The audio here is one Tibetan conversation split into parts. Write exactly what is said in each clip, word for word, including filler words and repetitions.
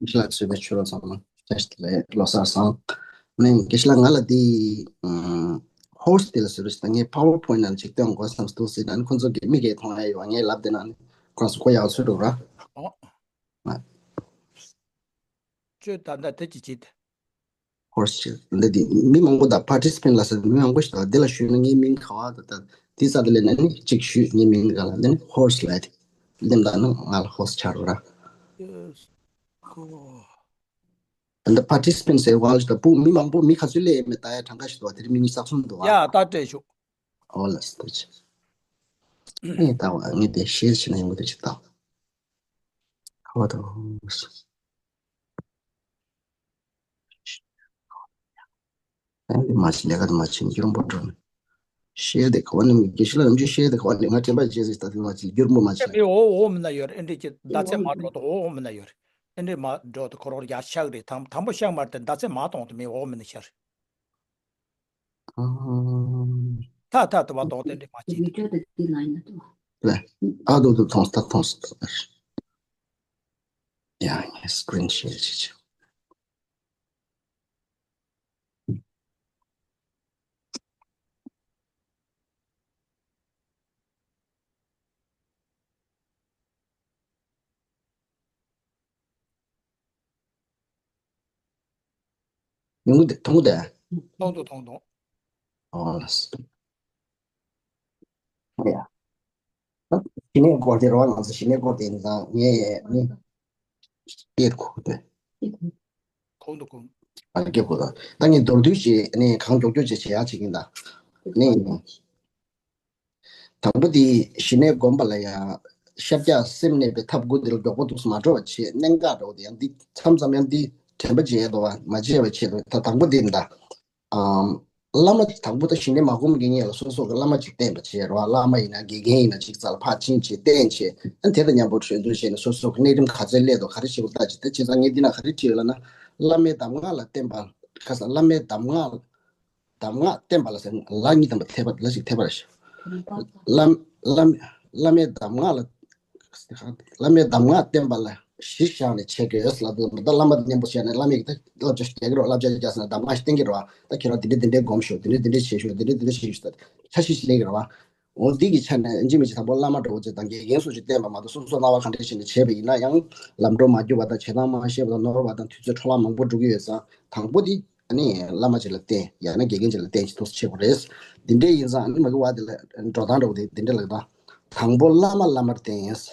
ཤ་ལ་ཚུད་པའི་ཆུ་རོ་ཚང་མ་བཀྲ་ཤིས་བདེ་ལེགས་ལོ་གསར་བཟང་། ནས་དགེ་ཤ་ལ་ང་ལ་དེ་ཧོར་སི་དེ་ལ་ཟེར་རུ་ཞིག་དང་ངས་PowerPoint་ནང་ཅིག་སྟོན་དགོས་བསམ་འདུག་ཟེར་ན་ཁོང་ཚོ་གི་མི་གས་མཐོང་ཡ་ཡོད་ངས་ལབ་དེ་ན་ཁོང་ཚོ་ཁོ་ཡག་ཚུད་འགྲོ་ར། ཨོ། ང་ཅོས་ད་ལྟ་དེ་ཅི་བྱེད། ཧོར་སི་འདི་དེ་མི་མང་པོ་དང་participant་ལ་ཟེར་མི་མང་པོ་ཞིག་དང་དེ་ལ་ཞུས་ན་ངའི་མིང་ག་བ་དང་དེ་ས་དེ་ལས་ན་ནི་གཅིག་ཞུས་ངའི་མིང་ག་ལ་དེ་ནི་ཧོར་སི་ལ་དེ་ལེམ་ད་ན་ང་ལ་ཧོར་སི་ཆགས་རོ་ར། འདི་participant་ཟེར་བ་ལ་ཞིག་དང་པུ་མི་མང་པོ་མི་ག་ཚོད་ལས་མེད་ད་ཡ་གྲངས་ཀ་ཞིག་འདུག་བ་དེ་རིང་མི་ཉིས་རྩ་གསུམ་འདུག་བ། ཡ་ད་སྤྲད་ཤོག་ཨོ་ལ་སི་ཏོ་ཆེ། ངས་ལྟ་བ་ངས་དེ་ཤེར་བྱས་ན་ཡོང་གི་འདུག་ཅིག་ལྟ། ཧོ་དོ། ཨ་འདི་མ་བྱེད་ལས་ཀ་དེ་མ་བྱེད་འགྱུར་འབོར་འགྲོ་ནས། ཤེར་དེ་ག་བ་ནས་མི་དགེ་ཤེས་ལ་ནམ་རྒྱུན་ཤེར་དེ་ག་བ་ནས་ང་དྲན་པ་བརྗེད་ཟིག་ད་དེ་མ་བྱེད་འགྱུར་འབོར་མ་ཨེ་བྱེད། མི་འོ་འོ་མི་ན་ཡོད་ཨེ་འདྲས་ཀྱི་ཟླ་ཚེས་མ་འགྲོ་དོ་འོ་འོ་མི་ན་ཡོད་ཨེ་འདྲས་མ་འགྲོ་དོ་ཁོ་རོར་ཡ་ཤག་རེད་དང་དང་པོ་ཤག་མར་དེ་ཟླ་ཚེས་མ་གཏོང་དེ་མི་འོ་མི་ན་ཤར། ཨ། ཐ་ཐ་དུ་བ་དོག་དེ་འདྲས་མ་བྱེད་དེ། ལ། ཨ་དོ་དོ་ཐོང་ས་ཐོང་ས་ཐོང་ས། ཡ་ཡ་screen share་བྱེད་ཆོག་ཡོང་གི་འདུག་མཐོང་གི་འདུག་མཐོང་འདུག་མཐོང་འདུག་ཨོ་ལགས་སོ། ཡ། ཞི་གནས་སྐོར་དེ་རོགས་ང་ཚོ་ཞི་གནས་སྐོར་དེ་ཡིན་ཙང་ངས་ནི་སྐད་ཁུག་དེ། ཁོང་དུ་ཁོང་། ཨ་སྐད་ཁུག་དང་ད་ངས་མདོར་བསྡུས་ཤིག་ནི་གང་མགྱོགས་མགྱོགས་ཅིག་བྱེད་ཡག་ཅིག་ཡིན་ད། ནི། དང་པོ་དེ་ཞི་གནས་སྒོམ་པ་ལ་ཡང་ཤར་རྒྱག་སེམས་གནས་པའི་ཐབས་དགུ་དེ་ལ་མགྱོགས་པོ་འདུག་སེ་མ་འགྲོ་བ་བྱེད་གནད་འགག་འདྲ་བོ་དེ་ཡང་འདི་མཚམས་མཚམས་ཡང་འདི་དྲན་པ་བརྗེད་འདུག་བ་མ་བརྗེད་པ་བྱེད་དུ་ད་དང་པོ་དེ་ཡིན་ད། ཨམ། བླ་མ་དང་པོ་ད་ཞི་གནས་མ་སྒོམ་མཁན་ཡིན་ལ་སོ་སོ་གི་བླ་མ་ཅིག་བསྟེན་པ་བྱེད་རོགས་བླ་མ་ཡིན་ན་དགེ་རྒན་ཡིན་ན་ཅིག་རྩ་ལ་ཕར་ཕྱིན་བྱེད་བསྟེན་བྱེད་ཨ་དེ་དང་མཉམ་པོ་བྱོན་ཚུལ་བྱས་ནས་སོ་སོ་གི་གནས་རིམ་ག་ཚོད་སླེབས་འདུག་ག་རེ་བྱེད་དགོས་ལྟ་ཅིག་ད་བྱས་ཙང་ངས་འདི་ན་ག་རེ་བྲིས་ཡོད་ལབ་ན་བླ་མའི་གདམས་ངག་ལ་བསྟེན་པ་ཁ་སང་བླ་མའི་གདམས་ངག་གདམས་ངག་བསྟན་པ་ལ་ཟེར་ལ་གཉིས་དམ་པ་ཐེག་པ་ལ་ཞིག་ཐེག་པ་རེད། བླ་བླ་བླ་མའི་གདམས་ངག་ལ་བླ་མའི་གདམས་ངག་བསྟན་པ་ལ་གཞི་བཞག་ནས་བྱེད་དགོས་ལབ་འདུག་ད་བླ་མ་དེ་མཉམ་པོ་བྱས་ནས་བླ་མས་ད་བསླབ་བྱ་རྒྱག་གི་རོགས་བསླབ་བྱ་རྒྱག་ཟེར་ན་གདམས་ངག་ཞིག་བསྟན་གི་རོགས་ད་ཁྱེད་རང་དེ་འདྲས་དེ་འདྲས་སྒོམ་ཤོག་དེ་འདྲས་དེ་འདྲས་བྱེད་ཤོག་དེ་འདྲས་དེ་འདྲས་བྱེད་ཤོག་ད་འཆར་གཞི་ཞིག་གླེང་གི་རོགས་འོ་འདི་གི་ཆ་ནས་ཨིན་ཇི་མི་ཅིག་དང་པོ་བླ་མ་འདྲ་བོ་ཅིག་དང་དགེ་རྒན་སོགས་ཅིག་བསྟེན་པ་མ་གཏོགས་སོ་སོ་སྣང་བ་གང་འདྲས་བྱས་ནས་བྱས་པ་ཡིན་ན་ཡང་ལམ་འགྲོ་མ་རྒྱུག་པ་དང་བྱེད་སྟངས་མ་ཤེས་པ་དང་ནོར་བ་དང་དུས་ཚོད་འཕྲོ་བརླག་མང་པོ་འགྲོ་གི་ཡོད་ཙང་དང་པོ་འདི། ཨ་ནི་བླ་མ་ཅིག་ལ་བསྟེན་ཡང་ན་དགེ་རྒན་ཅིག་ལ་བསྟེན་ཅིག་ཐུགས་སུ་ཆེ་བོ་རེད། འདི་འདྲས་ཡིན་ཙང་ཨ་ནི་མ་གི་བ་དེ་ལ་འགྲོ་སྟངས་འདྲ་བོ་དེ་འདི་འདྲས་ལ་ད་དང་པོ་བླ་མ་བླ་མར་བསྟེན་ཡིན།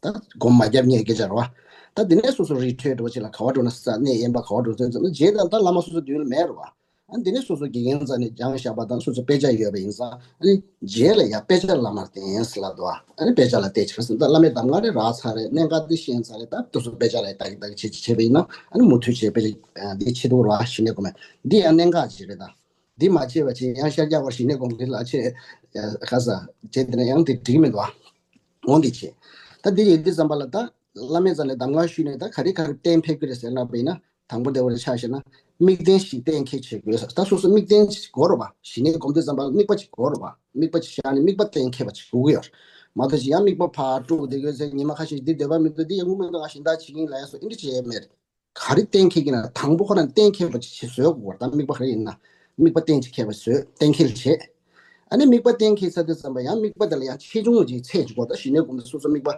ད་སྒོམ་མ་རྒྱབ་ངེས་སྐད་ཆ་རེད་བ། ད་འདི་ནས་སོ་སོ་རི་ཁྲོད་འདྲ་བོ་ཅིག་ལ་ག་བ་འགྲོ་ན་ས་གནས་དབེན་པ་ག་བ་འགྲོ་ཚུན་ཚོད་ན་རྗེས་ད་ད་བླ་མ་སོ་སོ་མདུན་ལ་མེད་རེད་བ། ཨ་འདི་ནས་སོ་སོ་དགེ་རྒན་རྩ་ནས་སྦྱངས་བཞག་པ་དང་སོ་སོ་དཔེ་ཆ་ཡོད་པ་ཡིན་ཙང་ཨ་ནི་རྗེས་ལ་ཡང་དཔེ་ཆ་བླ་མར་བསྟེན་ཡིན་ལབ་འདུག་ཨ་ནི་དཔེ་ཆ་ལ་བལྟས་ཕྱིར་ད་བླ་མའི་གདམས་ངག་རེ་རག་ཚར་རེད་གནད་འགག་འདི་ཤེས་ཚར་རེད་ད་དུ་སོ་དཔེ་ཆ་ལ་ལྟ་གི་ལྟ་གི་བྱེད་བྱེད་པ་ཡིན་ན་ཨ་ནི་མུ་མཐུད་བྱེད་དཔེ་ཆ་འདི་བྱེད་ཐུབ་རེད་བ་ཞི་གནས་སྒོམ་མེད་འདི་ཡང་གནད་འགག་ཅིག་རེད་ད། འདི་མ་བྱས་པ་བྱས་ཡང་ཤར་རྒྱག་པར་ཞི་གནས་སྒོམ་གྱི་ལ་ཆེ། ཁ་ས་བྱས་དེ་ན་ཡང་དེ་འགྲིག་མི་འདུག་ཨ། འོང་འདི་བྱས། ད་འདི་ཡོད་འདི་ཙམ་པ་ལ་ད་བླ་མའི་རྩ་ནས་གདམས་ངག་ཞུས་ནས་ད་ག་རེ་ག་རེ་གཏན་འཁེལ་གི་རེད་ཟེར་ན་བས་ན་དང་པོ་འདི་བ་ལ་ཆ་བཞག་ན་དམིགས་རྟེན་ཞིག་གཏན་འཁེལ་བྱེད་དགོས་ད་སོ་སོ་དམིགས་རྟེན་ཞིག་དགོས་རེད་བ་ཞི་གནས་སྒོམ་འདི་ཙམ་པ་ལ་དམིགས་པ་ཅིག་དགོས་རེད་བ་དམིགས་པ་ཅིག་བཞག་ནས་དམིགས་པ་གཏན་འཁེལ་བ་ཅིག་དགོས་ཀྱི་ཡོད་རེད། མ་གཏོགས་ཅིག་ཡང་དམིགས་པ་ཕར་དཀྲུགས་བསྡད་དགོས་ཟེར་ཉི་མ་ཁ་ཤས་འདི་འདོད་པ་མི་འདུག་འདི་ཡང་ངུ་མི་འདུག་ང་ཞིང་བདག་བྱེད་ཀྱིན་ལ་ཡ་སོ་ཨིན་འདྲ་བྱེད་ཡས་མེད། ག་རེ་གཏན་འཁེལ་གྱི་ན་དང་པོ་ཁོ་རང་གཏན་འཁེལ་བ་ཅིག་བཟོས་དགོས་དང་དམིགས་པ་ག་རེ་ཡིན་ན། དམིགས་པ་གཏན་ཅིག་འཁེལ་བ་བཟོས་གཏན་འཁེལ་བྱེད། ཨ་ནི་དམིགས་པ་གཏན་འཁེལ་ཚར་དུས་ཙམ་པ་ཡང་དམིགས་པ་དེ་ལ་ཡང་ཆེ་ཆུང་ཅིག་ཚད་ཅིག་དགོས་ད་ཞི་གནས་སྒོམ་དུས་སོ་སོ་དམིགས་པ་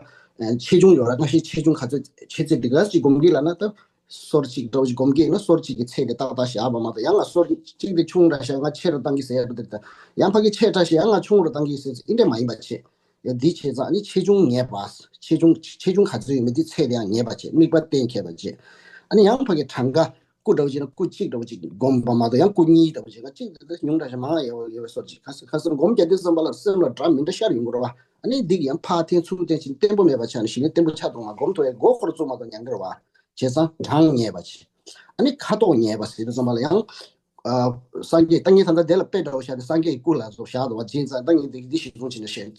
ཆེ་ཆུང་ཡོད་ར་ང་ཞིག་ཆེ་ཆུང་ག་ཚོད་ཆེ་ཚད་འདི་ག་ཅིག་སྒོམ་གྱི་ལ་ན་ད་སོར་གཅིག་འདྲ་བོ་ཅིག་སྒོམ་གྱི་ཡིན་ན་སོར་གཅིག་གི་ཚད་དེ་ཏག་ཏག་བཞག་པ་མ་གཏོགས་ཡང་ང་སོར་གཅིག་དེ་ཆུང་ར་བཞག་ང་ཆེ་རུ་བཏང་གི་ཟེར་ཡ་དེ་ད་ཡང་ཕ་གི་ཆེ་དྲགས་ཤིག་ཡང་ང་ཆུང་རུ་བཏང་གི་ཟེར་ཨིན་འདྲ་མ་ཡིན་པ་བྱེད། ཡ་འདི་བྱས་ཙང་ཨ་ནི་ཆེ་ཆུང་ངེས་པ། ཆེ་ཆུང་ཆེ་ཆུང་ག་ཚོད་ཡོད་མེད་འདི་ཚད་དེ་ཡང་ངེས་པ་བྱེད་དམིགས་པ་གཏན་འཁེལ་བ་བྱེད། ཨ་ནི་ཡང་ཕ་གི་གྲངས་ཀ་སྐུ་འདྲ་བོ་བྱེད་ན་སྐུ་གཅིག་འདྲ་བོ་ཅིག་སྒོམ་པ་མ་གཏོགས་ཡང་སྐུ་གཉིས་འདྲ་བོ་བྱེད་ན་གཅིག་འདི་ཉུང་དྲགས་ཤིག་མང་ཡོད་ཡོད་པའི་སོར་ཅིག་ཁ་སང་ཁ་སང་སྒོམ་རྒྱག་དུས་ཙམ་པ་ལ་སེམས་ལ་འདྲ་མི་འདྲ་ཤར་ཡོང་གི་རེད་བ། ཨ་ནི་འདི་གི་ཡང་ཕར་འཐེན་ཚུར་འཐེན་ཅིག་བརྟན་པོ་མེད་པ་ཆགས་ནས་ཞི་གནས་བརྟན་པོ་ཆགས་འདུག་ང་སྒོམ་ཐུབ་ཡ་མགོ་འཁོར་བཙུགས་མ་གཏོགས་ཉན་གི་རེད་བ། བྱས་ཙང་གྲངས་ངེས་པ་བྱེད། ཨ་ནི་ཁ་དོག་ངེས་པ་ཟེར་དུས་ཙམ་པ་ལ་ཡང་། སངས་རྒྱས་ད་ངས་ད་ལྟ་དེ་ལ་དཔེ་འདྲ་བོ་བཞག་སྟེ་སངས་རྒྱས་ཀྱི་སྐུ་ལ་སོགས་བཞག་འདུག་བ་ཇི་ཙམ་ད་ངས་འདི་འདི་ཞིག་བཟུང་བྱས་ནས་བཤད།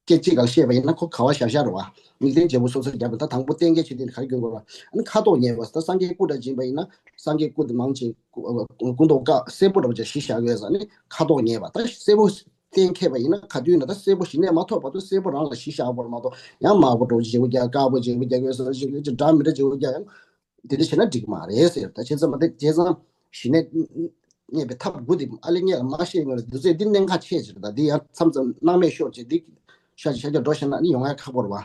སྐད་ཅིག་ག་ལ་བཤད་པ་ཡིན་ན་ཁོ་ག་བ་བཞག་བཞག་རེད་བ། དམིགས་རྟེན་བརྗེ་པོ་སོ་སོར་བརྒྱབ་པ་ད་དང་པོ་གཏན་འཁེལ་བྱེད་དུས་ནི་ག་རེ་དགོས་དགོས་ར། ཨ་ནི་ཁ་དོག་ངེས་པ་ད་སངས་རྒྱས་སྐུ་འདྲ་བྱིན་པ་ཡིན་ན་སངས་རྒྱས་སྐུ་དེ་མང་ཆེ་སྐུ་མདོག་དཀར་སེར་པོ་འདྲ་བོ་ཅིག་གཞི་བཞག་ཡོད་ས་ནི་ཁ་དོག་ངེས་པ་ད་སེར་པོ་གཏན་འཁེལ་བ་ཡིན་ན་ག་དུས་ན་ད་སེར་པོ་ཞི་གནས་མ་ཐོབ་བར་དུ་སེར་པོ་རང་ལ་གཞི་བཞག་པར་མ་གཏོགས་ཡང་དམར་པོ་འདྲ་བོ་ཅིག་བརྗེ་པོ་རྒྱག་དཀར་པོ་བརྗེ་པོ་རྒྱག་ཡོད་ས་ཅིག་འདྲ་མི་འདྲ་བརྗེ་པོ་རྒྱག་ཡང་། དེ་འདྲ་བྱས་ན་འགྲིག་མ་རེད་ཟེར། ད་བྱས་ཙང་མ་དེ་བྱས་ཙང་ཞི་གནས་གནས་པའི་ཐབས་དགུ་དེ་ཨ་ལེ་ངས་ལ་མ་བཤད་ཡོང་ལ་དུས་ཚོད་འདི་གནད་འགག་ཆེ་ཆེ་རེད། ད་འདི་ཡང་མཚམས་མཚམས་སྣང་མེད་ཤོར་བྱས་འདི་ཤ་ཤ་ཤ་འགྲོ་ཤེ་ན་ནི་ཡོང་ཡ་ཁག་པོ་རེད་བ།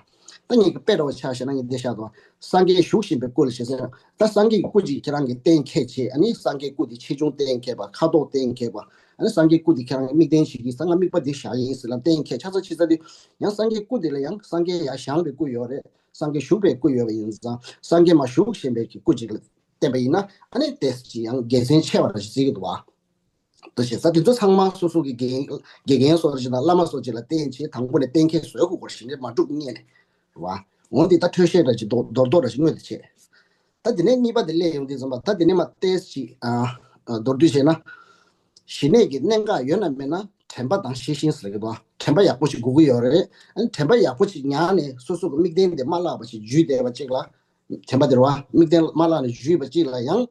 ད་ངས་ཀྱི་དཔེ་འདྲ་བ་ཆ་བཞག་ན་ངས་འདི་བཤད་དོ། སངས་རྒྱས་བཞུགས་བཞིན་པའི་སྐུ་ལ་བྱས་ཙང་ད་སངས་རྒྱས་ཀྱི་སྐུ་གཅིག་ཁྱེད་རང་གིས་གཏན་འཁེལ་བྱས། ཨ་ནི་སངས་རྒྱས་སྐུ་དེ་ཆེ་ཆུང་གཏན་འཁེལ་བ། ཁ་དོག་གཏན་འཁེལ་བ། ཨ་ནི་སངས་རྒྱས་སྐུ་དེ་ཁྱེད་རང་གིས་དམིགས་རྟེན་བྱེད་ཀྱི་ས་ང་དམིགས་པ་འདི་བཞག་ཡིན་ཟེར་ལ་གཏན་འཁེལ་ཆ་ཚང་ཆེ་ས་དེ་ཡང་སངས་རྒྱས་སྐུ་དེ་ལ་ཡང་སངས་རྒྱས་ཡར་བཞེངས་པའི་སྐུ་ཡོད་རེད། སངས་རྒྱས་བཞུགས་པའི་སྐུ་ཡོད་པ་ཡིན་ཙང་སངས་རྒྱས་མ་བཞུགས་བཞིན་པའི་གི་སྐུ་གཅིག་ལ་བསྟན་པ་ཡིན་ན་ཨ་ནི་ཏེས་ཀྱི་ཡང་དགེ་མཚན་ཆེ་བ་ར་ཞིག་བརྩི་གི་འདུག་བ། དུ་བྱེད་ས་དེ་ཚོ་ཚང་མ་སོ་སོ་གི་དགེ་དགེ་རྒན་སོགས་ཅིག་དང་བླ་མ་སོགས་ཅིག་ལ་བསྟེན་བྱེད་དང་པོ་ནས་གཏན་འཁེལ་བཟོ་དགོས་སྐོར་ཞིག་ནས་མ་གྲུབ་ངེས་ནས་རེད་བ། འོན་ཏེ་ད་འཕྲོས་བཤད་འདྲ་ཅིག་མདོར་མདོར་མདོར་འདྲ་ཅིག་མངོན་དུ་བྱེད། ད་དེ་ནས་གཉིས་པ་དེ་སླེབས་ཡོང་དུས་ཙམ་པ་ད་དེ་ནས་མ་ཏེས་ཅིག་མདོར་བསྡུས་བྱས་ན། ཞི་གནས་ཀྱི་གནད་འགག་ཡོད་ན་མེད་ན་དྲན་པ་དང་ཤེས་བཞིན་ཟེར་གི་འདུག་དྲན་པ་ཡག་པོ་ཞིག་དགོས་ཀྱི་ཡོད་རེད། ཨ་ནི་དྲན་པ་ཡག་པོ་ཞིག་ཉར་ནས་སོ་སོ་གི་དམིགས་རྟེན་དེ་མ་བརླག་པ་ཞིག་འཇུས་བསྡད་པ་ཅིག་ལ། དྲན་པ་དེ་རེད་བ། དམིགས་རྟེན་མ་བརླག་ནས་འཇུས་པ་ཅིག་ལ་ཡང་།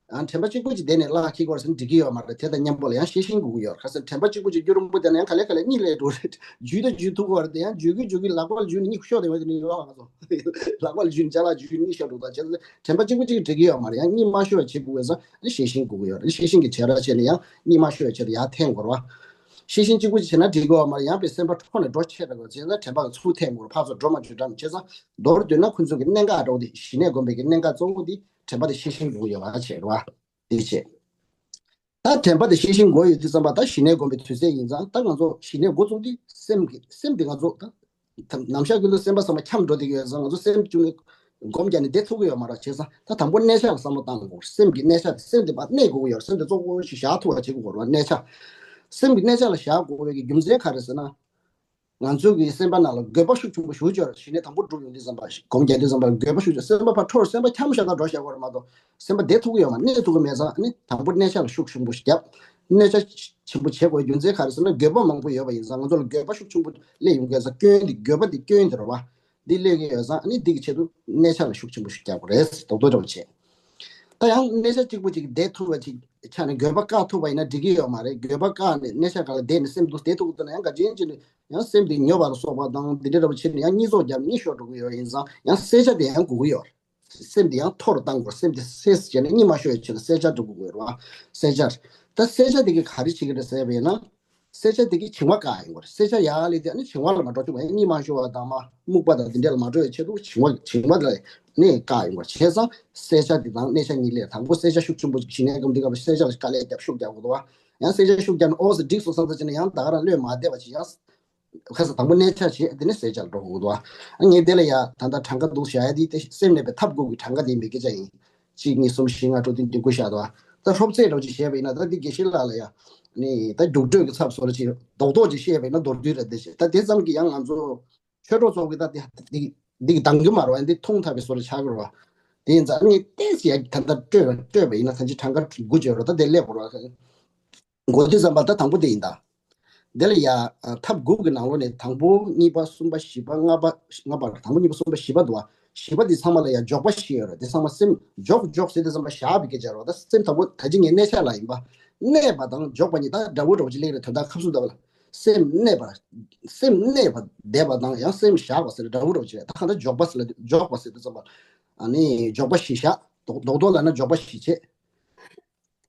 ཨ་དྲན་པ་གཅིག་པུ་ཅིག་བསྡད་ནས་བརླག་འཁྱེར་དགོས་རེད་ཟེར་ན་འགྲིག་གི་ཡོད་མ་རེད། དེ་དང་མཉམ་པོ་ལ་ཡང་ཤེས་བཞིན་དགོས་ཀྱི་ཡོད་རེད། ག་ཚོད་དྲན་པ་གཅིག་པུ་ཅིག་རྒྱུན་རིང་པོ་བསྡད་ན་ཡང་ག་ལེ་ག་ལེ་གཉིད་སླེབས་འགྲོ་རེད། འཇུས་ད་འཇུས་ཐུབ་ཀྱི་ཡོད་རེད། དེ་ཡང་འཇུས་ཀྱི་འཇུས་ཀྱི་ལག་པ་ལ་འཇུས་ནས་གཉིད་ཤོར་བསྡད་པ་དེ་ནི་ཡོད་ཨ་ང་ཚོ། ལག་པ་ལ་འཇུས་ནས་ཅ་ལག་འཇུས་ནས་གཉིད་ཤོར་འགྲོ་ད་བྱས་ཙང་དྲན་པ་གཅིག་པུ་ཅིག་འགྲིག་གི་ཡོད་མ་རེད། ཡང་གཉིད་མ་ཤོར་བ་བྱེད་དགོས་པས་ཙང་ནི་ཤེས་བཞིན་དགོས་ཀྱི་ཡོད་རེད། ཤེས་བཞིན་གྱི་བྱེ་བྲག་བྱས་ནས་ཡང་གཉིད་མ་ཤོར་བའི་ཆེད་དུ་ཡར་འཐེན་དགོས་རེད་བ། ཤེས་བཞིན་གཅིག་པུ་ཅིག་བྱས་ན་འགྲིག་གི་ཡོད་མ་རེད། ཡང་པའི་སེམས་པ་འཕྲོ་ནས་འགྲོ་ཆེ་དྲགས་དགོས་བྱས་ཙང་དྲན་པ་གི་ཚུར་འཐེན་དགོས་རེད། ཕར་ཚུར་འགྲོ་མ་བཅུག་འགྲམ་བྱས་ཙང་མདོར་བསྡུས་ན་ཁོ་ཚོ་གི་གནད་འགག་འདྲ་བོ་དེ་ཞི་གནས་སྒོམ་པའི་གི་གནད་འགག་གཙོ་བོ་དེ་དྲན་པ་དེ་ཤེས་བཞིན་དགོས་ཀྱི་ཡོད་པ་བྱས་རེད་བ། དེ་བྱས། ད་དྲན་པ་དེ་ཤེས་བཞིན་དགོས་ཡོད་དུས་ཙམ་པ་ད་ཞི་གནས་སྒོམ་པའི་དུས་ཚོད་ཡིན་ཙང་ད་ང་ཚོ་ཞི་གནས་འགོ་བཙུགས་དུས་སེམས་ཀྱི་སེམས་དེ་ང་ཚོ་ད་ནམ་ཞག་རྒྱུན་དུ་སེམས་པ་ཚང་མ་འཁྱམས་འགྲོ་བསྡད་ཀྱི་ཡོད་ཙང་ང་ཚོ་སེམས་བཅུག་ནས་སྒོམ་རྒྱག་ནས་བསྡད་ཐུབ་ཀྱི་ཡོད་མ་རེད། བྱས་ཙང་ད་དང་པོ་གནས་ཆགས་ལ་བསམ་བློ་བཏང་དགོས། སེམས་ཀྱི་གནས་ཆགས་དེ་སེམས་དེ་ཕར་གནས་དགོས་ཀྱི་ཡོད་རེད། སེམས་དེ་གཙོ་བོ་ཞིག་བཞག་ཐུབ་པ་བྱེད་དགོས་རེད་བ། གནས་ཆགས་སེམས་ཀྱི་གནས་ཆགས་ལ་བཞག་དགོས་པའི་གི་རྒྱུ་མཚན་ག་རེ་ཟེར་ན། ང་ཚོའི་གི་སེམས་པ་ནང་ལ་འགོད་པ་ཤུགས་ཆེན་པོ་ཞེ་པོ་ཅིག་ཡོད་རེད། ཞི་གནས་དང་པོ་སྒྲུབ་ཡོང་དུས་ཙམ་པ་སྒོམ་རྒྱག་དུས་ཙམ་པ་འགོད་པ་ཤུགས་ཆེ། སེམས་པ་ཕར་འཕྲོར་སེམས་པ་འཁྱམ་ཤག་ད་འགྲོ་བཞག་དགོས་རེད་མ་གཏོགས་སེམས་པ་བདེ་ཐུབ་ཀྱི་ཡོད་མ་རེད། གནས་ཐུབ་ཀྱི་མེད་ཙང་ཨ་ནི་དང་པོ་གནས་ཆགས་ལ་ཤུགས་ཆེན་པོ་ཞིག་བརྒྱབ། གནས་ཆགས་ཆེན་པོ་བྱེད་དགོས་རྒྱུ་མཚན་ག་རེ་ཟེར་ན་འགོད་པ་མང་པོ་ཡོད་པ་ཡིན་ཙང་ང་ཚོ་ལ་འགོད་པ་ཤུགས་ཆེན་པོ་སླེབས་ཡོང་གི་ཡོད་ཙང་སྐྱོན་འདི་འགོད་པ་འདི་སྐྱོན་འདི་རེད་བ། འདི་སླེབས་ཀྱི་ཡོད་ཙང་ཨ་ནི་འདི་གི་ཆེད་དུ་གནས་ཆགས་ལ་ཤུགས་ཆེན་པོ་ཞིག་རྒྱག་དགོས་རེད། རྡོག་རྡོག་འདྲ་བོ་བྱས། ད་ཡང་གནས་ཆགས་གཅིག་པུ་གཅིག་བསྡད་ཐུབ་པ་ཅིག་ཆགས་ནས་འགོད་པ་བཀག་ཐུབ་པ་ཡིན་ན་འགྲིག་གི་ཡོད་མ་རེད། འགོད་པ་བཀག་ནས་གནས་ཆགས་སྒང་ལ་བསྡད་ནས་སེམས་འདུག་བསྡད་ཐུབ་ཀྱི་འདུག་ན་ཡང་འགའ་ཅན་ཅིག་ནས་ཡང་སེམས་དེ་ཉོབ་པ་ལ་སོགས་པ་དང་འདི་འདྲ་འདྲ་བོ་བྱས་ནས་ཡང་གཉིད་ཚོགས་རྒྱབ་གཉིད་ཤོར་འགྲོ་གི་ཡོད་ཡིན་ཙང་ཡང་གསལ་ཆ་དེ་ཡང་དགོས་ཀྱི་ཡོད་རེད། སེམས་དེ་ཡང་མཐོ་རུ་བཏང་དགོས། སེམས་དེ་སེས་བྱས་ནས་གཉིད་མ་ཤོར་བའི་ཆེད་དུ་གསལ་ཆ་འགྲོ་དགོས་ཀྱི་ཡོད་རེད་བ། གསལ་ཆ་རེད། ད་གསལ་ཆ་དེ་གིས་ག་རེ་བྱེད་ཀྱི་རེད་ཟེར་བ་ཡིན་ན། གསལ་ཆ་དེ་གིས་བྱིང་བ་བཀག་ཡོང་གི་རེད། གསལ་ཆ་ཡར་སླེབས་དུས་ཨ་ནི་བྱིང་བ་ལ་མ་འགྲོ་བཅུག་པ་ཡིན། གཉིད་མ་ཤོར་བ་དང་མ་སྨུག་པ་དང་དེ་འདྲ་ལ་མ་འགྲོ་བའི་ཆེད་དུ་བྱིང་བ་བྱིང་བ་ལ་ནི་བཀག་ཡོང་གི་རེད། བྱས་ཙང་གསལ་ཆ་དེ་དང་གནས་ཆ་གཉིས་སླེབས། དང་པོ་གསལ་ཆ་ཤུགས་ཆེན་པོ་ཞིག་ཞི་གནས་སྒོམ་དུས་སྐབས་གསལ་ཆ་ལ་དཀའ་ལས་བརྒྱབ་ཤུགས་རྒྱག་དགོས་འདུག་བ། ཡང་གསལ་ཆ་ཤུགས་རྒྱག་ནས་ཨོ་ཟེར་འགྲིག་སོང་བསམ་ཚར་བྱས་ནས་ཡང་ད་ག་རང་བློས་མ་བསྡད་པ་ཅིག་ཡང་ཁ་ས་དང་པོ་གནས་ཆ་བྱས་དེ་ནས་གསལ་ཆ་ལ་འགྲོ་དགོས་འདུག་བ། ངས་དེ་ལ་ཡ་ད་ལྟ་གྲངས་ཀ་འདུག་བཞག་ཡ་དེ་དེ་སེམས་གནས་པའི་ཐབས་དགུ་གི་གྲངས་ཀ་དེ་ཡིན་པའི་སྐད་ཆ་ཡིན། གཅིག་གཉིས་གསུམ་བཞི་ལྔ་དྲུག་བདུན་བདུན་དགུ་བཞག་འདུག་བ། ད་ཧྲོབ་ཚད་འདྲ་བོ་ཅིག་བཤད་པ་ཡིན་ན་ད་འདི་དགེ་བཤེས་ལགས་ལ་ཡ། ནི་ད་རྒྱུགས་སྤྲོད་ཀྱི་ཚབ་བཟོ་འདྲ་ཅིག་རྡོག་རྡོག་ཅིག་བཤད་པ་ཡིན་ན་མདོར་བསྡུས་རེད་དེ་བཤད། ད་དེ་ཙམ་གྱིས་ཡང་ང་ཚོ་ཆོས་གྲོགས་ཚོ་གི་ད་དེ་འདི་འདི་གི་འདང་རྒྱུ་མ་རེད་བ། འདི་མཐོང་ཐབས་པའི་བཟོ་འདྲ་ཆགས་ཀྱི་རེད་བ། དེ་ཡིན་ཙང་ངས་ཏོག་ཙམ་ཡ་ད་ལྟ་སྤྲོད་པ་སྤྲོད་པ་ཡིན་ན་ད་ཅི་གྲངས་ཀ་དགུ་བརྗོད་རོགས། ད་དེ་སླེབས་དགོས་རེད་བ། འགོ་དུས་ཙམ་པ་ད་དང་པོ་དེ་ཡིན་ད། དེ་ལ་ཡ། ཐབས་དགུ་གི་ནང་ལོགས་ནས་དང་པོ་གཉིས་པ་གསུམ་པ་བཞི་པ་ལྔ་པ། ལྔ་པ་དང་པོ་གཉིས་པ་གསུམ་པ་བཞི་པ་འདུག་བ། བཞི་པ་འདི་ཚང་མ་ལ་ཡ་འཇོག་པ་བཞི་ཡོད་རེད། དེ་ཚང་མ་སེམས་འཇོག་འཇོག་ཟེར་དུས་ཙམ་པ་བཞག་པའི་སྐད་ཆ་རེད་བ། ད་སེམས་དང་པོ་ད་ཅི་ངས་གནས་ཆ་ལ་ཡིན་པ། གནས་པ་དང་འཇོག་པ་གཉིས་ད་འདྲ་བོ་འདྲ་བོ་ཅིག་སླེབས་རེད། དོན་དག་ཁ་བསུ་འདྲ་བ་ལ། སེམས་གནས་པ། སེམས་གནས་པ་བསྡད་པ་དང་ཡང་སེམས་བཞག་པ་ཟེར་འདྲ་བོ་འདྲ་བོ་ཅིག་རེད། ད་གང་ལྟར་འཇོག་པ་ཟེར་ལ་འཇོག་པ་ཟེར་དུས་ཙམ་པ། ཨ་ནི་འཇོག་པ་བཞི་བཞག་རྡོག་རྡོག་རྡོག་ལབ་ན་འཇོག་པ་བཞི་བྱེད།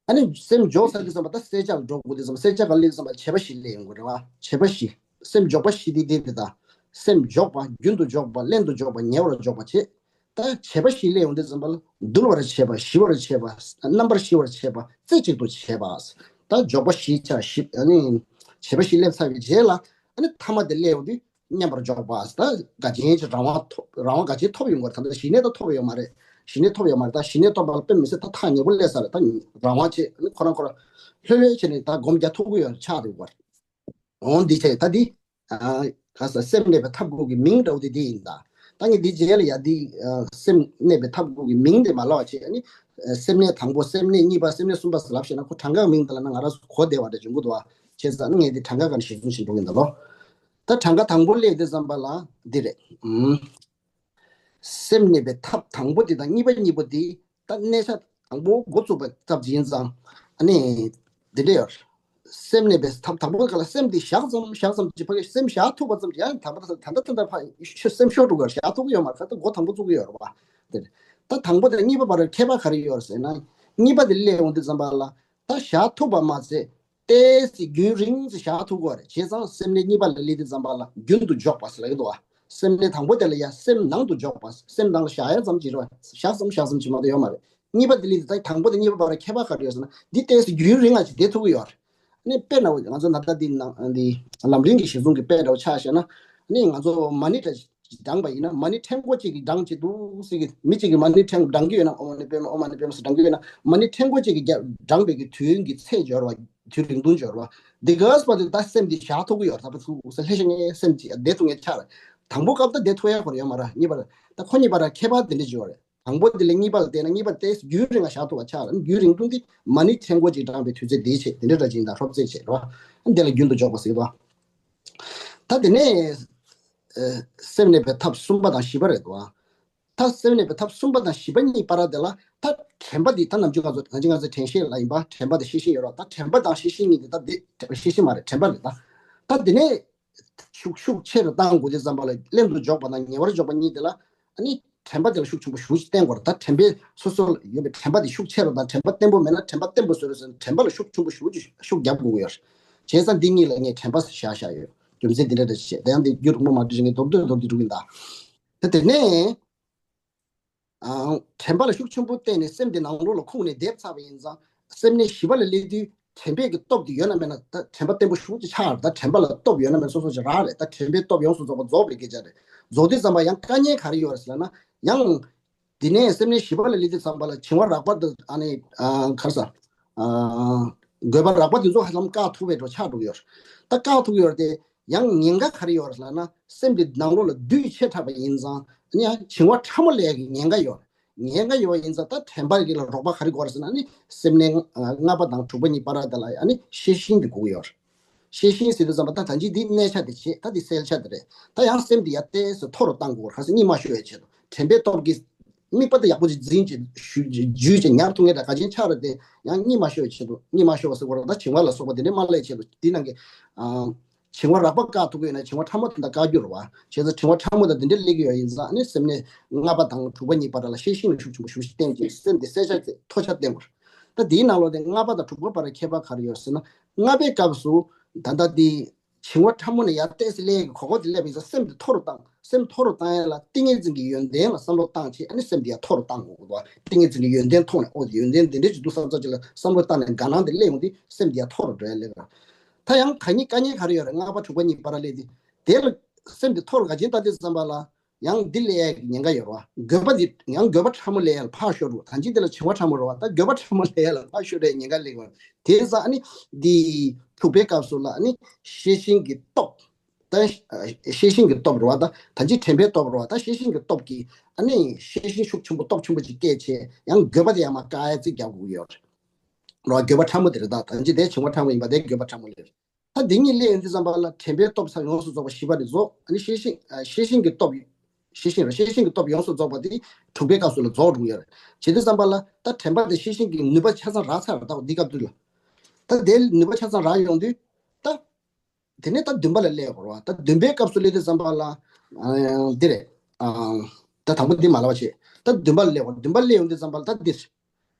ཨ་ནི་སེམས་འཇོག་ཚར་དུས་ཙམ་པ་ད་གསལ་ཆ་ལ་འགྲོ་དགོས་དུས་ཙམ་པ་གསལ་ཆ་ག་སླེབས་ཙམ་པ་བྱེད་པ་བཞི་སླེབས་ཡོང་གི་རེད་བ། བྱེད་པ་བཞི། སེམས་འཇོག་པ་བཞི་དེ་དེ་རེད་ད། སེམས་འཇོག་པ། རྒྱུན་དུ་འཇོག་པ། ལྷན་དུ་འཇོག་པ། ཉེ་བར་འཇོག་པ་བྱེད། ད་བྱེད་པ་བཞི་སླེབས་ཡོང་དུས་ཙམ་པ་ལ་འདུལ་བར་བྱེད་པ། ཞི་བར་བྱེད་པ། རྣམ་པར་ཞི་བར་བྱེད་པ། རྩེ་གཅིག་ཏུ་བྱེད་པ། ད་འཇོག་པ་བཞི་ཆ་བཞི། ཨ་ནི་བྱེད་པ་བཞི་སླེབས་ཚར་བའི་རྗེས་ལ་ཨ་ནི་ཐ་མ་དེ་སླེབས་ཡོང་དུས། མཉམ་པར་འཇོག་པ། ད་དགའ་ཆེན་གྱི་རང་དབང་ཐོབ། རང་དབང་དགའ་ཆེན་ཐོབ་ཡོང་བར་ད་ལྟ་ཞི་གནས་ད་ཐོབ་ཡོད་མ་རེད། ཞི་གནས་ཐོབ་ཡོད་མ་རེད། ད་ཞི་གནས་ཐོབ་པ་ལ་དཔེ་མི་སྲིད་ད་ཐག་ཉེ་པོ་སླེབས་ཚར་རེད། ད་རང་དབང་བྱེད་ནི་ཁོ་རང་ཁོ་རང་ལྷོད་ལྷོད་བྱས་ནས་ད་སྒོམ་རྒྱག་ཐུབ་ཀྱི་ཡོད་ཆགས་འདུག་བར། འོང་འདི་བྱས་ད་འདི། ཨ་ག་ས་སེམས་གནས་པའི་ཐབས་དགུ་གི་མིང་འདྲ་བོ་དེ་འདི་ཡིན་ད། ད་ངས་འདི་རྗེས་ལ་ཡ་འདི་ཨ་སེམས་གནས་པའི་ཐབས་དགུ་གི་མིང་དེ་མ་ལབ་པ་བྱས་ཨ་ནི། སེམས་གནས་དང་པོ་སེམས་གནས་གཉིས་པ་སེམས་གནས་གསུམ་པ་ཟེར་ལབ་བྱས་ན་ཁོ་གྲངས་ཀ་མིང་དེ་ལ་ན་ང་རང་ཚོ་གོ་བདེ་བ་འདྲ་བྱུང་གི་འདུག་བ། བྱས་ཙང་ངས་འདི་གྲངས་ཀ་ག་ནས་ཞིབ་འཇུག་བྱེད་འགྲོ་གི་འདུག་ལོ། ད་གྲངས་ཀ་དང་པོ་སླེབས་དུས་ཙམ་པ་ལ་འདི་རེད། ཨུམ། སེམས་གནས་པའི་ཐབས་དང་པོ་འདི་དང་གཉིས་པ་གཉིས་པོ་འདི་ད་གནས་ཆ་དང་པོ་འགོ་བཙུགས་པ་ཙམ་ཅིག་ཡིན་ཙང་ཨ་ནི་འདི་འདྲ་ཡོད། སེམས་གནས་པའི་ཐབས་དང་པོ་ག་ལ་སེམས་འདི་བཞག་ཙམ་བཞག་ཙམ་ཅིག་ཕ་གི་སེམས་བཞག་ཐུབ་པ་ཙམ་ཅིག་ཡང་ད་ལྟ་ད་ལྟ་ད་ལྟ་ཕ་སེམས་ཤོར་འགྲོ་གི་ཡོད་བཞག་ཐུབ་ཀྱི་ཡོད་མ་རེད། ད་ལྟ་འགོ་དང་པོ་བཙུགས་ཀྱི་ཡོད་རེད་བ། འདི་རེད། ད་དང་པོ་དང་གཉིས་པ་བར་ཁྱད་པར་ག་རེ་ཡོད་རེད་ཟེར་ན། གཉིས་པ་དེ་སླེབས་ཡོང་དུས་ཙམ་པ་ལ་ད་བཞག་ཐུབ་པ་མ་ཚད། ཏོག་ཙམ་རྒྱུན་རིང་ཙམ་བཞག་ཐུབ་དགོས་རེད། བྱས་ཙང་སེམས་གནས་གཉིས་པ་ལ་སླེབས་དུས་ཙམ་པ་ལ་རྒྱུན་དུ་འཇོག་པ་ཟེར་ལབ་ཀྱི་འདུག་བ། སེམས་གནས་དང་པོ་དེ་ལ་ཡ་སེམས་ནང་དུ་འཇོག་པ། སེམས་ནང་ལ་བཞག་ཡ་ཙམ་ཅིག་རེད་བ། བཞག་ཙམ་བཞག་ཙམ་ཅིག་མ་གཏོགས་ཡོད་མ་རེད། གཉིས་པ་དེ་ལ་ད་དང་པོ་དང་གཉིས་པ་བར་ཁྱད་པར་ག་རེ་ཡོད་ཟེར་ན། འདི་ཏོག་ཙམ་རྒྱུན་རིང་ང་ཅིག་བསྡད་ཐུབ་ཀྱི་ཡོད་རེད། ཨ་ནི་དཔེར་ན་ང་ཚོ་ད་ལྟ་འདི་ནང་འདི་ལམ་རིམ་གྱི་གཞི་བཟུང་གི་དཔེ་འདྲ་བོ་ཆ་བཞག་ན། ཨ་ནི་ང་ཚོ་མ་ཎི་འདྲ་བགྲངས་པ་ཡིན་ན། མ་ཎི་ཕྲེང་སྐོར་གཅིག་གིས་བགྲངས་བྱེད་དུས་སྲིད་ཀྱི་མི་གཅིག་གིས་མ་ཎི་ཕྲེང་བགྲང་གི་ཡོད་ན། ཨོཾ་མ་ཎི་པདྨེ་ཧཱུྃ། ཨོཾ་མ་ཎི་པདྨེ་ཧཱུྃ་ཟེར་བགྲང་གི་ཡོད་ན། མ་ཎི་ཕྲེང་སྐོར་གཅིག་གིས་རྒྱ་བགྲངས་པའི་གི་དུས་ཡུན་གྱི་ཚད་འབྱོར་བ། དུས་རིང་ཐུང་འབྱོར་བ། འདི་ག་ས་བར་དུ་ད་སེམས་འདི་བཞག་ཐུབ་ཀྱི་ཡོད་རེད། ད་ཕར་ཚུར་ཟེར་ལྷོད་ཤིག་ངས་སེམས་ཅིག་བསྡད་ཐུབ་ངེས་ཆགས་རེད། དང་པོ་སྐབས་ད་བསྡད་ཐུབ་ཡ་ཁོ་རང་ཡོད་མ་རེད། གཉིས་པ་ལ། ད་ཁོ་གཉིས་པ་ར་ཁྱད་པར་དེ་འདྲ་ཅིག་ཡོད་རེད། དང་པོ་དེ་ལས་གཉིས་པ་ལ་བལྟས་ན། གཉིས་པ་ཏོག་ཙམ་རྒྱུན་རིང་ང་བཞག་ཐུབ་པ་ཆགས་རེད། རྒྱུན་རིང་ཐུང་དེ་མ་ཎི་ཕྲེང་སྐོར་གཅིག་བགྲངས་པའི་དུས་ཚོད་དེའི་ཆེད་དེ་འདྲ་འདྲ་ཅིག་ཡིན། ད་རོབ་ཙམ་བྱས་རེད་བ། འདི་ལ་རྒྱུན་དུ་འཇོག་པ་ཟེར་གྱི་འདུག་བ། ད་དེ་ནས་ཨ་སེམས་གནས་པའི་ཐབས་གསུམ་པ་དང་བཞི་པ་རེད་འདུག་བ། ད་སེམས་གནས་པའི་ཐབས་གསུམ་པ་དང་བཞི་པ་གཉིས་བར་དེ་ལ་ད་དྲན་པ་འདི། ད་ནམ་རྒྱུན་ང་ཚོ་ནམ་རྒྱུན་ང་ཚོ་དྲན་ཤེས་ལབ་ཡིན་པ། དྲན་པ་དང་ཤེས་བཞིན་ཡོད་རེད་བ། ད་དྲན་པ་དང་ཤེས་བཞིན་གཉིས་དེ། ད་འདི་ཤེས་བཞིན་མ་རེད། དྲན་པ་རེད་ད། ད་དེ་ནས་ཤུགས་ཤུགས་ཆེ་རུ་བཏང་དགོས་དུས་ཙམ་པ་ལ། རླན་དུ་འཇོག་པ་དང་ཉེ་བར་འཇོག་པ་གཉིས་དེ་ལ། ཨ་ནི་དྲན་པ་དེ་ལ་ཤུགས་ཆེན་པོ་ཞེ་པོ་ཅིག་བསྟེན་དགོས་རེད། ད་དྲན་པའི་སོ་སོ་ལ་ཡོད་པའི་དྲན་པ་དེ་ཤུགས་ཆེ་རུ་དང་། དྲན་པ་བརྟན་པོ་མེད་ན་དྲན་པ་བརྟན་པོ་བཟོ་རོགས་ཟེར་ན། དྲན་པ་ལ་ཤུགས་ཆེན་པོ་ཞེ་པོ་ཅིག་ཤུགས་རྒྱབ་དགོས་ཀྱི་ཡོད་རེད། བྱས་ཙང་འདི་གཉིས་ལ་ངས་དྲན་པ་བཞག་བཞག་ཡོད། རྒྱུ་མཚན་འདི་འདྲ་འདྲ་བྱས། དེ་ཡང་འདི་རྒྱུན་རིང་པོ་མ་འགྲོ་ཞིག་ངས་མདོར་བསྡུས་མདོར་བསྡུས་འགྲོ་གི་ཡིན་ད། ད་དེ་ནས། ཨང་། དྲན་པ་ལ་ཤུགས་ཆེན་པོ་བརྟེན་ནས་སེམས་དེ་ནང་ལོགས་ལ་ཁུག་ནས་བསྡད་ཚར་བ་ཡིན་ཙང་། སེམས་གནས་བཞི་པ་ལ་སླེབས་དུས་དྲན་པའི་གི་སྟོབས་དེ་ཡོད་ན་མེད་ན། ད་དྲན་པ་བརྟན་པོ་ཞེ་པོ་ཅིག་ཆགས་རེད། ད་དྲན་པ་ལ་སྟོབས་ཡོད་ན་མེད་ན་སོ་སོ་ཅིག་རག་རེད། ད་དྲན་པའི་སྟོབས་ཡོངས་སུ་རྫོགས་པ་རྫོགས་པའི་སྐད་ཆ་རེད། རྫོགས་དུས་ཙམ་པ་ཡང་དཀའ་ངལ་ག་རེ་ཡོད་རེད་ཟེར་ན། ཡང་། དེ་ནས་སེམས་གནས་བཞི་པ་ལ་སླེབས་དུས་ཙམ་པ་ལ་བྱིང་བ་རགས་པ་དང་། ཨ་ནི་ཨ་ག་རེ་ཟེར། ཨ་དགོས་པ་རགས་པ་དེ་ཚོ་ཧ་ལམ་བཀག་ཐུབ་པའི་འགྲོ་ཆགས་འགྲོ་གི་ཡོད་རེད། ད་བཀག་ཐུབ་ཀྱི་ཡོད་རེད་དེ། ཡང་ཉེན་ཁ་ག་རེ་ཡོད་རེད་ལབ་ན། སེམས་དེ་ནང་ལོགས་ལ་སྡུད་ཆེ་དྲགས་པ་ཡིན་ཙང་། ཨ་ནི་ཡང་བྱིང་བ་ཕྲ་མོ་སླེབས་ཡག་གི་ཉེན་ཁ་ཡོད་རེད། ཉེན་ཁ་ཡོད་པ་ཡིན་ཙང་ད་དྲན་པ་གི་ལ་རོགས་པ་ག་རེ་དགོས་རེད་ཟེར་ན། ཨ་ནི་སེམས་གནས་ལྔ་པ་དང་དྲུག་པ་གཉིས་བར་དེ་ལ་ཨ་ནི་ཤེས་བཞིན་དེ་དགོས་ཀྱི་ཡོད་རེད། ཤེས་བཞིན་ཟེར་དུས་ཙམ་པ་ད་ད་ཅི་འདི་གནས་ཆ་དེ་བྱེད། ད་འདི་གསལ་ཆ་དེ་རེད། ད་ཡང་སེམས་འདི་ཡར་ཏོག་ཙམ་མཐོ་རུ་བཏང་དགོས། ག་རེ་ཟེར། གཉིད་མ་ཤོར་བའི་ཆེད་དུ། དྲན་པའི་སྟོབས་ཀྱིས་དམིགས་པ་དེ་ཡག་པོ་ཅིག་འཛིན་བྱས། ཞུ་འཇུས་བྱས་ཉར་ཐུབ་མཁན་འདྲ་ག་ཅན་ཆགས་རེད་དེ། ཡང་གཉིད་མ་ཤོར་བའི་ཆེད་དུ། གཉིད་མ་ཤོར་བ་ཟེར་དགོས་རེད། ད་བྱིང་བ་ལ་སོགས་པ་དེ་འདྲའི་མ་སླེབས་ཆེད་དུ། འདི་ནང་གི་ཨ་བྱིང་བ་རགས་པ་བཀག་ཐུབ་ཀྱི་ཡོད་ན་བྱིང་བ་ཕྲ་མོ་དེ་འདྲ་བཀག་རྒྱུ་རེད་བ། བྱས་ཙང་བྱིང་བ་ཕྲ་མོ་དེ་འདྲ་སླེབས་ཀྱི་ཡོད་ཡིན་ཙང་། ཨ་ནི་སེམས་གནས་ལྔ་པ་དང་དྲུག་པ་གཉིས་བར་ལ་ཤེས་བཞིན་ལ་ཤུགས་ཆེན་པོ་ཞེ་པོ་ཅིག་བསྟེན་བྱས། སེམས་དེ་གསལ་ཆ་དེ་མཐོ་ཆ་བསྟེན་དགོས་རེད། ད་དེའི་ནང་ལོགས་དེ་ལྔ་པ་དང་དྲུག་པ་བར་ཁྱད་པར་ག་རེ་ཡོད་ཟེར་ན། ལྔ་པའི་སྐབས་སུ་ད་ལྟ་དེ་བྱིང་བ་ཕྲ་མོ་ནས་ཡར་ཏོག་ཙམ་སླེབས་ཀྱི་གོ་སྐབས་དེ་སླེབས་པ་ཡིན་ཙང་། སེམས་དེ་མཐོ་རུ་བཏང་། སེམས་མཐོ་རུ་བཏང་ཡ་ལ་ཏིང་ངེ་འཛིན་གྱི་ཡོན་ཏན་ལ་བསམ་བློ་བཏང་བྱས། ཨ་ནི་སེམས་དེ་ཡར་མཐོ་རུ་བཏང་དགོས་ཀྱི་འདུག་ཏིང་ངེ་འཛིན་གྱི་ཡོན་ཏན་མཐོང་ནས། ཨོ་ཡོན་ཏན་དེ་འདྲ་ཅིག་འདུག་བསམ་ཚར་ཅིག་ལ་བསམ་བློ་བཏང་ནས་དགའ་སྣང་དེ་སླེབས་ཡོང་དུས་སེམས་དེ་ཡར་མཐོ་རུ་འགྲོ་ཡ་སླེབས་པ། ད་ཡང་ག་ཉིད་དཀའ་ངལ་ག་རེ་ཡོད་རེད། ལྔ་པ་དྲུག་པ་གཉིས་བར་སླེབས་དུས་དེ་ལ་སེམས་དེ་མཐོ་རུ་ག་ཅན་བཏང་དུས་ཙམ་པ་ལ། ཡང་འདི་སླེབས་ཡག་གི་ཉེན་ཁ་ཡོད་རེད་བ། དགོས་པ་འདི་ཡང་དགོས་པ་ཕྲ་མོ་སླེབས་ཡག་ལ་ཕར་ཤོར་འགྲོ། ད་ཅི་འདི་ལ་བྱིང་བ་ཕྲ་མོ་རེད་བ། ད་དགོས་པ་ཕྲ་མོ་སླེབས་ཡག་ལ་ཕར་ཤོར་ཡག་ཉེན་ཁ་སླེབས་ཡོད་རེད། དེ་ཙང་ཨ་ནི་འདི་དྲུག་པའི་སྐབས་སུ་ལ་ཨ་ནི་ཤེས་བཞིན་གྱི་སྟོབས། ད་ཤེས་བཞིན་གྱི་སྟོབས་རེད་བ། ད་ད་ཅི་དྲན་པའི་སྟོབས་རེད་བ། ད་ཤེས་བཞིན་གྱི་སྟོབས་ཀྱིས་ཨ་ནི་ཤེས་བཞིན་ཤུགས་ཆེན་པོ་སྟོབས་ཆེན་པོ་ཅིག་སྐྱེད་བྱས། ཡང་དགོས་པ་དེ་ཡང་མར་བཀག་ཡག་རྩིས་རྒྱག་དགོས་ཀྱི་ཡོད་རེད། རེད་བ། དགོས་པ་ཕྲ་མོ་དེ་རེད། ད་ད་ཅི་དེ་བྱིང་བ་ཕྲ་མོ་ཡིན་པ་དེ་དགོས་པ་ཕྲ་མོ་རེད། ད་འདི་གཉིས་སླེབས་ཡོང་དུས་ཙམ་པ་ལ་དྲན་པའི་སྟོབས་ས་ཡོངས་སུ་རྫོགས་པ་བཞི་པ་དེ་རྫོགས། ཨ་ནི་ཤེས་བཞིན་ཨ་ཤེས་བཞིན་གྱི་སྟོབས། ཤེས་བཞིན་རེད། ཤེས་བཞིན་གྱི་སྟོབས་ཡོངས་སུ་རྫོགས་པ་དེ་དྲུག་པའི་སྐབས་སུ་ལ་རྫོགས་འགྲོ་གི་ཡོད་རེད། བྱེད་དུས་ཙམ་པ་ལ་ད་དྲན་པ་དེ་ཤེས་བཞིན་གྱི་ནུས་པ་ཆ་ཚང་རག་ཚར་རེད། ད་འདི་སྐབས་དུས་ལ། ད་དེ་ནུས་པ་ཆ་ཚང་རག་ཡོང་དུས། ད་དེ་ནས་ད་བདུན་པ་ལ་སླེབས་དགོས་རེད་བ། ད་བདུན་པའི་སྐབས་སུ་སླེབས་དུས་ཙམ་པ་ལ་ཨ་འདི་རེད། ཨ་ད་དང་པོ་འདི་མ་ལབ་པ་བྱེད། ད་བདུན་པ་ལ་སླེབས་དགོས། བདུན་པ་སླེབས་ཡོང་དུས་ཙམ་པ་ལ་ད་འདིར།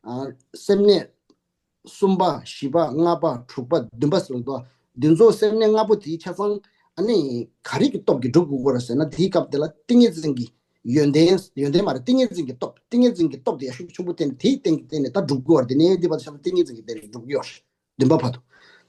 ཨ་སེམས་གནས་གསུམ་པ། བཞི་པ། ལྔ་པ། དྲུག་པ། བདུན་པ་ཟེར་བ་འདུག་འདི་ཚོ་སེམས་གནས་ལྔ་པོ་དེའི་ཆ་ཚང་ཨ་ནི་ག་རེ་གི་སྟོབས་ཀྱིས་སྒྲུབ་དགོས་ཀྱི་རེད་ཟེར་ན། དེའི་སྐབས་དེ་ལ་ཏིང་ངེ་འཛིན་གྱི་ཡོན་ཏན། ཡོན་ཏན་མ་རེད། ཏིང་ངེ་འཛིན་གྱི་སྟོབས། ཏིང་ངེ་འཛིན་གྱི་སྟོབས་དེ་ཡང་ཤུགས་ཆེན་པོ་བསྟེན་ནས། དེའི་སྟེང་གི་སྟེང་ནས་ད་སྒྲུབ་དགོས་པ་རེད། དེ་ནས་འདི་བར་དུ་ཆ་ཚང་ཏིང་ངེ་འཛིན་གྱི་སྟེང་ནས་སྒྲུབ་ཀྱི་ཡོད་རེད། བདུན་པ་བར་དུ།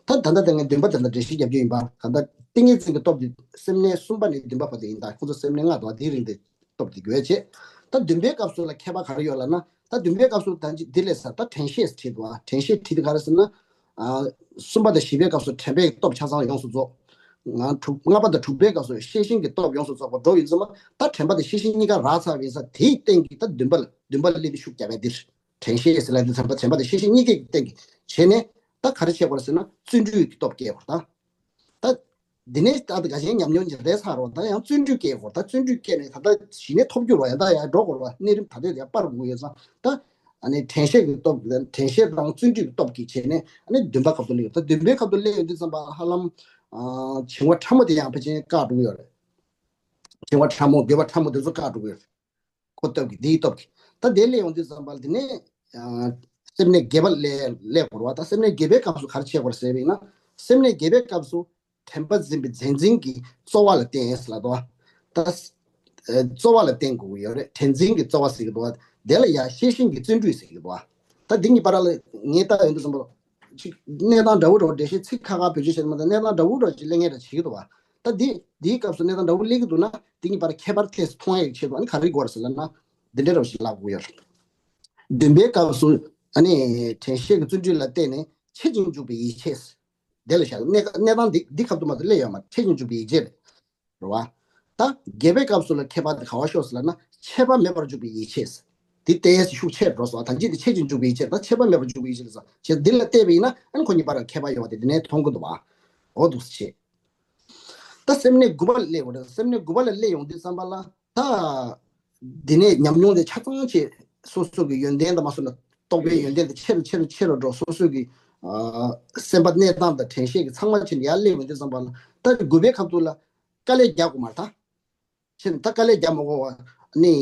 ད་ད་ལྟ་དེ་ངས་བདུན་པ་དེ་ལ་འགྲེལ་བཤད་རྒྱབ་རྒྱུ་ཡིན་པ། གང་ལྟར་ཏིང་ངེ་འཛིན་གྱི་སྟོབས་དེ་སེམས་གནས་གསུམ་པ་ནས་བདུན་པ་བར་དུ་ཡིན། ད་ཁོ་ཚོ་སེམས་གནས་ལྔ་འདུག་བ། དེའི་རིང་དེ་སྟོབས་དེ་དགོས་བྱེད། ད་བདུན་པའི་སྐབས་སུ་ལ་ཁྱད་པར་ག་རེ་ཡོད་ལབ་ན། ད་བདུན་པའི་སྐབས་སུ་ད་ཅི་འདི་ལས་ས་ད་དྲན་ཤེས་བྲིས་འདུག་བ། དྲན་ཤེས་བྲིས་དེ་ག་རེ་ཟེར་ན། ཨ་གསུམ་པ་དང་བཞི་པའི་སྐབས་སུ་དྲན་པའི་སྟོབས་ཆ་ཚང་ཡོངས་སུ་རྫོགས། ང་དྲུག་ལྔ་པ་དང་དྲུག་པའི་སྐབས་སུ་ཤེས་བཞིན་གྱི་སྟོབས་ཡོངས་སུ་རྫོགས་པ་འགྲོ་ཡིན་ཙང་། ད་དྲན་པ་དང་ཤེས་བཞིན་གཉིས་ཀ་རག་ཚར་བ་ཡིན་ཙང་། དེའི་སྟེང་གི་ད་བདུན་པ་ལ། བདུན་པ་ལ་སླེབས་ཏེ་ཤུགས་རྒྱབ་པ་འདིར། དྲན་ཤེས་ཟེར་ལབ་དུས་ཙམ་པ་དྲན་པ་དང་ཤེས་བཞིན་གཉིས་ཀའི་སྟེང་གི་བྱས་ནས། ད་ག་རེ་བྱེད་དགོས་རེད་ཟེར་ན། བརྩོན་འགྲུས་ཀྱི་སྟོབས་སྐྱེ་དགོས་རེད་ད། ད་འདི་ནས་ད་ད་ག་ཞིག་ཉམས་མྱོང་ཅིག་རེད་ཚར་རོགས། ད་ཡང་བརྩོན་འགྲུས་སྐྱེ་དགོས། ད་བརྩོན་འགྲུས་སྐྱེས་ནས་ད་ལྟ་གཞི་ནས་ཐོབ་རྒྱུ་རོགས། ཡང་ད་ཡང་འགྲོ་དགོས་རོགས། གནས་རིམ་ད་ལྟ་ཡང་སྤར་དགོས་ཡོད་ཙང་། ད་ཨ་ནི་དྲན་ཤེས་ཀྱི་སྟོབས། དྲན་ཤེས་དང་བརྩོན་འགྲུས་ཀྱི་སྟོབས་ཀྱིས་བྱས་ནས། ཨ་ནི་བདུན་པ་ཁབ་ཏུ་སླེབས་ཡོད། ད་བདུན་པའི་ཁབ་ཏུ་སླེབས་ཡོང་དུས་ཙམ་པ་ཧ་ལམ་ཨ་བྱིང་བ་ཕྲ་མོ་དེ་ཡང་ཕལ་ཆེར་བཀག་འགྲོ་གི་ཡོད་རེད། བྱིང་བ་ཕྲ་མོ། དགོས་པ་ཕྲ་མོ་དེ་ཚོ་བཀག་འགྲོ་གི་ཡོད་རེད། ཁོ་སྟོབས་ཀྱིས། དེའི་སྟོབས་ཀྱིས། ད་དེ་སླེབས་ཡོང་དུས་ཙམ་པ་ལ་དེ་ནས་ཨ་སེམས་གནས་བརྒྱད་པ་སླེབས་སླེབས་དགོས་རེད་བ། ད་སེམས་གནས་བརྒྱད་པའི་སྐབས་སུ་ག་རེ་བྱེད་དགོས་རེད་ཟེར་བ་ཡིན་ན། སེམས་གནས་བརྒྱད་པའི་སྐབས་སུ་དྲན་པ་འཛིན་པའི་མཛད་འཛིན་གྱི་རྩོལ་བ་ལ་བརྟེན་ཟེར་ལབ་འདུག་བ། ད་ཨ་རྩོལ་བ་ལ་བརྟེན་དགོས་ཀྱི་ཡོད་རེད། དྲན་འཛིན་གྱི་རྩོལ་བ་ཟེར་གྱི་འདུག་བ། དེ་ལ་ཡང་ཤེས་བཞིན་གྱི་བརྩོན་འགྲུས་ཟེར་གྱི་འདུག་བ། ད་འདི་གཉིས་བར་ལ་ངས་ལྟ་ཡོང་དུས་ཙམ་པ་ཅིག་གནས་སྟངས་འདྲ་བོ་འདྲ་བོ་འགྲེལ་བཤད་ཚིག་ཁ་ཁ་བེད་སྤྱོད་བྱས་མ་ཐག་གནས་སྟངས་འདྲ་བོ་འདྲ་བོ་ཅིག་སླེབས་མཁན་འདྲ་བྱེད་ཀྱི་འདུག་བ། ད་འདི་འདིའི་སྐབས་སུ་གནས་སྟངས་འདྲ་བོ་སླེབས་ཀྱི་འདུག་ན། འདི་གཉིས་བར་ཁྱད་པར་ཐེངས་སུ་མཐོང་ཡག་གི་ཆེད་དུ་ཨ་ནི་ག་རེ་དགོས་རེད་ཟེར་ལབ་ན། འདི་འདྲ་འདྲ་བོ་ཞིག་ལབ་དགོས་ཡོད་རེད། བདུན་པའི་སྐབས་སུ་ཨ་ནི་དྲན་ཤེས་ཀྱི་བརྩོན་འགྲུས་ལ་བརྟེན་ནས་འཆད་ཅིང་འཇུག་པའི་ཡིད་ཆེས། དེ་ལ་བཞག་གནས་གནས་སྟངས་འདི་འདི་ཁ་ཐུག་མ་གཏོགས་སླེབས་ཡོད་མ་རེད། འཆད་ཅིང་འཇུག་པའི་ཡིད་ཆེས་རེད། རེད་བ། ད་བརྒྱད་པའི་སྐབས་སུ་ལ་ཁྱད་པར་དེ་ག་བ་ཤོར་སོང་ལབ་ན། ཆད་པ་མེད་པར་འཇུག་པའི་ཡིད་ཆེས། འདི་ཏོག་ཙམ་ཤུགས་ཆེར་འགྲོ་སོང་། ད་འཇིག་དེ་འཆད་ཅིང་འཇུག་པའི་ཡིད་ཆེས་དང་ཆད་པ་མེད་པར་འཇུག་པའི་ཡིད་ཆེས་ལ་ཟེར། བྱས་འདི་ལ་བལྟས་པ་ཡིན་ན་ཨ་ནི་ཁོ་གཉིས་བར་ལ་ཁྱད་པར་ཡོད་པ་དེ་འདི་ནས་མཐོང་གི་འདུག་བ། འོ་འདུག་སེ་བྱས། ད་སེམས་གནས་དགུ་པ་ལ་སླེབས་དགོས་རེད། སེམས་གནས་དགུ་པ་ལ་སླེབས་ཡོང་དུས་ཙམ་པ་ལ་ད། འདི་ནས་ཉམས་མྱོང་དེ་ཆ་ཚང་བྱས། སོ་སོ་གི་ཡོན་ཏན་དང་མ་སོ་ན་རྟོགས་པའི་ཡོན་ཏན་དེ་ཆེ་རུ་ཆེ་རུ་ཆེ་རུ་འགྲོ། སོ་སོ་གི་ཨ་སེམས་པ་གནས་སྟངས་དང་དྲན་ཤེས་ཀྱི་ཚང་མ་ཕྱིན་ཡར་སླེབས་ཡོང་དུས་ཙམ་པ་ལ། ད་དགུ་པའི་ཁ་ཐུག་ལ་དཀའ་ལས་རྒྱག་དགོས་མ་རེད་ད། ཕྱིན་ད་དཀའ་ལས་རྒྱག་མ་དགོས་པ་ནི།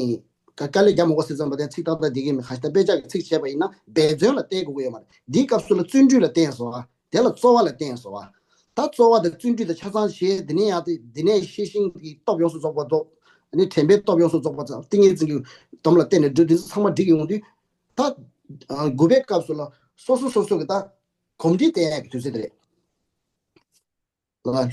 དཀའ་ལས་རྒྱག་མ་དགོས་ཟེར་ཙམ་པ་དེ་ཚིག་ཏག་ཏག་འགྲིག་གི་མེད། གང་ཞིག་ད་དཔེ་ཆ་གི་ཚིག་བྱས་པ་ཡིན་ན་འབད་བརྩོན་ལ་བརྟེན་དགོས་ཀྱི་ཡོད་མ་རེད། འདིའི་སྐབས་སུ་ལ་བརྩོན་འགྲུས་ལ་བརྟེན་སོང་བ། དེ་ལ་རྩོལ་བ་ལ་བརྟེན་སོང་བ། ད་རྩོལ་བ་དང་བརྩོན་འགྲུས་དང་ཆ་ཚང་བྱས། དེ་ནས་ཡང་དེ་དེ་ནས་ཤེས་བཞིན་གྱི་སྟོབས་ཡོངས་སུ་རྫོགས་པ་རྫོགས། ཨ་ནི་དྲན་པའི་སྟོབས་ཡོངས་སུ་རྫོགས་པ་ཙམ། ཏིང་ངེ་འཛིན་གྱི་སྡོམ་ལ་བརྟེན་ནས་འགྲོ། དེ་ཚོ་ཚང་མ་འགྲིག་གི་ཡོང་དུས། ད་དགུ་པའི་སྐབས་སུ་ལ་སོ་སོ་སོ་སོ་གི་ད་གོམས་འདྲིས་བསྟེན་ཡག་གི་དུས་ཚོད་དེ་རེད།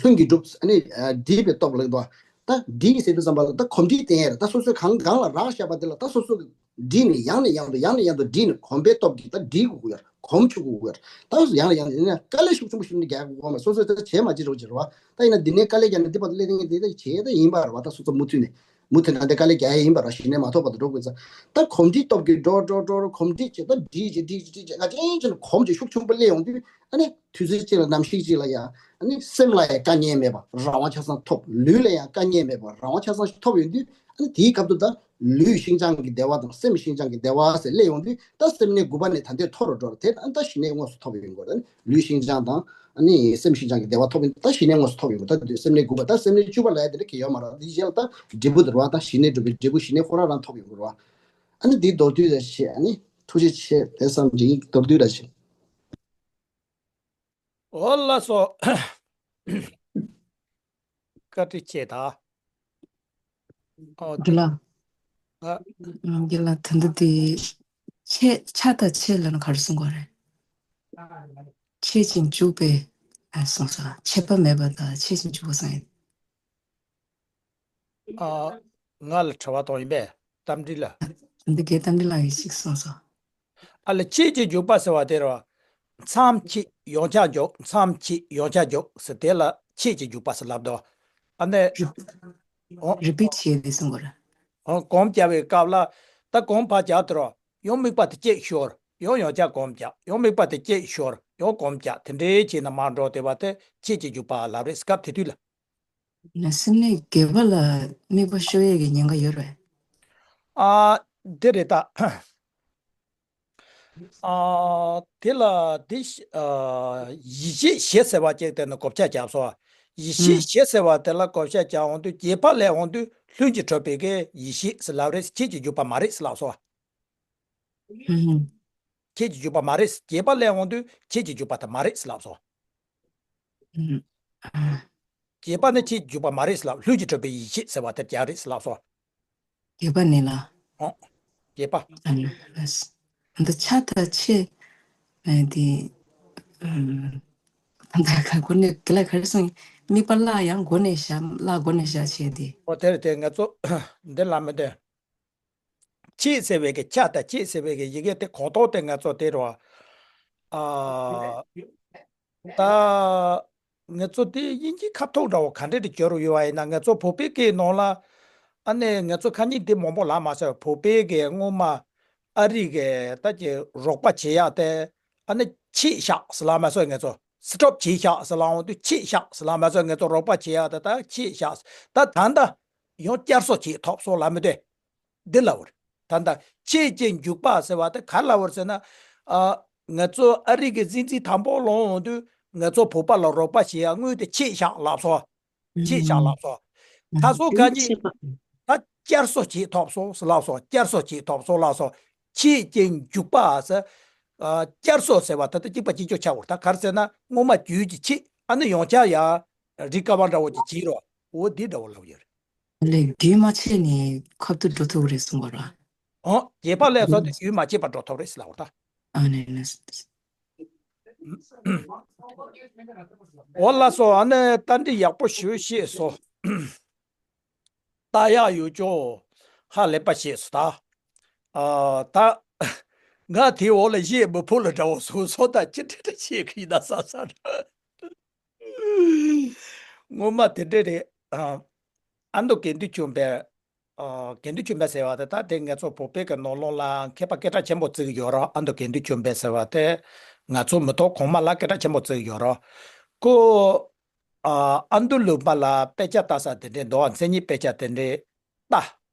ལྷུན་གྱིས་གྲུབ། ཨ་ནི་འདྲིས་པའི་སྟོབས་ལ་འདུག་བ། ད་འདྲིས་ཟེར་དུས་ཙམ་པ་ལ་ད་གོམས་འདྲིས་བསྟེན་ཡ་རེད། ད་སོ་སོས་གང་གང་ལ་རག་བཞག་པ་དེ་ལ་ད་སོ་སོ་གིས་འདྲིས་ནས་ཡང་ནས་ཡང་དུ་ཡང་ནས་ཡང་དུ་འདྲིས་ནས་གོམས་པའི་སྟོབས་ཀྱིས་ད་འདྲིས་དགོས་ཀྱི་ཡོད་རེད། གོམས་བཅུག་དགོས་ཀྱི་ཡོད་རེད། ད་སོ་སོ་ཡང་ནས་ཡང་དུ་ཡིན་ན་དཀའ་ལས་ཤུགས་ཆེན་པོ་ཞིག་ནས་རྒྱག་དགོས་མ། སོ་སོས་ད་བྱས་མ་བྱེད་རོགས་བྱེད་རེད་བ། ད་ཡིན་ན་འདི་ནས་དཀའ་ལས་རྒྱག་ནས་འདི་བར་དུ་སླེབས་མཁན་དེ་ད་བྱས་ད་ཡིན་པ་རེད་བ། ད་སོ་སོ་མུ་མཐུད་ནས་མུ་མཐུད་ནས་འདི་དཀའ་ལས་རྒྱག་ཡ་ཡིན་པ་རེད། གཞི་ནས་མ་ཐོབ་བར་དུ་འགྲོ་དགོས་ཙང་། ད་གོམས་འདྲིས་སྟོབས་ཀྱིས་འགྲོ་འགྲོ་འགྲོ་འགྲོ་གོམས་འདྲིས་བྱས། ད་འདྲིས་བྱས་འདྲིས་བྱས་འདྲིས་བྱས་ང་ཅན་ཅན་གོམས་བྱས་ཤུགས་ཆེན་པོ་སླེབས་ཡོང་དུས། ཨ་ནི་དུས་ཚོད་གཅིག་ལ་ནམ་ཞིག་ཅིག་ལ་ཡ། ཨ་ནི་སེམས་ལ་ཡ་དཀའ་ངལ་མེད་པ་རང་དབང་ཆ་ཚང་ཐོབ། ལུས་ལ་ཡ་དཀའ་ངལ་མེད་པ་རང་དབང་ཆ་ཚང་ཞིག་ཐོབ་ཡོང་དུས། ཨ་ནི་དེའི་སྐབས་དུ་ད་ལུས་ཤིན་སྦྱངས་ཀྱི་བདེ་བ་དང་སེམས་ཤིན་སྦྱངས་ཀྱི་བདེ་བ་ཟེར་སླེབས་ཡོང་དུས། ད་སེམས་གནས་དགུ་པ་ནས་ད་ལྟའི་མཐོ་རུ་འགྲོ་ར། དེ་ད་ད་ཞི་གནས་དངོས་སུ་ཐོབ་ཡོང་དགོས་ར། ལུས་ཤིན་སྦྱངས་དང་ཨ་ནི་སེམས་ཤིན་སྦྱངས་ཀྱི་བདེ་བ་ཐོབ་ཡོང་དུས་ད་ཞི་གནས་དངོས་སུ་ཐོབ་ཡོང་དགོས། ད་སེམས་གནས་དགུ་པ། ད་སེམས་གནས་བཅུ་པ་ལ་ཡ་དེ་འདྲ་གི་ཡོད་མ་རེད། དེ་རྗེས་ལ་ད་འབྲས་བུ་དེ་རེད་བ། ད་ཞི་གནས་སྒྲུབ་པའི་འབྲས་བུ་ཞི་གནས་ཁོ་རང་རང་ཐོབ་ཡོང་དགོས་ར། ཨ་ནི་འདི་མདོར་བསྡུས་ར་བྱས། ཨ་ནི་ཐུགས་རྗེ་ཆེ། དེ་ཙམ་གྱིས་མདོར་བསྡུས་ར་བྱས། འོ་ལགས་སོ། བཀའ་དྲིན་ཆེ་ད། ཨོ་དེ། དགེ་ལགས། ཨ། དགེ་ལགས། ད་ལྟ་དེ་ཆད། ཆགས་དང་ཆད་ལབ་ན་ག་རེ་གསུང་གི་རེད། འཆད་ཅིང་འཇུག་པའི། ཨ། གསུངས་སོང་། ཆད་པ་མེད་པ་དང་འཆད་ཅིང་འཇུག་པ་གསུངས་ཡིན། ཨ། ང་ལ་དྲི་བ་གཏོང་ཡིན་པས། རྟ་མགྲིན་ལགས། འདི་གའི་རྟ་མགྲིན་ལགས་ཀྱིས་ཅིག་གསུངས་སོང་། ཨ་ལ། འཆད་ཅིང་འཇུག་པ་ཟེར་བ་དེ་རེད་བ། མཚམས་ཅིག་ཡང་བསྐྱར་འཇུག་མཚམས་ཅིག་ཡང་བསྐྱར་འཇུག་ཟེར་དེ་ལ་འཆད་ཅིང་འཇུག་པ་ཟེར་ལབ་འདུག་ཨ་ནི། རི་ཨོ། རི་པིཊ་བྱས་ཏེ་གསུང་དགོས་རེད། ཨོ། གོམས་རྒྱག་པའི་སྐབས་ལ། ད་གོམས་ཕར་རྒྱག་དེ་རེད་བ། ཡང་དམིགས་པ་དེ་གཅིག་ཤོར། ཡང་ཡང་བསྐྱར་གོམས་རྒྱག་ཡང་དམིགས་པ་དེ་གཅིག་ཤོར། ཡང་གོམས་རྒྱག་དེ་འདྲའི་བྱས་ནས་མར་འགྲོ་བསྡད་པ་དེ་འཆད་ཅིང་འཇུག་པ་ལབ་རེད། སྐབས་དེ་དུས་ལ། ན་སེམས་གནས་བརྒྱད་པ་ལ་དམིགས་པ་ཤོར་ཡས་ཀྱི་ཉེན་ཁ་ཡོད་རེད། ཨ། དེ་རེད་ད། ཨ། དེ་ལ་དེ། ཨ། ཡིད་ཆེས་བཞི་ཟེར་བ་ཅིག་དེ་ནི་བགོ་བཤའ་བརྒྱབ་སོང་། ཡིད་ཆེས་ཨང་། བཞི་ཟེར་བ་དེ་ལ་བགོ་བཤའ་བརྒྱབ་འོང་དུས། བརྒྱད་པ་སླེབས་འོང་དུས་ལྷུན་གྱིས་གྲུབ་པའི་གི་ཡེ་ཤེས་ཟེར་ལབ་རེད། འཆད་ཅིང་འཇུག་པ་མ་རེད་ཟེར་ལབ་སོང་། ཨང་། འཆད་ཅིང་འཇུག་པ་མ་རེད། བརྒྱད་པ་སླེབས་འོང་དུས་འཆད་ཅིང་འཇུག་པ་དེ་མ་རེད་ཟེར་ལབ་སོང་། ཨང་། ཨ། བརྒྱད་པ་ནི་འཆད་ཅིང་འཇུག་པ་མ་རེད་ཟེར་ལབ། ལྷུན་གྱིས་གྲུབ་པའི་ཡེ་ཤེས་ཟེར་བ་དེ་རྒྱག་རེད་ཟེར་ལབ་སོང་། བརྒྱད་པ་ནི་ལ། ཨོ། བརྒྱད་པ། ཨ་ནི། འདི་ཆགས་དང་ཆད། ཨ། དེ། ཨ། ད་ག་སྒོ་ནས་དེ་ལ་ག་རེ་གསུངས། དམིགས་པ་བརླག་ཡང་སྒོ་ནས་བཞག་བརླག་སྒོ་ནས་བཞག་བྱས་ཏེ། ཨོ། དེ་རེད་དེ། ང་ཚོ་འདི་ལ་མི་འདོན། ཆད་ཟེར་བའི་གི། ཆགས་དང་ཆད་ཟེར་བའི་གི་ཡི་གེ་དེ་གོ་རྟོགས་དེ་ང་ཚོ་དེ་རེད་བ། ཨ། ད་ང་ཚོ་དེ་དབྱིན་ཇིའི་ཁ་ཐོག་འདྲ་བོ་ག་འདྲ་དེ་བསྒྱུར་ཡོད་པ་ཡིན་ན། ང་ཚོ་བོད་པའི་སྐད་ནང་ལ། ཨ་ནི་ང་ཚོ་ཁ་ཉིན་དེ་མང་པོ་ལབ་མ་སོང་། བོད་པའི་གི་སྔོན་མ་ཨ་རི་གི་ད་ཀྱི་རོགས་པ་བྱེད་ཡག་དེ། ཨ་ནི་ཆད་བཞག་ཟེར་ལབ་མ་སོང་། ང་ཚོ་སི་ཊོབ་བྱས་བཞག་ཟེར་ལབ་འོང་དུས་ཆད་བཞག་ཟེར་ལབ་མ་སོང་། ང་ཚོ་རོགས་པ་བྱེད་ཡག་དེ་ད་ཆད་བཞག་ད་ད་ལྟ་ཡང་བསྐྱར་གསོ་བྱེད་ཐུབ་སོང་ལབ་མི་འདོད། འདི་ལབ་པ་རེད། ད་ལྟ་འཆད་ཅིང་འཇུག་པ་ཟེར་བ་དེ་ག་རེ་ལབ་པ་རེད་ཟེར་ན། ཨ། ང་ཚོ་ཨ་རི་གི་སྲིད་འཛིན་དང་པོ་ལོག་འོང་དུས་ང་ཚོ་བོད་པ་ལ་རོགས་པ་བྱེད་ཡག་དངུལ་དེ་ཆད་བཞག་ལབ་སོང་། ཆད་བཞག་ལབ་སོང་། ད་སོ་ག་ཉིན་ད་ བསྐྱར་གསོ་བྱེད་ཐུབ་སོང་ལབ་སོང་། བསྐྱར་གསོ་བྱེད་ཐུབ་སོང་ལབ་སོང་། ཆེད་ཅིང་འཇུག་པ་ཟེར། ཨ། བསྐྱར་གསོ་ཟེར་བ་ད་ལྟ་གཅིག་པ་གཅིག་རྐྱང་ཆགས་འོང་། ད་ག་རེ་ཟེར་ན་སྔོན་མ་བརྒྱུད་ཀྱི་ཆེད། ཨ་ནི་ཡང་བསྐྱར་ཡང་རི་ཀ་བ་འདྲ་བོ་ཅིག་བྱེད་རོགས། འོ་འདི་འདྲ་བོ་ལབ་ཡོད་རེད། ལས་རྒྱུན་མ་ཆད་ནས་ཁ་ཐུག་འགྲོ་ཐུབ་ཀྱི་རེད་གསུངས་པ་ར། ཨོ། རྒྱས་པ་ལས་ཚོ་དེ་རྒྱུན་མ་ཆད་པར་འགྲོ་ཐུབ་རེད་ཟེར་ལབ་པ་ད། ཨ་ནི་ནི། འོ་ལགས་སོ། ཨ་ནི་ད་འདི་ཡག་པོ་ཞེ་པོ་ཤེས་སོང་། ལྟ་ཡག་ཡོད་ཅོག་ཧ་ལས་པ་ཤེས་སོང་ད། ཨ། ད་ང་དེའི་འོག་ལ་བཞེས་མི་ཕོད་ལ་འདྲ་བོ་སོང་སོང་། ད་ཅི་འདྲ་འདྲ་བཤད་གི་ཡིན་ན་བསམ་བསམ། སྔོན་མ་དེ་འདྲ་རེད། ཨ། ཨ་མདོ་དགེ་འདུན་ཆོས་འཕེལ། ཨ། དགེ་འདུན་ཆོས་འཕེལ་ཟེར་བ་དེ་ད་དེ་ང་ཚོ་བོད་པའི་གི་ནང་ལོགས་ལ་མཁས་པ་སྐད་གྲགས་ཆེན་པོ་བརྩི་གི་ཡོད་རེད། ཨ་མདོ་དགེ་འདུན་ཆོས་འཕེལ་ཟེར་བ་དེ་ང་ཚོ་མི་ཐོག་གོང་མ་ལ་སྐད་གྲགས་ཆེན་པོ་བརྩི་གི་ཡོད་རེད། ཁོ། ཨ། ཨ་མདོ་ལུང་པ་ལ་དཔེ་ཆ་ལྟ་ས་དེ་འདྲའི་འདུག་མཚན་ཉིད་དཔེ་ཆ་དེ་འདྲའི་ལྟ།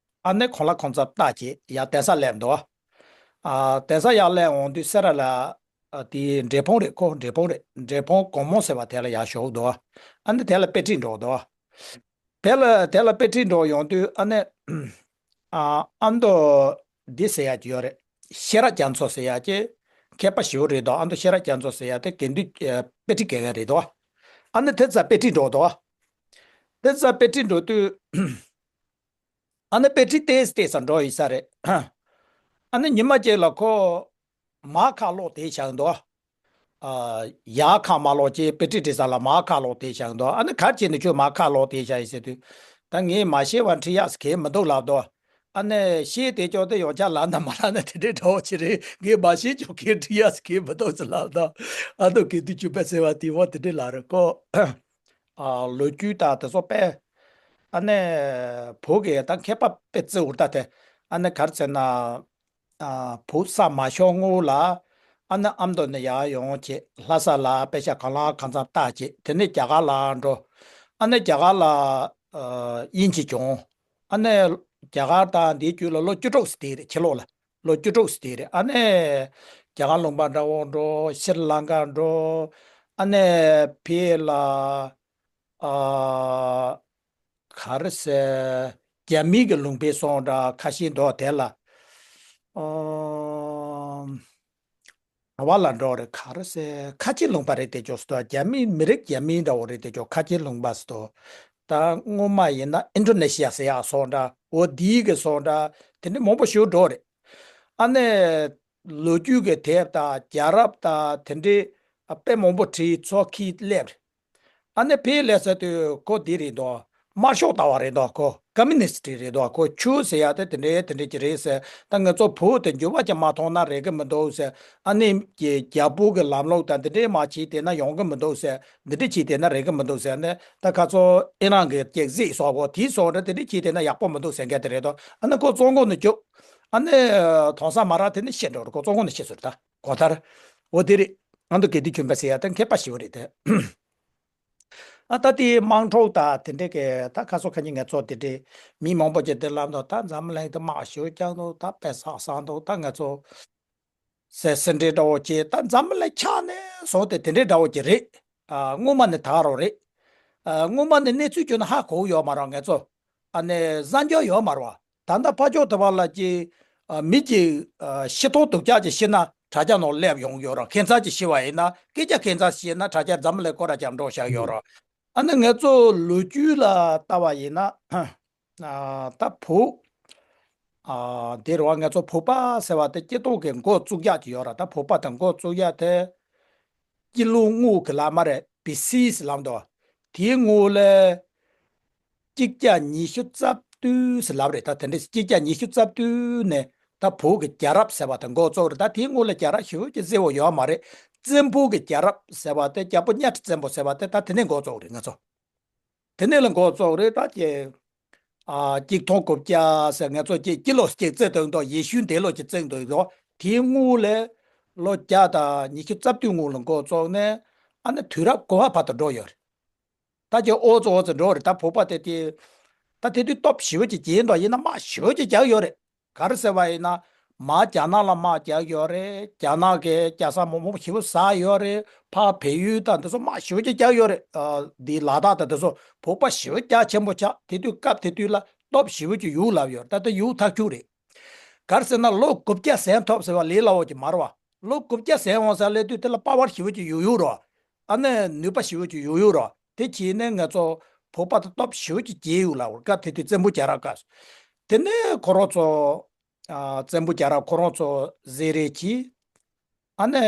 ཨ་ནི་ཁོང་ལ་ཁོང་ཚོ་ལྟ་བྱས་ཡར་གདན་ས་སླེབས་འདུག་ཨ། གདན་ས་ཡར་སླེབས་འོང་དུས་སེ་ར་ལ། ཨ། དེའི་འབྲས་སྤུངས་རེད། ཁོ་འབྲས་སྤུངས་རེད། འབྲས་སྤུངས་དགོང་མོ་ཟེར་བ་དེ་ལ་ཡར་བཞུགས་འདུག་ཨ་ནི་དེ་ལ་དཔེ་ཁྲིད་འགྲོ་འདུག་དེ་ལ་དེ་ལ་དཔེ་ཁྲིད་འགྲོ་ཡོང་དུས་ཨ་ནི། ཨ། ཨ་མདོ་འདི་ཟེར་ཡག་ཅིག་ཡོད་རེད། ཤེས་རབ་རྒྱ་མཚོ་ཟེར་ཡག་ཅིག་མཁས་པ་ཞེ་པོ་རེད་འདུག་ཨ་མདོ་ཤེས་རབ་རྒྱ་མཚོ་ཟེར་ཡག་དེ་དགེ་འདུན། ཨ། དཔེ་ཁྲིད་དགེ་རྒན་རེད་འདུག་ཨ་ནི་དེ་ཚོ་དཔེ་ཁྲིད་འགྲོ་འདུག་དེ་ཚོ་དཔེ་ཁྲིད་འགྲོ་དུས། ཨ་ནི་དཔེ་ཁྲིད་ཏོག་ཙམ་ཏོག་ཙམ་འགྲོ་ཡིན་ས་རེད། ཨ་ནི་ཉི་མ་གཅིག་ལ་ཁོ་མར་ཁ་ལོག་བསྡད་བཞག་འདུག་ཨ། ཡར་ཁ་མ་ལོག་ཅེས་དཔེ་ཁྲིད་ཁྲིད་ས་ལ་མར་ཁ་ལོག་བསྡད་བཞག་འདུག་ཨ་ནི་ག་རེ་བྱས་ནས་ཁྱོད་མར་ཁ་ལོག་བསྡད་བཞག་ཡིན་ཟེར་དུས། ད་ངས་མ་ཤེས་པ་ཁྲིད་ཡག་གང་ཡང་མི་འདུག་ལབ་འདུག་ཨ་ནི་ཤེས་བསྡད་ཀྱོག་དེ་ཡོང་ཆ་ལབ་ན་མ་ལབ་ན་དེ་འདྲའི་འདྲ་བོ་ཅིག་རེད། ངས་མ་ཤེས་ཀྱོག་གང་ཡང་ཁྲིད་ཡག་གང་ཡང་མི་འདུག་ཟེར་ལབ་འདུག་ཨ་མདོ་དགེ་འདུན་ཆོས་འཕེལ་ཟེར་བ་དེ་བ་དེ་འདྲའི་ལབ་རེད་ཁོ། ཨ། ལོ་རྒྱུས་དང་དེ་ཚོ་དཔེ། ཨ་ནི་བོད་ཀྱི་ད་མཁས་པ་དཔེ་བརྩི་འུར་ད་དེ། ཨ་ནི་ག་རེ་ཟེར་ན། ཨ། བོད་ས་མ་ཤོར་སྔོན་ལ། ཨ་ནི་ཨ་མདོ་ནས་ཡར་ཡོང་བྱས་ལྷ་ས་ལ་དཔེ་ཆ་གང་ལ་གང་འཚམ་བལྟས་བྱས། དེ་ནས་རྒྱ་གར་ལ་འགྲོ། ཨ་ནི་རྒྱ་གར་ལ། ཨ། དབྱིན་ཇི་སྦྱོང་། ཨ་ནི་རྒྱ་གར་དང་འདིའི་རྒྱུད་ལ་ལོ་བཅུ་དྲུག་ཙམ་བསྡད་རེད། ཕྱི་ལོགས་ལ་ལོ་བཅུ་དྲུག་ཙམ་བསྡད་རེད། ཨ་ནི་རྒྱ་གར་ལུང་པ་འདྲ་བོ་འགྲོ། ཤྲི་ལང་ཀ་འགྲོ། ཨ་ནི་ཕར་ལ། ཨ། ག་རེ་ཟེར། རྒྱ་མིའི་གི་ལུང་པའི་སོང་འདྲ་ཁ་ཤས་འདུག་དེ་ལ། ཨ། བ་ལ་འགྲོ་རེད། ག་རེ་ཟེར། ཁ་ཆེ་ལུང་པ་རེད་དེ་ཅོག་སྟོ། རྒྱ་མི་མི་རིགས་རྒྱ་མི་འདྲ་བོ་རེད་དེ་ཅོག་ཁ་ཆེ་ལུང་པ་སྟོ། ད་སྔོན་མ་ཡིན་ན་ཨིན་ཌོ་ནེ་ཤི་ཡ་ཟེར་ཡག་སོང་འདྲ། འོ་དེའི་གི་སོང་འདྲ། དེ་འདྲ་མང་པོ་ཞིག་འགྲོ་རེད། ཨ་ནི་ལོ་རྒྱུས་ཀྱི་དེབ་དང་རྒྱལ་རབས་དང་དེ་འདྲའི་དཔེ་མང་པོ་བྲིས་ཚོགས་ཀྱིས་སླེབས་རེད། ཨ་ནི་ཕར་སླེབས་ཚར་དུས་ཁོ་འདི་རེད་འདུག་དམར་ཤོག་ལྟ་བ་རེད་འདུག་ཁོ་ཀོ་མུ་ནི་སི་ཊི་རེད་འདུག་ཁོ་ཆོས་ཟེར་ཡག་དེ་དེ་འདྲའི་དེ་འདྲའི་ཅིག་རེད་ཟེར། ད་ང་ཚོ་བོད་དེ་འགྱུར་བ་ཅིག་མ་ཐོན་ན་རེག་གི་མི་འདུག་ཟེར། ཨ་ནི་རྒྱ་བོད་ཀྱི་ལམ་ལུགས་དང་འདི་འདྲའི་མ་བྱས་བསྡད་ན་ཡོང་གི་མི་འདུག་ཟེར། འདི་འདྲ་བྱས་བསྡད་ན་རེག་གི་མི་འདུག་ཟེར་ནས། ད་ཁ་ཚོ་ཨི་རན་གྱི་ཅིག་གཟིགས་སོགས་པོ་དེའི་སོགས་འདྲ་དེ་འདྲ་བྱས་བསྡད་ན་ཡག་པོ་མི་འདུག་ཟེར་མཁན་དེ་རེད་འདུག་ཨ་ནི་ཁོ་བཙོན་ཁང་ནས་བཅུག་ཨ་ནི་དོང་ས་མ་ར་དེ་ནས་ཤི་འགྲོ་རེད། ཁོ་བཙོན་ཁང་ནས་ཤི་སོང་རེད། ད་གོ་ཐར། འོ་དེ་རེད། ཨ་མདོ་དགེ་འདུན་ཆོས་འཕེལ་ཟེར་ཡག་དེ་མཁས་པ་ཞེ་པོ་རེད་དེ། ཨ་ད་དེ་དམངས་ཁྲོད་དང་དེ་འདྲའི་གི་ད་ཁ་སོ་ཁ་ཉིན་ངལ་རྩོལ་དེ་འདྲའི་མི་མང་པོ་ཅིག་དེ་ལབ་འདུག་ད་འཛམ་གླིང་དུ་དམག་ཞེ་པོ་རྒྱག་འདུག་ད་དཔེ་བསགས་བསགས་འདུག་ད་ངལ་རྩོལ་ཟེར་ཟེར་འདྲའི་འདྲ་བོ་ཅིག་ད་འཛམ་གླིང་ཆགས་ནས་བཟུང་སྟེ་དེ་འདྲའི་འདྲ་བོ་ཅིག་རེད། ཨ། སྔོན་མ་ནས་ད་རོགས་རེད། ཨ། སྔོན་མ་ནས་གནས་ཚུལ་བརྗོད་ན་ཧ་གོ་ཡོད་མ་རེད་ངལ་རྩོལ། ཨ་ནི་གསར་འགྱུར་ཡོད་མ་རེད་བ། ད་ལྟ་ཕར་ཕྱོགས་དེ་བ་ལ་ཅིག་ཨ། མི་གཅིག་ཨ། ཤི་ཐོག་སྡུག་ཅག་ཅིག་ཤི་ན་དྲ་རྒྱ་ནང་སླེབས་ཡོང་གི་ཡོད་རེད། ཁྱད་མཚར་ཅིག་ཤི་བ་ཡིན་ན་སྐད་ཆ་ཁྱད་མཚར་ཤི་ན་དྲ་རྒྱ་འཛམ་གླིང་སྐོར་ར་རྒྱབ་འགྲོ་བཞག་ཡོད་རེད། ཨ་ནི་ངལ་རྩོལ་ལོ་རྒྱུས་ལ་ལྟ་བ་ཡིན་ན། ཨ། ད་བོད། ཨ། དེ་རུ་བ་ངལ་རྩོལ་བོད་པ་ཟེར་བ་དེ་སྤྱི་ཚོགས་ཀྱི་འགོ་བཙུགས་ཡག་ཅིག་ཡོད་ར། ད་བོད་པ་དང་འགོ་བཙུགས་ཡག་དེ། སྤྱི་ལོ་སྔོན་གྱི་ལམ་མ་རེད། བི་སི་ཟེར་ལབ་འདུག་དེའི་སྔོན་ལ། གཅིག་བརྒྱ་ཉི་ཤུ་རྩ་བདུན་ཟེར་ལབ་རེད། ད་དེ་འདྲ་གཅིག་བརྒྱ་ཉི་ཤུ་རྩ་བདུན་ནས་ད་བོད་ཀྱི་རྒྱལ་རབས་ཟེར་བ་དེ་འགོ་བཙུགས་རེད། ད་དེའི་སྔོན་ལ་རྒྱལ་རབས་ཞེ་པོ་ཅིག་གསལ་བོ་ཡོད་མ་རེད། བཙན་པོ་གི་རྒྱལ་རབས་ཟེར་བ་དེ་རྒྱལ་པོ་གཉའ་ཁྲི་བཙན་པོ་ཟེར་བ་དེ་ད་དེ་ནས་འགོ་བཙུགས་རེད་ང་ཚོ། དེ་ནས་ལ་འགོ་བཙུགས་རེད། ད་ཀྱེ། ཨ། གཅིག་སྟོང་དགུ་བརྒྱ་ཟེར་ང་ཚོ་ཀྱེ་སྤྱི་ལོ་གཅིག་བརྩི་འདུག་དོ། ཡེ་ཤུའི་འདས་ལོ་གཅིག་བརྩི་འདུག་དོ། དེའི་སྔོན་ལ་ལོ་བརྒྱ་དང་ཉི་ཤུ་རྩ་བདུན་སྔོན་ལ་འགོ་བཙུགས་ནས་ཨ་ནི་དུས་རབས་དགུ་པ་བར་དུ་འགྲོ་ཡོད་རེད། ད་ཀྱེ་ཨོ་ཙི་ཨོ་ཙི་འགྲོ་རེད། ད་བོད་པ་དེ་དེ། ད་དེ་དུས་སྟོབས་ཞེ་པོ་ཅིག་རྒྱས་འདུག་ཡིན་ན་དམག་ཞེ་པོ་ཅིག་རྒྱག་ཡོད་རེད། ག་རེ་ཟེར་བ་ཡིན་ན། མར་རྒྱ་ནག་ལ་དམག་རྒྱག་ཡོད་རེད། རྒྱ་ནག་གིས་རྒྱལ་ས་མང་པོ་ཞེ་པོ་ཟ་ཡོད་རེད། ཕར་བལ་ཡུལ་དང་དེ་ཚོ་དམག་ཞེ་པོ་ཅིག་རྒྱག་ཡོད་རེད། ཨ། འདི་ལ་དྭགས་དང་དེ་ཚོ་བོད་པ་ཞེ་པོ་རྒྱ་ཆེན་པོ་ཆགས། དེ་དུས་སྐབས་དེ་དུས་ལ་ སྟོབས་ཞེ་པོ་ཅིག་ཡོད་ལབ་ཡོད། ད་ལྟ་ཡོད་ཐག་ཆོད་རེད། ག་རེ་ཟེར་ན་ལོ་དགུ་བརྒྱ་ཟིན་ཐུབ་ཟེར་བ་ལས་སླ་བོ་ཅིག་མ་རེད་བ། ལོ་དགུ་བརྒྱ་ཟིན་འོང་ཟེར་སླེབས་དུས་དེ་ལ་པ་ཝར་ཞེ་པོ་ཅིག་ཡོད་ཡོད་རེད་བ། ཨ་ནི་ནུས་པ་ཞེ་པོ་ཅིག་ཡོད་ཡོད་རེད་བ། དེ་བྱས་ནས་ང་ཚོ་བོད་པ་དང་སྟོབས་ཞེ་པོ་ཅིག་རྒྱས་ཡོད་ལབ་རེད། སྐབས་དེ་དུས་བཙན་པོ་རྒྱལ་རབས་སྐབས་སུ། དེ་ནས་ཁོ་རང་ཚོ་ཨ་བཙན་པོ་རྒྱལ་རབས་ཁོ་རང་ཚོ་བཟས་རེས་གྱིས། ཨ་ནི་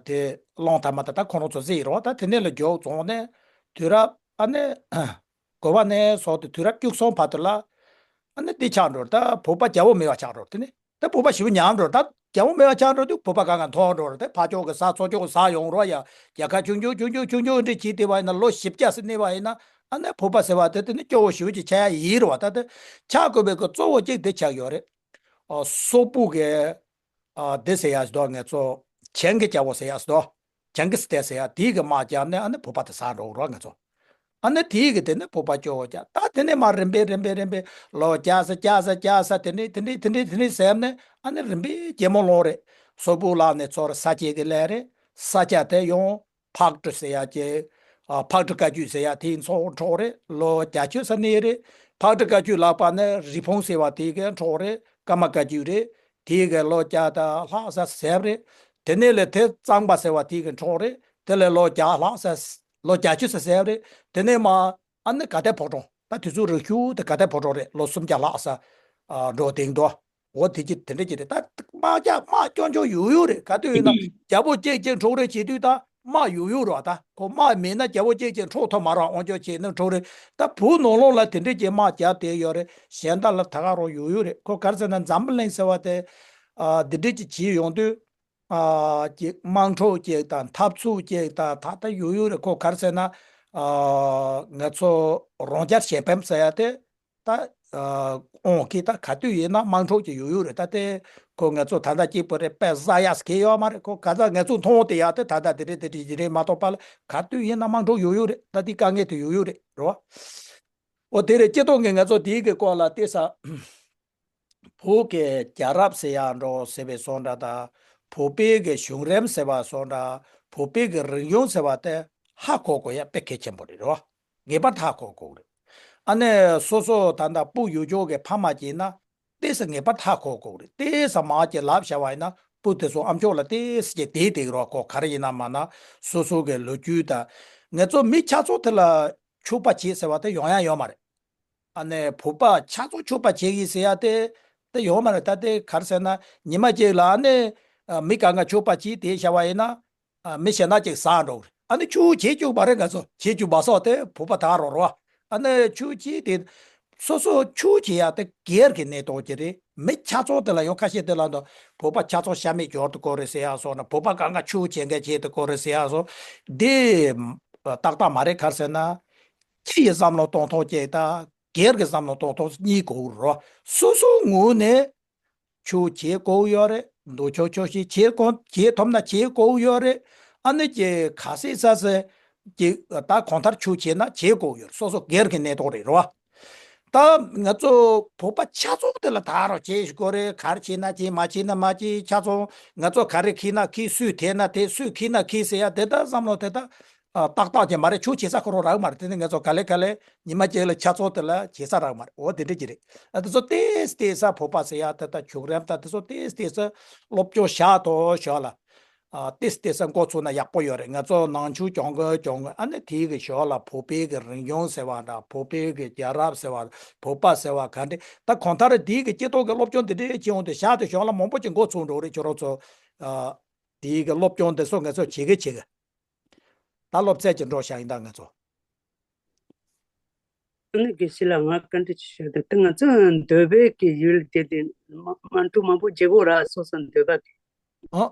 དེ་གླང་དར་མ་དང་ད་ཁོ་རང་ཚོ་བཟས་ཡོད་རེད་བ། ད་དེ་ནས་ལ་མགྱོགས་བྱུང་ནས་དུས་རབས་ཨ་ནི་དགུ་པ་ནས་བཟུང་སྟེ་དུས་རབས་བཅུ་གསུམ་བར་དུ་ལ་ཨ་ནི་འདི་ཆགས་འགྲོ་རེད། ད་བོད་པ་རྒྱལ་པོ་མེད་པ་ཆགས་འགྲོ་རེད། དེ་ནས་ད་བོད་པ་ཞེ་པོ་ཉམས་འགྲོ་རེད། ད་རྒྱལ་པོ་མེད་པ་ཆགས་འགྲོ་དུས་བོད་པ་གང་ག་མཐོང་འགྲོ་རེད། ད་ཕར་ཕྱོགས་ཀྱི་ས་ཚུར་ཕྱོགས་ཀྱི་ས་ཡོང་རོགས་ཡ། རྒྱལ་ཁབ་ཆུང་ཆུང་ཆུང་ཆུང་ཆུང་ཆུང་འདྲ་བྱས་བསྡད་པ་ཡིན་ན་ལོ་བཞི་བརྒྱ་ཙམ་གནས་པ་ཡིན་ན་ཨ་ནི་བོད་པ་ཟེར་བ་དེ་དེ་ནི་སྐྱོ་བོ་ཞེ་པོ་ཅིག་ཆགས་ཡ་ཡིན་རེད་བ། ད་དེ་ཆགས་དགོས་པའི་གི་གཙོ་བོ་གཅིག་དེ་ཆགས་ཡོད་རེད། ཨ་སོག་པོ་གི་ཨ་དེ་ཟེར་ཡ་ཞིག་འདུག་ང་ཚོ་ཆེན་གྱི་རྒྱལ་པོ་ཟེར་ཡ་ཞིག་འདུག་ཆེན་གྱི་སི་ཏན་ཟེར་ཡ་དེའི་གི་དམག་རྒྱབ་ནས་ཨ་ནི་བོད་པ་དེ་ཟ་འགྲོ་རོགས་ང་ཚོ། ཨ་ནི་དེའི་གི་དེ་ནི་བོད་པ་སྐྱོ་བོ་རྒྱག་ད་དེ་ནས་མར་རིམ་པས་རིམ་པས་རིམ་པས་ལོ་བརྒྱ་ས་བརྒྱ་ས་བརྒྱ་ས་དེ་འདྲས་དེ་འདྲས་དེ་འདྲས་དེ་འདྲས་ཟེར་ནས་ཨ་ནི་རིམ་པས་ཇེ་མང་ལོངས་རེད། སོག་པོ་ལག་ནས་ཚུར་ས་སྐྱེལ་གི་ལས་རེད། ས་ཆ་དེ་ཡང་ཕག་གྲུ་ཟེར་ཡ་ཅིག་ཨ་ཕག་གྲུ་བཀའ་བརྒྱུད་ཟེར་ཡ་དེའི་ཚོགས་འཕྲོག་རེད། ལོ་བརྒྱད་ཅུ་ས་གནས་རེད། ཕག་གྲུ་བཀའ་བརྒྱུད་ལག་པ་ནས་རི་ཕུང་ཟེར་བ་དེ་གའི་འཕྲོག་རེད། ཀརྨ་བཀའ་བརྒྱུད་རེད། དེའི་གའི་ལོ་བརྒྱ་དང་ལྷག་ས་ཟེར་བ་རེད། དེ་ནས་ལས་དེ་གཙང་པ་ཟེར་བ་དེ་གའི་འཕྲོག་རེད། དེ་ལས་ལོ་བརྒྱ་ལྷག་ས་ལོ་བརྒྱད་ཅུ་ས་ཟེར་བ་རེད། དེ་ནས་མ་ཨ་ནི་དགའ་ལྡན་ཕོ་བྲང་ད་དུས་ཚོད་རིང་ཤོས་དེ་དགའ་ལྡན་ཕོ་བྲང་རེད། ལོ་སུམ་བརྒྱ་ལྷག་ས་ཨ་འགྲོ་དེང་དུ། འོ་དེ་ཅི་དེ་འདྲ་ཅི་རེད། ད་དམག་རྒྱག་དམག་སྐྱོན་ཆོག་ཡོད་ཡོད་རེད། ག་དུས་ཡིན་ན་རྒྱལ་པོ་གཅིག་གཅིག་འཕྲོག་རེས་བྱེད་དུས་ད་དམག་ཡོད་ཡོད་རེད་བ། ད་ཁོ་དམག་མེད་ན་རྒྱལ་པོ་གཅིག་གཅིག་འཕྲོག་ཐུབ་མ་རེད་བ། དབང་སྐྱོན་བྱས་ནས་འཕྲོག་རེས་ད་བོད་ནང་ལོགས་ལ་དེ་འདྲ་ཅིག་དམག་རྒྱབ་བསྡད་ཡོད་རེད། གཞན་དག་ལ་ད་ག་རང་ཡོད་ཡོད་རེད། ཁོ་ག་རེ་ཟེར་ན་འཛམ་བུ་གླིང་ཟེར་བ་དེ་ཨ་འདི་འདྲ་ཅིག་བྱེད་ཡོང་དུས་ཨ་ཅིག་དམག་འཁྲུག་ཅིག་དང་འཐབ་རྩོད་ཅིག་དང་ད་ལྟ་ཡོད་ཡོད་རེད། ཁོ་ག་རེ་ཟེར་ན་ཨ་ང་ཚོ་རང་རྒྱལ་གཞན་ཕམ་ཟེར་ཡ་དེ། ད་ཨ་ཨོང་ཁི་ད་ག་དུས་ཡིན་ན་དམག་འཁྲུག་ཅིག་ཡོད་ཡོད་རེད། ད་དེ་ཁོ་ང་ཚོ་ད་ལྟ་གཅིག་པུ་རེད་པས་ཟ་ཡ་སྐད་ཡོད་མ་རེད། ཁོ་ག་ད་ང་ཚོ་མཐོང་དེ་ཡ་དེ་ད་ལྟ་དེ་རེད་དེ་རེད་ཡིན་རེད་མ་གཏོགས་པ་ལ་ག་དུས་ཡིན་ན་དམག་འཁྲུག་ཡོད་ཡོད་རེད། ད་དེ་དཀའ་ངལ་དེ་ཡོད་ཡོད་རེད་རེད་བ། འོ་དེ་རེད། སྤྱི་ཏོག་གི་ང་ཚོ་དེའི་གི་སྐོར་ལ་བལྟས་ས། བོད་ཀྱི་རྒྱལ་རབས་ཟེར་ཡ་འགྲོ་ཟེར་བའི་བཟོ་འདྲ་དང་། བོད་པའི་གི་བྱུང་རིམ་ཟེར་བ་བཟོ་འདྲ། བོད་པའི་གི་རིག་གཞུང་ཟེར་བ་དེ་ཧ་གོ་དགོས་ཡ་དཔེ་གལ་ཆེན་པོ་རེད་རོ། ངེས་པར་དུ་ཧ་གོ་དགོས་རེད། ཨ་ནི་སོ་སོ་ད་ལྟ་སྤུ་ཡོད་ཆོག་གི་ཕ་མ་གྱིས་ན་ཏོག་ཙམ་ངེས་པར་དུ་ཧ་གོ་དགོས་རེད། ཏོག་ཙམ་མ་གྱིས་ལབ་བྱ་བ་ཡིན་ན་སྤུ་དེ་ཚོ་ཨམ་ཅོག་ལ་ཏོག་ཙམ་གྱིས་བསྡད་བསྡད་རོགས་ཁོ་ག་རེ་ཡིན་ན་མ་ན་སོ་སོ་གི་ལོ་རྒྱུས་དང་། ང་ཚོ་མི་ཆ་ཚང་དེ་ལ་ཕྱུག་པ་བྱེད་ཟེར་བ་དེ་ཡོང་ཡ་ཡོད་མ་རེད། ཨ་ནི་བོད་པ་ཆ་ཚང་ཕྱུག་པ་བྱེད་ཀྱི་ཟེར་ཡ་དེ་དེ་ཡོང་མ་རེད། ད་དེ་ག་རེ་ཟེར་ན་ཉི་མ་གཅིག་ལ་ཨ་ནི་ཨ་མི་གང་ག་ཕྱུག་པ་བྱེད་དེ་བྱ་བ་ཡིན་ན་ཨ་མི་གཞན་དག་ཅིག་ཟ་འགྲོ་གི་རེད། ཨ་ནི་ཕྱུག་བྱེད་བཅུག་པ་རེད། ང་ཚོ་བྱེད་བཅུག་པ་སོགས་དེ་བོད་པ་དག་རོ་རོ། ཨ་ནི་ཕྱུག་བྱེད་དེ་སོ་སོ་ཕྱུག་བྱེད་ཡ་དེ་སྒེར་གྱི་གནས་སྟངས་ཅིག་རེད། མི་ཆ་ཚང་དེ་ལ་ཡང་ཁ་ཤས་དེ་ལ་འདུག་བོད་པ་ཆ་ཚང་ཤ་མེད་སྦྱོར་དུ་དགོས་རེད་ཟེར་ཡ་སོགས་ན་བོད་པ་གང་ག་ཕྱུག་བྱེད་མཁན་བྱེད་དུ་དགོས་རེད་ཟེར་ཡ་སོགས་དེ་ཏག་ཏག་མ་རེད། ག་རེ་ཟེར་ན། སྤྱི་ཡི་བསམ་བློ་གཏོང་སྟངས་གཅིག་དང་སྒེར་གྱི་བསམ་བློ་གཏོང་སྟངས་གཉིས་དགོས་རོ། སོ་སོའི་ངོས་ནས་ཆོས་བྱེད་དགོས་ཡོད་རེད། འདུ་ཆོས་ཆོས་ཤིག་བྱེད་དགོས་བྱེད་ཐུབ་ན་བྱེད་དགོས་ཡོད་རེད། ཨ་ནི་ཀྱི་ག་སྲིད་ས་སྲིད་ཀྱི་ད་གང་ལྟར་ཆོས་བྱེད་ན་བྱེད་དགོས་ཡོད་རེད། སོ་སོ་སྒེར་གྱི་གནས་སྟངས་རེད་རོ། ད་ང་ཚོ་བོད་པ་ཆ་ཚང་དེ་ལ་ད་རོ་བྱེད་དགོས་རེད། ག་རེ་བྱེད་ན་བྱེད་མ་བྱེད་ན་མ་བྱེད། ཆ་ཚང་ང་ཚོ་ག་རེ་ཁྱེར་ན་ཁྱེར་སུས་དེད་ན་དེད་སུས་ཁྱེར་ན་ཁྱེར་ཟེར་ཡ་དེ་ད་བསམ་བློ་དེ་ད། ཨ་ཏག་ཏག་ཅིག་མ་རེད། ཆོས་བྱེད་ས་ཁོ་རང་རག་མ་རེད། དེ་ནི་ང་ཚོ་ག་ལེ་ག་ལེ་ཉི་མ་གཅིག་ལ་ཆ་ཚང་དེ་ལ་བྱེད་ས་རག་མ་རེད། འོ་དེ་འདྲ་ཅིག་རེད། ཨ་དེ་ཚོ་ཏེས་ཏེས་ས་བོད་པ་ཟེར་ཡ་དེ་ད་བྱུང་རིམ་ད་དེ་ཚོ་ཏེས་ཏེས་ས་སློབ་སྦྱོང་བྱ་དོ་ཞོག་ལ། ཨ་ཏེས་ཏེས་ས་འགོ་ཚུགས་ན་ཡག་པོ་ཡོད་རེད། ང་ཚོ་ནང་ཆོས་སྦྱོང་གི་སྦྱོང་གི་ཨ་ནི་དེའི་གི་ཞོག་ལ་བོད་པའི་གི་རིག་གཞུང་ཟེར་བ་འདྲ། བོད་པའི་གི་རྒྱལ་རབས་ཟེར་བ། བོད་པ་ཟེར་བ་ག་འདྲ་ད་གང་ལྟར་དེའི་གི་སྤྱི་ཚོགས་གི་སློབ་སྦྱོང་དེ་འདྲ་བྱེད་ཡོང་དུས་བཞག་དེ་ཞོག་ལ་མང་པོ་ཅིག་འགོ་ཚུགས་འགྲོ་རེད། ཁྱོད་རང་ཚོ་ཨ་དེའི་གི་སློབ་སྦྱོང་དེ་ཚོ་ང་ཚོ་བྱེད་གི་བྱེད་གི་ད་སློབ་ཚན་གྱི་འགྲོ་བཞག་ཡིན་ད་ང་ཚོ། ཨ་ནི་དགེ་བཤེས་ལགས་ང་བཀའ་འདྲི་ཅིག་ཞུ་དང་། ད་ང་ཚོ་འདོད་པའི་གི་ཡུལ་དེ་དེ་མ་མ་འགྲོ་མང་པོ་བརྗེ་གོ་ར་སོ་སོ་འདོད་པ་གི།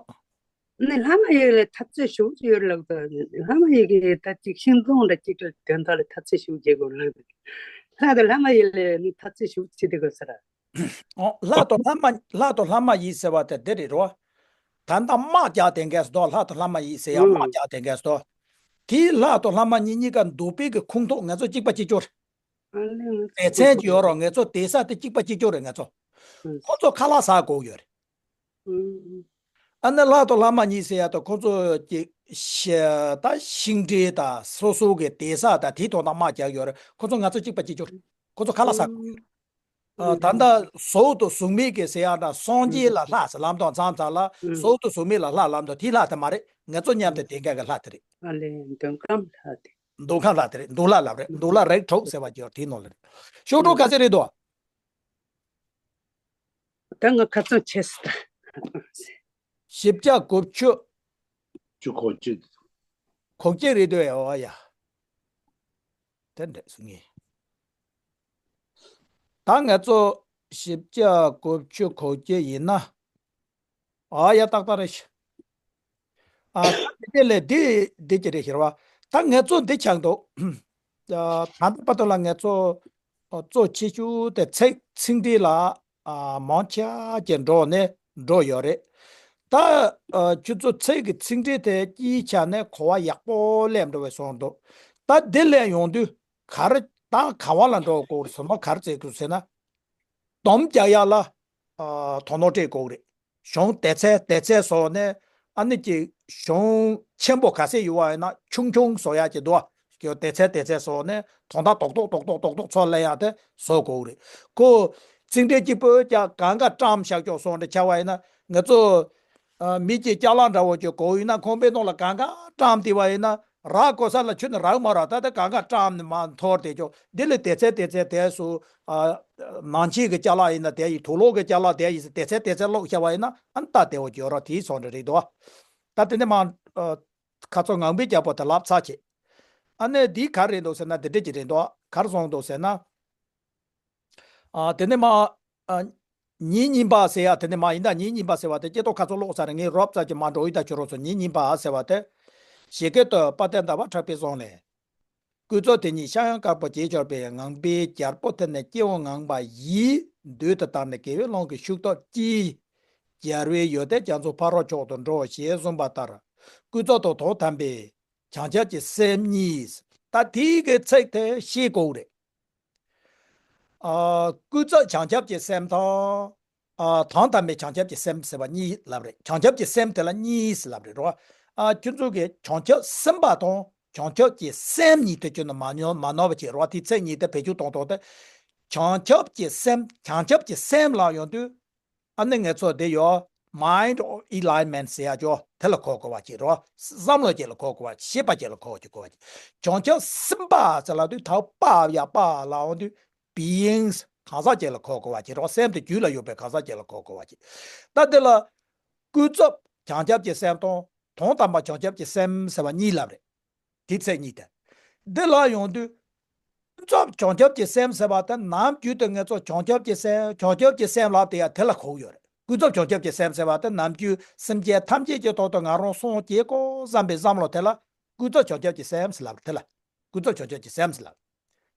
ཨ། ནི་ལྷ་མ་ཡིན་ལ་འཐབ་རྩོད་ཞུ་གི་ཡོད་ལགས། ད་ལྷ་མ་ཡིན་གི་ད་ཅིག་ཤིང་སྡོང་འདྲ་ཅིག་ལ་དོན་དག་ལ་འཐབ་རྩོད་ཞུ་བརྗེ་གོ་ལགས། ལྷ་དང་ལྷ་མ་ཡིན་ལ་ནི་འཐབ་རྩོད་ཞུ་ཅི་དེ་གོ་ས་ར། ཨོ། ལྷ་དང་ལྷ་མ་ལྷ་དང་ལྷ་མ་ཡིན་ཟེར་བ་དེ་འདི་རེད་རོ། ད་ལྟ་དམག་རྒྱག་དེ་འགས་སོ། ལྷ་དང་ལྷ་མ་ཡིན་ཟེར་ཡ་དམག་རྒྱག་དེ་འགས་སོ། དེའི་ལྷ་དང་ལྷ་མ་གཉིས་གཉིས་ཀ་འདོད་པའི་གི་ཁོངས་གཏོགས་ང་ཚོ་གཅིག་པ་གཅིག་གྱུར། སྡེ་ཚན་གྱི་ཡོད་རོ། ང་ཚོ་སྡོད་ས་དེ་གཅིག་པ་གཅིག་གྱུར་རེད་ང་ཚོ། ཁོང་ཚོ་ཁ་ལག་ཟ་དགོས་ཡོད་རེད། ཨ་ནི་ལྷ་དང་ལྷ་མ་གཉིས་ཟེར་ཡ་དང་ཁོང་ཚོ་གི་ཤ་ད་ཤིང་འབྲས་དང་སོ་སོ་གི་སྡོད་ས་དང་དེའི་ཐོག་ནས་དམག་རྒྱག་ཡོད་རེད། ཁོང་ཚོ་ང་ཚོ་གཅིག་པ་གཅིག་གྱུར། ཁོང་ཚོ་ཁ་ལག་ཟ་དགོས་ཡོད་རེད། ཨ། ད་ལྟ་གཟུགས་དང་གཟུགས་མེད་ཀྱི་ཟེར་ཡག་འདྲ། སངས་རྒྱས་ལ་ལྷ་ཟེར་ལབ་དང་། མཚམས་མཚམས་ལ་གཟུགས་དང་གཟུགས་མེད་ལ་ལྷ་ལབ་དང་། དེ་ལྷ་དེ་མ་རེད། ང་ཚོ་མཉམ་དུ་བསྡད་མཁན་གྱི་ལྷ་དེ་རེད། ཨ་ལས། མདུང་ཁམས་ལྷ་དེ། མདུང་ཁམས་ལྷ་དེ་རེད། མདུང་ལྷ་ལབ་རེད། མདུང་ལྷ་རིགས་དྲུག་ཟེར་བ་ཅིག་ཡོད། དེའི་ནང་ལ་རེད། ཤོག་གྲངས་ག་ཚོད་རེད་འདུག་ད་ང་ཁ་ཚང་ཆེ་སི་ད། བཞི་བརྒྱ་དགུ་བཅུ། བཅུ་གོ་གཅིག་གོ་གཅིག་རེད་འདུག་ཨོ་ཡ། དེ་འདྲ་གསུང་ངེས། ད་ང་ཚོ་བཞི་བརྒྱ་དགུ་བཅུ་གོ་གཅིག་ཡིན་ན། ཨ་ཡ། ཏག་ཏག་རེད་ཤག་ཨ། དེ་ལས་འདི་འདི་ཅི་རེད་ཟེར་བ། ད་ང་ཚོ་འདི་ཆགས་འདུག་ཨ། ད་ལྟ་བར་དུ་ལ་ང་ཚོ་གཙོ་ཆེ་ཤོས་དེ་ཚིག་ཚིག་འགྲེལ་ལ། ཨ། མང་ཆེ་གི་འགྲོ་ནས་འགྲོ་ཡོད་རེད། ད། ཨ། ཁྱོད་ཚོ་ཚིག་གི་ཚིག་འགྲེལ་དེ་སྤྱིའི་ཆ་ནས་གོ་བ་ཡག་པོ་ལེན་འགྲོ་བའི་སོང་འདུག་ད་འདི་ལས་ཡོང་དུས་ག་རེ། ད་ག་བ་ལ་འགྲོ་དགོས་རེད་ཟེར་ན། ག་རེ་བྱེད་དགོས་ཟེར་ན། སྡོམ་རྒྱག་ཡག་ལ། ཨ། དོ་སྣང་སྤྲད་དགོས་རེད། གཞུང་དེབ་ཚད་དེབ་ཚད་བཟོ་ནས། ཨ་ནི་ཅིག་གཞུང་ཆེན་པོ་ག་ཚད་ཡོད་པ་ཡིན་ན་ཆུང་ཆུང་བཟོ་ཡག་ཅིག་འདུག་ཨ། དེབ་ཚད་དེབ་ཚད་བཟོ་ནས་དོན་དག་རྡོག་རྡོག་རྡོག་རྡོག་རྡོག་རྡོག་ཚུར་ལེན་ཡག་དེ་བཟོ་དགོས་རེད། ཁོ། ཚིག་འགྲེལ་གཅིག་པོས་ཀྱང་གང་ག་བཀྲམ་བཞག་ཆོག་སོང་འདྲ་ཆགས་པ་ཡིན་ན། ང་ཚོ། ཨ། མི་གཅིག་ཅ་ལག་འདྲ་བོ་ཅིག་དགོས་ཡོད་ན། ཁང་པའི་ནང་ལ་གང་ག་བཀྲམ་བསྡད་པ་ཡིན་ན། རག་དགོས་ས་ལ་ཁྱོན་ནས་རག་མ་རག་ད་ལྟ་གང་ག་བཀྲམ་ནས་མར་འཐོར་བསྡད་ཆོག་འདི་ལས་དེབ་ཚད་དེབ་ཚད་དེབ་བཟོ། ཨ། ནང་ཆེན་གྱི་ཅ་ལག་ཡིན་ན་དེ་ཡིན། དུག་ལོག་གི་ཅ་ལག་དེ་ཡིན་ཟེར། དེབ་ཚད་དེབ་ཚད་ཀློག་བྱས་པ་ཡིན་ན། ཨ་ནི་སྟབས་བདེ་བོ་ཅིག་ཡོད་རེད། དེ་སོང་འདྲ་རེད་འདུག་ད་དེ་ནས་མར། ཨ། ཁ་ཚོ་ངང་པའི་རྒྱལ་པོ་དེ་ལབ་ཚར་བྱས། ཨ་ནི་འདི་ག་རེ་རེད་འདུག་ཟེར་ན། འདི་འདྲ་ཅིག་རེད་འདུག་ག་རེ་གསུངས་འདུག་ཟེར་ན། ཨ། དེ་ནས་མར། ཨ། ཉིན་གཉིས་པ་ཟེར་ཡག་དེ་ནས་མར་ཡིན་ད། ཉིན་གཉིས་པ་ཟེར་བ་དེ་སྐྱེ་ཐོག་ཁ་ཚོ་ཀློག་ཚར་རེད། ངས་རོབ་ཙམ་ཅིག་མར་འགྲོ་ཡི་ད། ཁྱོད་རང་ཚོ། ཉིན་གཉིས་པ་ཟེར་བ་དེ། ཞེས་སྐད་དུ་དཔལ་ལྡན་ཟླ་བ་གྲགས་པའི་གསུང་ལས། ཀུན་རྫོབ་དེ་ཉིད་ཤར་ཡང་དཀར་པོ་བྱེད་སྦྱོར་བས། ངང་པའི་རྒྱལ་པོ་དེ་ནི་སྐྱེ་བོ་ངང་པ་ཡི། བདུད་དུ་བཏང་ནས་དགེ་བའི་ལམ་གྱི་ཤུགས་སྟོབས་ཀྱིས། རྒྱལ་བའི་ཡོན་ཏན་རྒྱ་མཚོ་ཕ་རོལ་མཆོག་ཏུ་འགྲོ་ཞེས་གསུངས་པ་ལྟར། ཀུན་རྫོབ་དང་དོན་དམ་པའི་བྱང་ཆུབ་ཀྱི་སེམས་གཉིས། ད་དེའི་གི་ཚིག་དེ་ཤེས་དགོས་རེད། ཨ། ཀུན་རྫོབ་བྱང་ཆུབ་ཀྱི་སེམས་དང་། ཨ། དོན་དམ་པའི་བྱང་ཆུབ་ཀྱི་སེམས་ཟེར་བ་གཉིས་ལབ་རེད། བྱང་ཆུབ་ཀྱི་སེམས་དེ་ལ་གཉིས་ལབ་རེད་རོ། ཨ། ཁྱོད་ཚོ་གིས་བྱང་ཆུབ་སེམས་དཔའ་དང་བྱང་ཆུབ་ཀྱི་སེམས་གཉིས་དེ་ཁྱོན་ནས་མ་ནོར། མ་ནོར་བ་བྱེད་རོགས། དེ་ཚིག་གཉིས་དེ་བེད་སྤྱོད་གཏོང་སྟངས་དེ། བྱང་ཆུབ་ཀྱི་སེམས། བྱང་ཆུབ་ཀྱི་སེམས་ལབ་ཡོང་དུས། ཨ་ནི་ང་ཚོ་དེ་ཡོད། Mind of enlightenment ཟེར་ཡག་ཅིག་ཡོད། དེ་ལ་གོ་དགོས་པ་ཅིག་རེད། བསམ་བློ་ཅིག་ལ་གོ་དགོས་པ། ཤེས་པ་ཅིག་ལ་གོ་དགོས་པ་ཅིག་བྱང་ཆུབ་སེམས་དཔའ་ཟེར་ལབ་དུས། ད་དཔའ་ཡ་དཔའ་ལབ་ཡོང་དུས། Beings གང་ཟག་ཅིག་ལ་གོ་དགོས་པ་ཅིག་རེད། སེམས་དེ་རྒྱུད་ལ་ཡོད་པའི་གང་ཟག་ཅིག་ལ་གོ་དགོས་པ་ཅིག་ད་དེ་ལ་ཀུན་རྫོབ་བྱང་ཆུབ་ཀྱི་སེམས་དང་དོན་དམ་པ་བྱང་ཆུབ་ཀྱི་སེམས་ཟེར་བ་གཉིས་ལབ་རེད། དེ་ཚིག་གཉིས་དེ། འདི་ལ་ཡོང་དུས། ཀུན་རྫོབ་བྱང་ཆུབ་ཀྱི་སེམས་ཟེར་བ་དེ་ནམ་རྒྱུན་དུ་ང་ཚོ་བྱང་ཆུབ་ཀྱི་སེམས། བྱང་ཆུབ་ཀྱི་སེམས་ལབ་དེ་ཡང་དེ་ལ་གོ་གི་ཡོད་རེད། ཀུན་རྫོབ་བྱང་ཆུབ་ཀྱི་སེམས་ཟེར་བ་དེ་ནམ་རྒྱུན་སེམས་ཅན་ཐམས་ཅད་ཀྱི་དོན་དུ་ང་རང་སངས་རྒྱས་དགོས་བསམ་པའི་བསམ་བློ་དེ་ལ་ཀུན་རྫོབ་བྱང་ཆུབ་ཀྱི་སེམས་ཟེར་ལབ་རེད། དེ་ལ་ཀུན་རྫོབ་བྱང་ཆུབ་ཀྱི་སེམས་ཟེར་ལབ།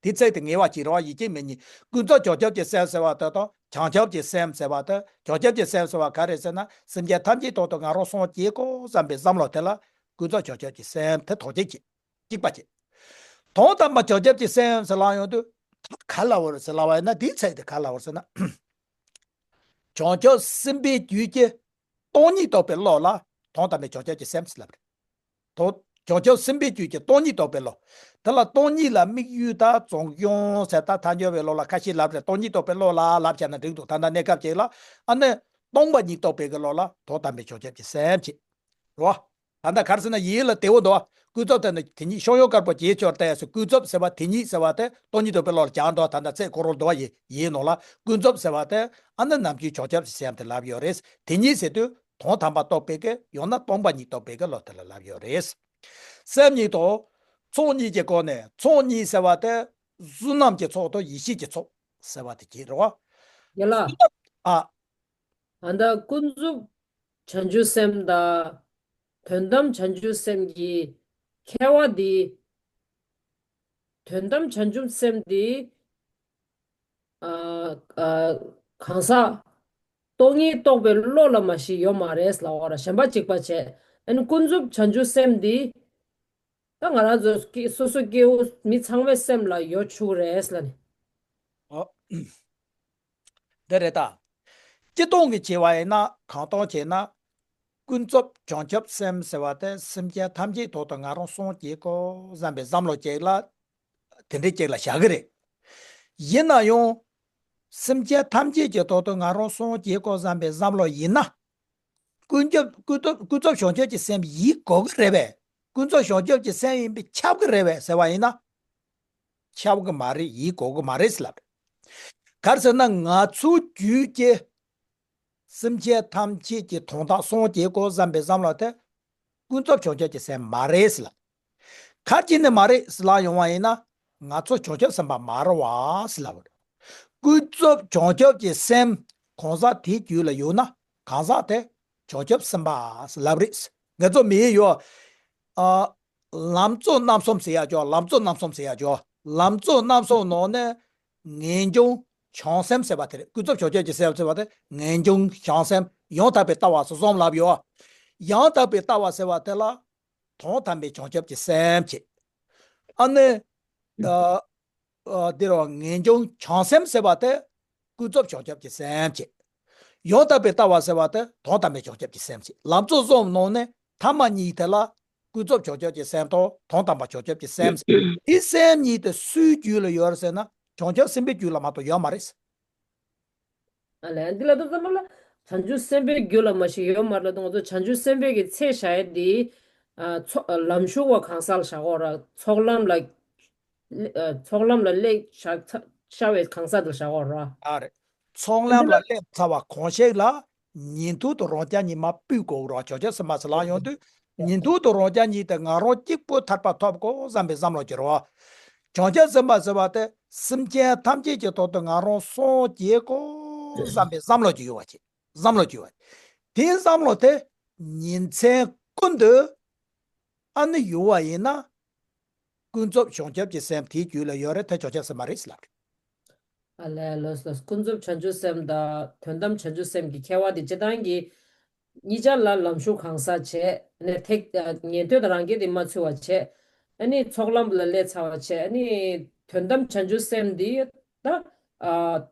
དེ་ཚིག་དེ་ངེས་པ་ཅིག་རེད་བ། ཡིན་གཅིག་མིན་གཉིས། ཀུན་རྫོབ་བྱང་ཆུབ་ཀྱི་སེམས་ཟེར་བ་དེ་དང་། བྱང་ཆུབ་ཀྱི་སེམས་ཟེར་བ་དེ། བྱང་ཆུབ་ཀྱི་སེམས་ཟེར་བ་ག་རེ་ཟེར་ན། སེམས་ཅན་ཐམས་ཅད་དོན་དུ་ང་རང་སངས་རྒྱས་དགོས་བསམ་པའི་བསམ་བློ་དེ་ལ་ཀུན་རྫོབ་བྱང་ཆུབ་ཀྱི་སེམས་དེ་དོན་གཅིག་གཅིག་གཅིག་པ་བྱེད། དོན་དམ་པ་བྱང་ཆུབ་ཀྱི་སེམས་ཟེར་ལབ་ཡོང་དུས། ད་ག་ལ་བར་ཟེར་ལབ་པ་ཡིན་ན། དེའི་ཚིག་དེ་ག་ལ་བར་ཟེར་ན། བྱང་ཆུབ་སེམས་དཔའི་རྒྱུད་ཀྱི་སྟོང་ཉིད་རྟོགས་པའི་བློ་ལ་དོན་དམ་པའི་བྱང་ཆུབ་ཀྱི་སེམས་ཟེར་ལབ་རེད། དོ། བྱང་ཆུབ་སེམས་དཔའི་རྒྱུད་ཀྱི་སྟོང་ཉིད་རྟོགས་པའི་བློ། དེ་ལ་སྟོང་ཉིད་ལ་དམིགས་ཡུལ་དང་རྫོགས་བྱང་ཟེར། ད་ཐལ་འགྱུར་བའི་བློ་ལ་ཁ་ཤས་ལབ་རེད། སྟོང་ཉིད་རྟོགས་པའི་བློ་ལ་ལབ་བྱས་ན་འགྲིག་འདུག་ད་ལྟ་གནས་སྐབས་ཅིག་ལ། ཨ་ནི། སྟོང་པ་ཉིད་རྟོགས་པའི་གི་བློ་ལ་དོན་དམ་པའི་བྱང་ཆུབ་ཀྱི་སེམས་བྱེད། རོ། ད་ལྟ་ག་རེ་ཟེར་ན་ཡིད་ལ་བདེ་བོ་འདུག་ཀུན་རྫོབ་དེ་ནི་དེ་ཉིད་ཤོང་ཡོང་དཀར་པོ་བྱེད་སྦྱོར་ཏེ་ཟེར། ཀུན་རྫོབ་ཟེར་བ་དེ་ཉིད་ཟེར་བ་དེ་སྟོང་ཉིད་རྟོགས་པའི་བློ་ལ་སྦྱར་འགྲོ། ད་ལྟ་ཚེ་འཁོར་ལོ་འདུལ་བ་ཡི་ཡིན་ནོ་ལ། ཀུན་རྫོབ་ཟེར་བ་དེ་ཨ་ནི་ནམ་རྒྱུན་བྱང་ཆུབ་ཀྱི་སེམས་དེ་ལབ་ཡོད་རེད། དེ་ཉིད་ཟེར་དུས་དོན་དམ་པ་རྟོགས་པའི་གི། ཡང་ན་སྟོང་པ་ཉིད་རྟོགས་པའི་གི་བློ་དེ་ལ་ལབ་ཡོད་རེད། སེམས་ཉིད་དང་ཚོགས་གཉིས་ཀྱི་སྒོ་ནས། ཚོགས་གཉིས་ཟེར་བ་དེ་བསོད་ནམས་ཀྱི་ཚོགས་དང་ཡེ་ཤེས་ཀྱི་ཚོགས་ཟེར་བ་དེ་གཅིག་རེད་བ། ཡ་ལ། བསོད་ནམས། ཨ། ད་ལྟ་ཀུན་རྫོབ་བྱང་ཆུབ་སེམས་དང་དོན་དམ་བྱང་ཆུབ་སེམས་ཀྱི་ཁྱད་པར་འདི། དོན་དམ་བྱང་ཆུབ་སེམས་འདི། ཨ། ཨ། གང་ཟག་སྟོང་ཉིད་རྟོགས་པའི་བློ་ལ་མ་གཞི་ཡོད་མ་རེད་ལབ་པ་ར། གཞན་པ་གཅིག་པ་བྱས། ཨ་ནི་ཀུན་རྫོབ་བྱང་ཆུབ་སེམས་འདི། ད་ང་རང་ཚོ་སྐྱེ། སོ་སོ་སྐྱེ་བོ་མི་ཚང་མའི་སེམས་ལ་ཡོད་ཆོག་རེད་ལབ་ནས། ཨོ། འདི་རེད་ད། སྤྱིར་བཏང་གི་བྱས་པ་ཡིན་ན། གང་བཏང་བྱས་ན། ཀུན་རྫོབ་བྱང་ཆུབ་སེམས་ཟེར་བ་དེ་སེམས་ཅན་ཐམས་ཅད་དོན་དུ་ང་རང་སངས་རྒྱས་དགོས་བསམ་པའི་བསམ་བློ་ཅིག་ལ། དེ་འདྲའི་ཅིག་ལ་བཞག་གི་རེད། ཡིན་ན་ཡང་། སེམས་ཅན་ཐམས་ཅད་ཀྱི་ཐོག་ཏུ་ང་རང་སངས་རྒྱས་དགོས་བསམ་པའི་བསམ་བློ་ཡིན་ན། ཀུན་ཁྱབ་ཀུན་ཐོབ་ཀུན་རྫོབ་བྱང་ཆུབ་ཀྱི་སེམས་ཡིན་དགོས་ཀྱི་རེད་པས། ཀུན་རྫོབ་བྱང་ཆུབ་ཀྱི་སེམས་ཡིན་པས་ཁྱབ་ཀྱི་རེད་པས་ཟེར་བ་ཡིན་ན། ཁྱབ་ཀྱི་མ་རེད། ཡིན་དགོས་ཀྱི་མ་རེད་ཟེར་ལབ་རེད། ག་རེ་ཟེར་ན་ང་ཚོའི་རྒྱུད་ཀྱི་སེམས་ཅན་ཐམས་ཅད་ཀྱི་དོན་དག་སངས་རྒྱས་དགོས་བསམ་པའི་བསམ་བློ་དེ་ཀུན་རྫོབ་བྱང་ཆུབ་ཀྱི་སེམས་མ་རེད་ཟེར་ལབ། ག་རེ་བྱས་ནས་མ་རེད་ཟེར་ལབ་ཡོང་བ་ཡིན་ན། ང་ཚོ་བྱང་ཆུབ་སེམས་དཔའ་མ་རེད་པ་ཟེར་ལབ་པ་རེད། ཀུན་རྫོབ་བྱང་ཆུབ་ཀྱི་སེམས་གང་ཟག་དེའི་རྒྱུད་ལ་ཡོད་ན་གང་ཟག་དེ་བྱང་ཆུབ་སེམས་དཔའ་ཟེར་ལབ་རེད། ང་ཚོ་མི་ཡི་ཡོད། ཨ། ལམ་གཙོ་རྣམ་གསུམ་ཟེར་ཡ་ཅོ། ལམ་གཙོ་རྣམ་གསུམ་ཟེར་ཡ་ཅོ། ལམ་གཙོ་རྣམ་གསུམ་ནང་ནས་ངེས་འབྱུང་བྱང་སེམས་ཟེར་བ་དེ་རེད། ཀུན་རྫོབ་བྱང་ཆུབ་ཀྱི་སེམས་ཟེར་བ་དེ་ངེས་འབྱུང་བྱང་སེམས་ཡང་དག་པའི་ལྟ་བ་སོགས་གསུམ་ལབ་ཡོད། ཡང་དག་པའི་ལྟ་བ་ཟེར་བ་དེ་ལ་དོན་དམ་པའི་བྱང་ཆུབ་ཀྱི་སེམས་བྱེད། ཨ་ནི། ཨ། ཨ། འདིར་ངེས་འབྱུང་བྱང་སེམས་ཟེར་བ་དེ་ཀུན་རྫོབ་བྱང་ཆུབ་ཀྱི་སེམས་བྱེད། ཡང་དག་པའི་ལྟ་བ་ཟེར་བ་དེ་དོན་དམ་པའི་བྱང་ཆུབ་ཀྱི་སེམས་བྱེད། ལམ་གཙོ་གསུམ་ནང་ནས་ཐ་མ་གཉིས་དེ་ལ་ཀུན་རྫོབ་བྱང་ཆུབ་ཀྱི་སེམས་དང་དོན་དམ་པ་བྱང་ཆུབ་ཀྱི་སེམས་ཟེར། དེ་སེམས་གཉིས་དེ་སུའི་རྒྱུད་ལ་ཡོད་རེད་ཟེར་ན། བྱང་ཆུབ་སེམས་དཔའི་རྒྱུད་ལ་མ་གཏོགས་ཡོད་མ་རེད། ཨ་ལས། འདི་ལ་ད་ཚང་མ་ལ་བྱང་ཆུབ་སེམས་དཔའི་རྒྱུད་ལ་མ་ཞིག་ཡོད་མ་རེད་ལ། ད་ང་ཚོ་བྱང་ཆུབ་སེམས་དཔའི་གི་ཚད་བཞག་ཡས་འདི། ཨ། ཚོགས་ལམ་ཞུགས་པ་གང་ཟག་ལ་བཞག་གོ་ར། ཚོགས་ལམ་ལ། ཨ། ཚོགས་ལམ་ལ་སླེབས་བཞག་ཚ་བཞག་པའི་གང་ཟག་དེ་ལ་བཞག་གོ་ར། ཨ་རེད། ཚོགས་ལམ་ལ་སླེབས་ཚར་བ་གང་ཞིག་ལ་ཉིན་ཐོ་དུ་རང་རྐྱ་གཉིས་མར་ཕུད་དགོས་ར། བྱང་ཆུབ་སེམས་དཔའ་ཟེར་ལབ་ཡོང་དུས་ཉིན་ཐོ་དུ་རང་རྐྱ་གཉིས་དེ་ང་རང་གཅིག་པུ་ཐར་པ་ཐོབ་དགོས་བསམ་པའི་བསམ་བློ་ཅིག་རེད་པ། བྱང་ཆུབ་སེམས་དཔའ་ཟེར་བ་དེ་སེམས་ཅན་ཐམས་ཅད་ཀྱི་ཐོག་ཏུ་ང་རང་སངས་རྒྱས་དགོས་བསམ་པའི་བསམ་བློ་ཅིག་ཡོད་པ་ཅིག་བསམ་བློ་ཅིག་ཡོད་པ། དེའི་བསམ་བློ་དེ་ཉིན་མཚན་ཀུན་ཏུ་ཨ་ནི་ཡོད་པ་ཡིན་ན། ཀུན་རྫོབ་བྱང་ཆུབ་ཀྱི་སེམས་དེའི་རྒྱུད་ལ་ཡོད་རེད། དེ་བྱང་ཆུབ་སེམས་དཔའ་རེད་ཟེར་ལབ་རེད། ཨ་ལས། ལགས་ལགས། ཀུན་རྫོབ་བྱང་ཆུབ་སེམས་དང་དོན་དམ་བྱང་ཆུབ་སེམས་ཀྱི་ཁྱད་པར་དེ་སྤྱིར་བཏང་གི་གཉིས་ཆར་ལ་ལམ་ཞུགས་གང་ཟག་བྱས་ནས་ཐེག་ཉན་ཐོས་དང་རང་རྒྱལ་དེ་མ་ཚུད་པ་བྱས། ཨ་ནི་ཚོགས་ལམ་ལ་སླེབས་ཚར་བ་བྱས། ཨ་ནི་དོན་དམ་བྱང་ཆུབ་སེམས་འདི་ད། ཨ།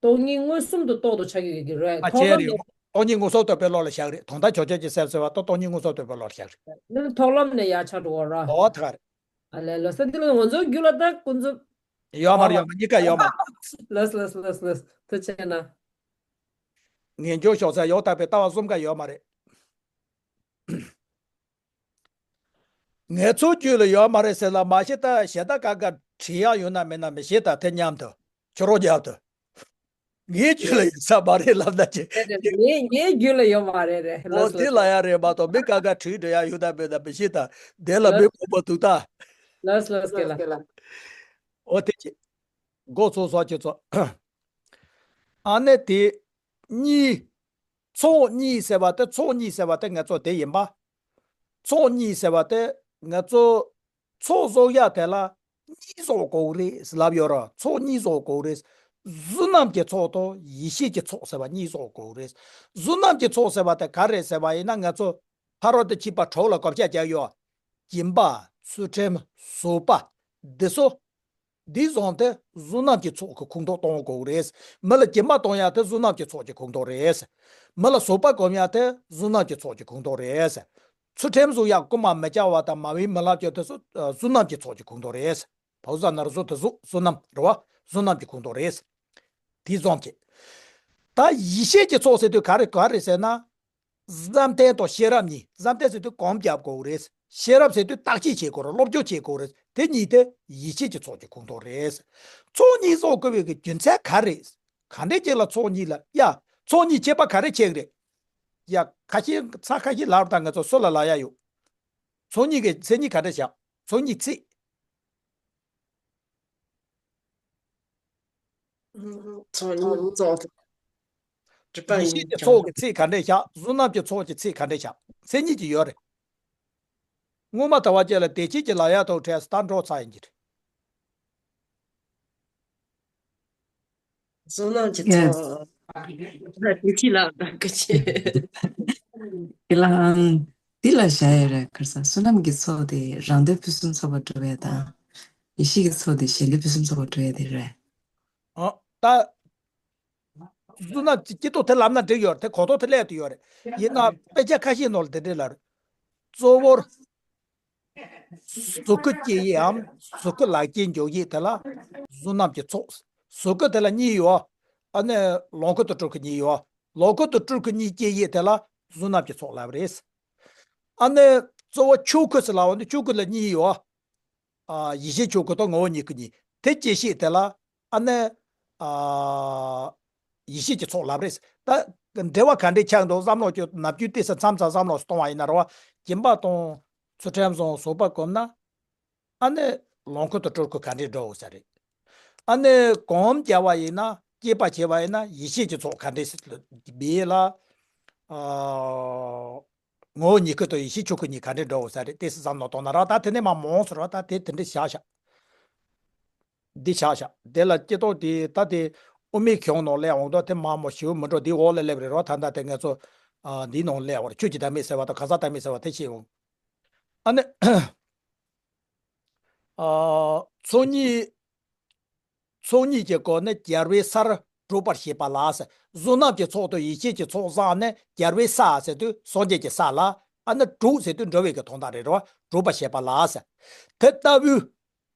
སྟོང་ཉིད་མངོན་སུམ་དུ་རྟོགས་དུ་ཆ་གི་རེད། ཨ། ཚོགས་ལམ་ལ། སྟོང་ཉིད་མངོན་སུམ་རྟོགས་པའི་བློ་ལ་བཞག་རེད། དོན་དམ་བྱང་ཆུབ་ཀྱི་སེམས་ཟེར་བ་ད་སྟོང་ཉིད་མངོན་སུམ་རྟོགས་པའི་བློ་ལ་བཞག་རེད། ནི་ཚོགས་ལམ་ནས་ཡར་ཆགས་འགྲོ་བ་ར། ཨོ་ད་ག་རེད། ཨ་ལས། ལགས་སོ། འདི་ལ་ང་ཚོའི་རྒྱུད་ལ་ད་ཀུན་རྫོབ། ཡོད་མ་རེད། ཡོད་མ། གཉིས་ཀ་ཡོད་མ་རེད། ལགས་ལགས་ལགས་ལགས། ཐུགས་རྗེ་གནང་། ངེས་འབྱུང་བྱང་སེམས་ཡང་དག་པའི་ལྟ་བ་གསུམ་ཀ་ཡོད་མ་རེད། ངེད་ཚོའི་རྒྱུད་ལ་ཡོད་མ་རེད་ཟེར་ལ། མ་གཞི་ད་གཞན་དག་ག་ག་བྲིས་ཡག་ཡོད་ན་མེད་ན་མི་ཤེས། ད་དེ་མཉམ་དུ་ཁྱོད་རང་རྒྱབ་ཏུ། ངའི་རྒྱུད་ལ་ཡོད་ས་མ་རེད་ལབ་ན་ཅི། རེད་རེད། ངའི་ངའི་རྒྱུད་ལ་ཡོད་མ་རེད། རེད། ལགས་སོ། དེ་ལ་ཡ་རེད་མ་གཏོགས་མི་ག་ག་བྲིས་འགྲོ་ཡག་ཡོད་ན་མེད་ན་མི་ཤེས། ད་དེ་ལ་མི་ལགས་ཁོམ་པ་འདུག་ད། ལགས་ལགས་སྐྱེ་ལགས། ཨོ་དེ་ཅི། འགོ་ཚུགས་སོང་ཁྱེད་ཚོ། ཨ་ནི་དེ་གཉིས། ཚོགས་གཉིས་ཟེར་བ་དེ། ཚོགས་གཉིས་ཟེར་བ་དེ་ང་ཚོ་དེ་ཡིན་པ། ཚོགས་གཉིས་ཟེར་བ་དེ་ང་ཚོ་ཚོགས་བཟོ་ཡག་དེ་ལ་གཉིས་བཟོ་དགོས་རེད་ལབ་ཡོད་ར། ཚོགས་གཉིས་བཟོ་དགོས་རེད། བསོད་ནམས་ཀྱི་ཚོགས་དང་ཡེ་ཤེས་ཀྱི་ཚོགས་ཟེར་བ་གཉིས་བཟོ་དགོས་རེད། བསོད་ནམས་ཀྱི་ཚོགས་ཟེར་བ་དེ་ག་རེ་ཟེར་བ་ཡིན་ན། ང་ཚོ་ཕ་རོལ་ཏུ་ཕྱིན་པ་དྲུག་ལ་གོ་ཆ་རྒྱག་ཡོད། སྦྱིན་པ། ཚུལ་ཁྲིམས། བཟོད་པ། འདི་ཚོ། འདི་བཟུང་སྟེ་བསོད་ནམས་ཀྱི་ཚོགས་ཀྱི་ཁོངས་གཏོགས་གཏོང་དགོས་རེད། མི་ལ་སྦྱིན་པ་གཏོང་ཡག་དེ་བསོད་ནམས་ཀྱི་ཚོགས་ཀྱི་ཁོངས་གཏོགས་རེད། མི་ལ་བཟོད་པ་སྒོམ་ཡག་དེ་བསོད་ནམས་ཀྱི་ཚོགས་ཀྱི་ཁོངས་གཏོགས་རེད། ཚུལ་ཁྲིམས་བཟུང་ཡག་རྐུན་མ་མི་བྱ་བ་དང་མ་བུའི་མི་ལབ་ཀྱང་དེ་ཚོ་བསོད་ནམས་ཀྱི་ཚོགས་ཀྱི་ཁོངས་གཏོགས་རེད། བ་བཟའ་ན་རུ་བཟོ་དེ་བཟོ་བསོད་ནམས་རེད་བ། བསོད་ནམས་ཀྱི་ཁོངས་གཏོགས་རེད། དེ་བཟུང་བྱས། ད་ཡེ་ཤེས་ཀྱི་ཚོགས་ཟེར་དུས་ག་རེ་ག་རེ་ཟེར་ན། བསམ་གཏན་དང་ཤེས་རབ་གཉིས། བསམ་གཏན་ཟེར་དུས་གོམ་བརྒྱབ་དགོས་རེད། ཤེས་རབ་ཟེར་དུས་བརྟག་དཔྱད་བྱེད་དགོས་རེད། སློབ་སྦྱོང་བྱེད་དགོས་རེད། དེ་གཉིས་དེ་ཡེ་ཤེས་ཀྱི་ཚོགས་ཀྱི་ཁོངས་གཏོགས་རེད། ཚོགས་གཉིས་བཟོ་དགོས་པའི་གི་རྒྱུ་མཚན་ག་རེ། ག་འདྲས་ཅིག་ལ་ཚོགས་གཉིས་ལ་ཡ། ཚོགས་གཉིས་ཁྱད་པར་ག་རེ་ཕྱེ་གི་རེད། ཡ། ཁ་ཤས་ཚ་ཁ་ཤས་ལབ་དང་། ང་ཚོ་སུ་ལ་ལབ་ཡ་ཡོད། ཚོགས་གཉིས་ཀྱི་མཚན་ཉིད་ག་འདྲས་བཞག་ཚོགས་གཉིས་ཚིག་ཚོགས་གཉིས་ཚོགས། སྒྲིབ་པ་ཡེ་ཤེས་ཀྱི་ཚོགས་ཀྱི་ཚིག་ག་འདྲས་བཞག་བསོད་ནམས་ཀྱི་ཚོགས་ཀྱི་ཚིག་ག་འདྲས་བཞག་མཚན་ཉིད་ཀྱི་ཡོད་རེད། སྔོན་མ་ད་བ་ཅན་ལ་བདེ་སྐྱིད་ཀྱི་ལབ་ཡག་ཐོག་ཁྲལ་སྟར་འགྲོ་ཚར་ཡིན་གྱི་རེད། བསོད་ནམས་ཀྱི་ཚོགས། བདེ་སྐྱིད་ལ་བདག་གི་ཆེ། དེ་ལའང་། འདི་ལ་བཞག་ཡོད་རེད། ག་རེ་ཟེར། བསོད་ནམས་ཀྱི་ཚོགས་དེ་རང་འདོད་ཕུན་སུམ་ཚོགས་པ་སྒྲུབ་ཡས་དང་། ཡེ་ཤེས་ཀྱི་ཚོགས་དེ་གཞན་འདོད་ཕུན་སུམ་ཚོགས་པ་སྒྲུབ་ཡས་དེ་རེད། ཨ། ད། བསོད་ནམས་ཀྱི་སྐྱིད་སྡུག་དེ་ལབ་ན་འགྲིག་ཡོད་རེད། དེ་གོ་རྟོགས་དེ་སླེབས་བསྡད་ཡོད་རེད། ཡིན་ན་དཔེ་ཆ་ཁ་ཤས་ནང་ལ་དེ་འདྲས་ལབ་རེད། གཙོ་བོར། གཟུགས་སྐུ་སྐྱེ་ཡས་འམ་གཟུགས་སྐུ་ལག་སྐྱེས་འཇོག་ཡས་དེ་ལ་བསོད་ནམས་ཀྱི་ཚོགས། གཟུགས་སྐུ་དེ་ལ་གཉིས་ཡོད། ཨ་ནི་ལོངས་སྐུ་དང་སྤྲུལ་སྐུ་གཉིས་ཡོད། ལོངས་སྐུ་དང་སྤྲུལ་སྐུ་གཉིས་སྐྱེ་ཡས་དེ་ལ་གཟུགས་རྣམས་ཀྱི་ཚོགས་ལབ་རེད། ཨ་ནི་གཙོ་བོ་ཆོས་སྐུ་ཟེར་ལབ་པ་ནི་ཆོས་སྐུ་ལ་གཉིས་ཡོད། ཨ། ཡེ་ཤེས་ཆོས་སྐུ་དང་ངོ་བོ་ཉིད་སྐུ་གཉིས། དེ་སྐྱེ་ཤེས་དེ་ལ་ཨ་ནི། ཨ། ཡེ་ཤེས་ཀྱི་ཚོགས་ལབ་རེད། ད་འབྲེལ་བ་ག་འདྲས་ཆགས་འདུག་བསམ་བློ་ཅིག་ནམ་རྒྱུན་ཏོག་ཙམ་མཚམས་མཚམས་བསམ་བློ་གཏོང་བ་ཡིན་ན་རེད་བ། སྦྱིན་པ་དང་ཚུལ་ཁྲིམས་བཟང་བཟོད་པ་སྒོམ་ན། ཨ་ནི་ལོངས་སྐུ་དང་སྤྲུལ་སྐུ་ག་འདྲས་འགྲོ་འོང་ས་རེད། ཨ་ནི་གོམས་བརྒྱབ་པ་ཡིན་ན་དཔྱད་པ་བྱས་པ་ཡིན་ན་ཡེ་ཤེས་ཀྱི་ཚོགས་ག་འདྲས་སེ་སྦས་ལ། ཨ། ངོ་བོ་ཉིད་སྐུ་དང་ཡེ་ཤེས་ཆོས་སྐུ་གཉིས་ག་འདྲས་འགྲོ་འོང་ས་རེད། ཏོག་ཙམ་བསམ་བློ་གཏོང་ན་ར། ད་དེ་ནས་མར་མང་ཟེར་བ་ད་དེ་དེ་འདྲས་བཞག་བཞག་འདི་བཞག་བཞག་དེ་ལ་སྐྱེ་ཐོག་དེ་ད་དེ་དབུ་མའི་གཞུང་ནང་སླེབས་འོང་དུས་དེ་མར་མོ་ཞིབ་མི་འགྲོ། འདི་འོག་ལ་སླེབས་རེད་རོ། ད་ད་དེ་ང་ཚོ་ཨ་འདིའི་ནང་སླེབས་པ་རེད། ཆོས་ཀྱི་བདག་མེད་ཟེར་བ་དང་གང་ཟག་བདག་མེད་ཟེར་བ་དེ་ཤེས་འོང་། ཨ་ནི་ཨ་ཚོགས་གཉིས། ཚོགས་གཉིས་ཀྱི་སྒོ་ནས་རྒྱལ་བའི་སར་སྒྲུབ་པར་བྱེད་པ་ལ་ཟེར། གཟུགས་རྣམས་ཀྱི་ཚོགས་དང་ཡེ་ཤེས་ཀྱི་ཚོགས་བསགས་ནས་རྒྱལ་བའི་ས་ཟེར་དུས་སངས་རྒྱས་ཀྱི་ས་ལ། ཨ་ནི་སྒྲུབ་ཟེར་དུས་འགྲོ་བའི་གི་དོན་དག་རེད་རོ། སྒྲུབ་པར་བྱེད་པ་ལ་ཟེར། དེ་ལྟ་བུའི་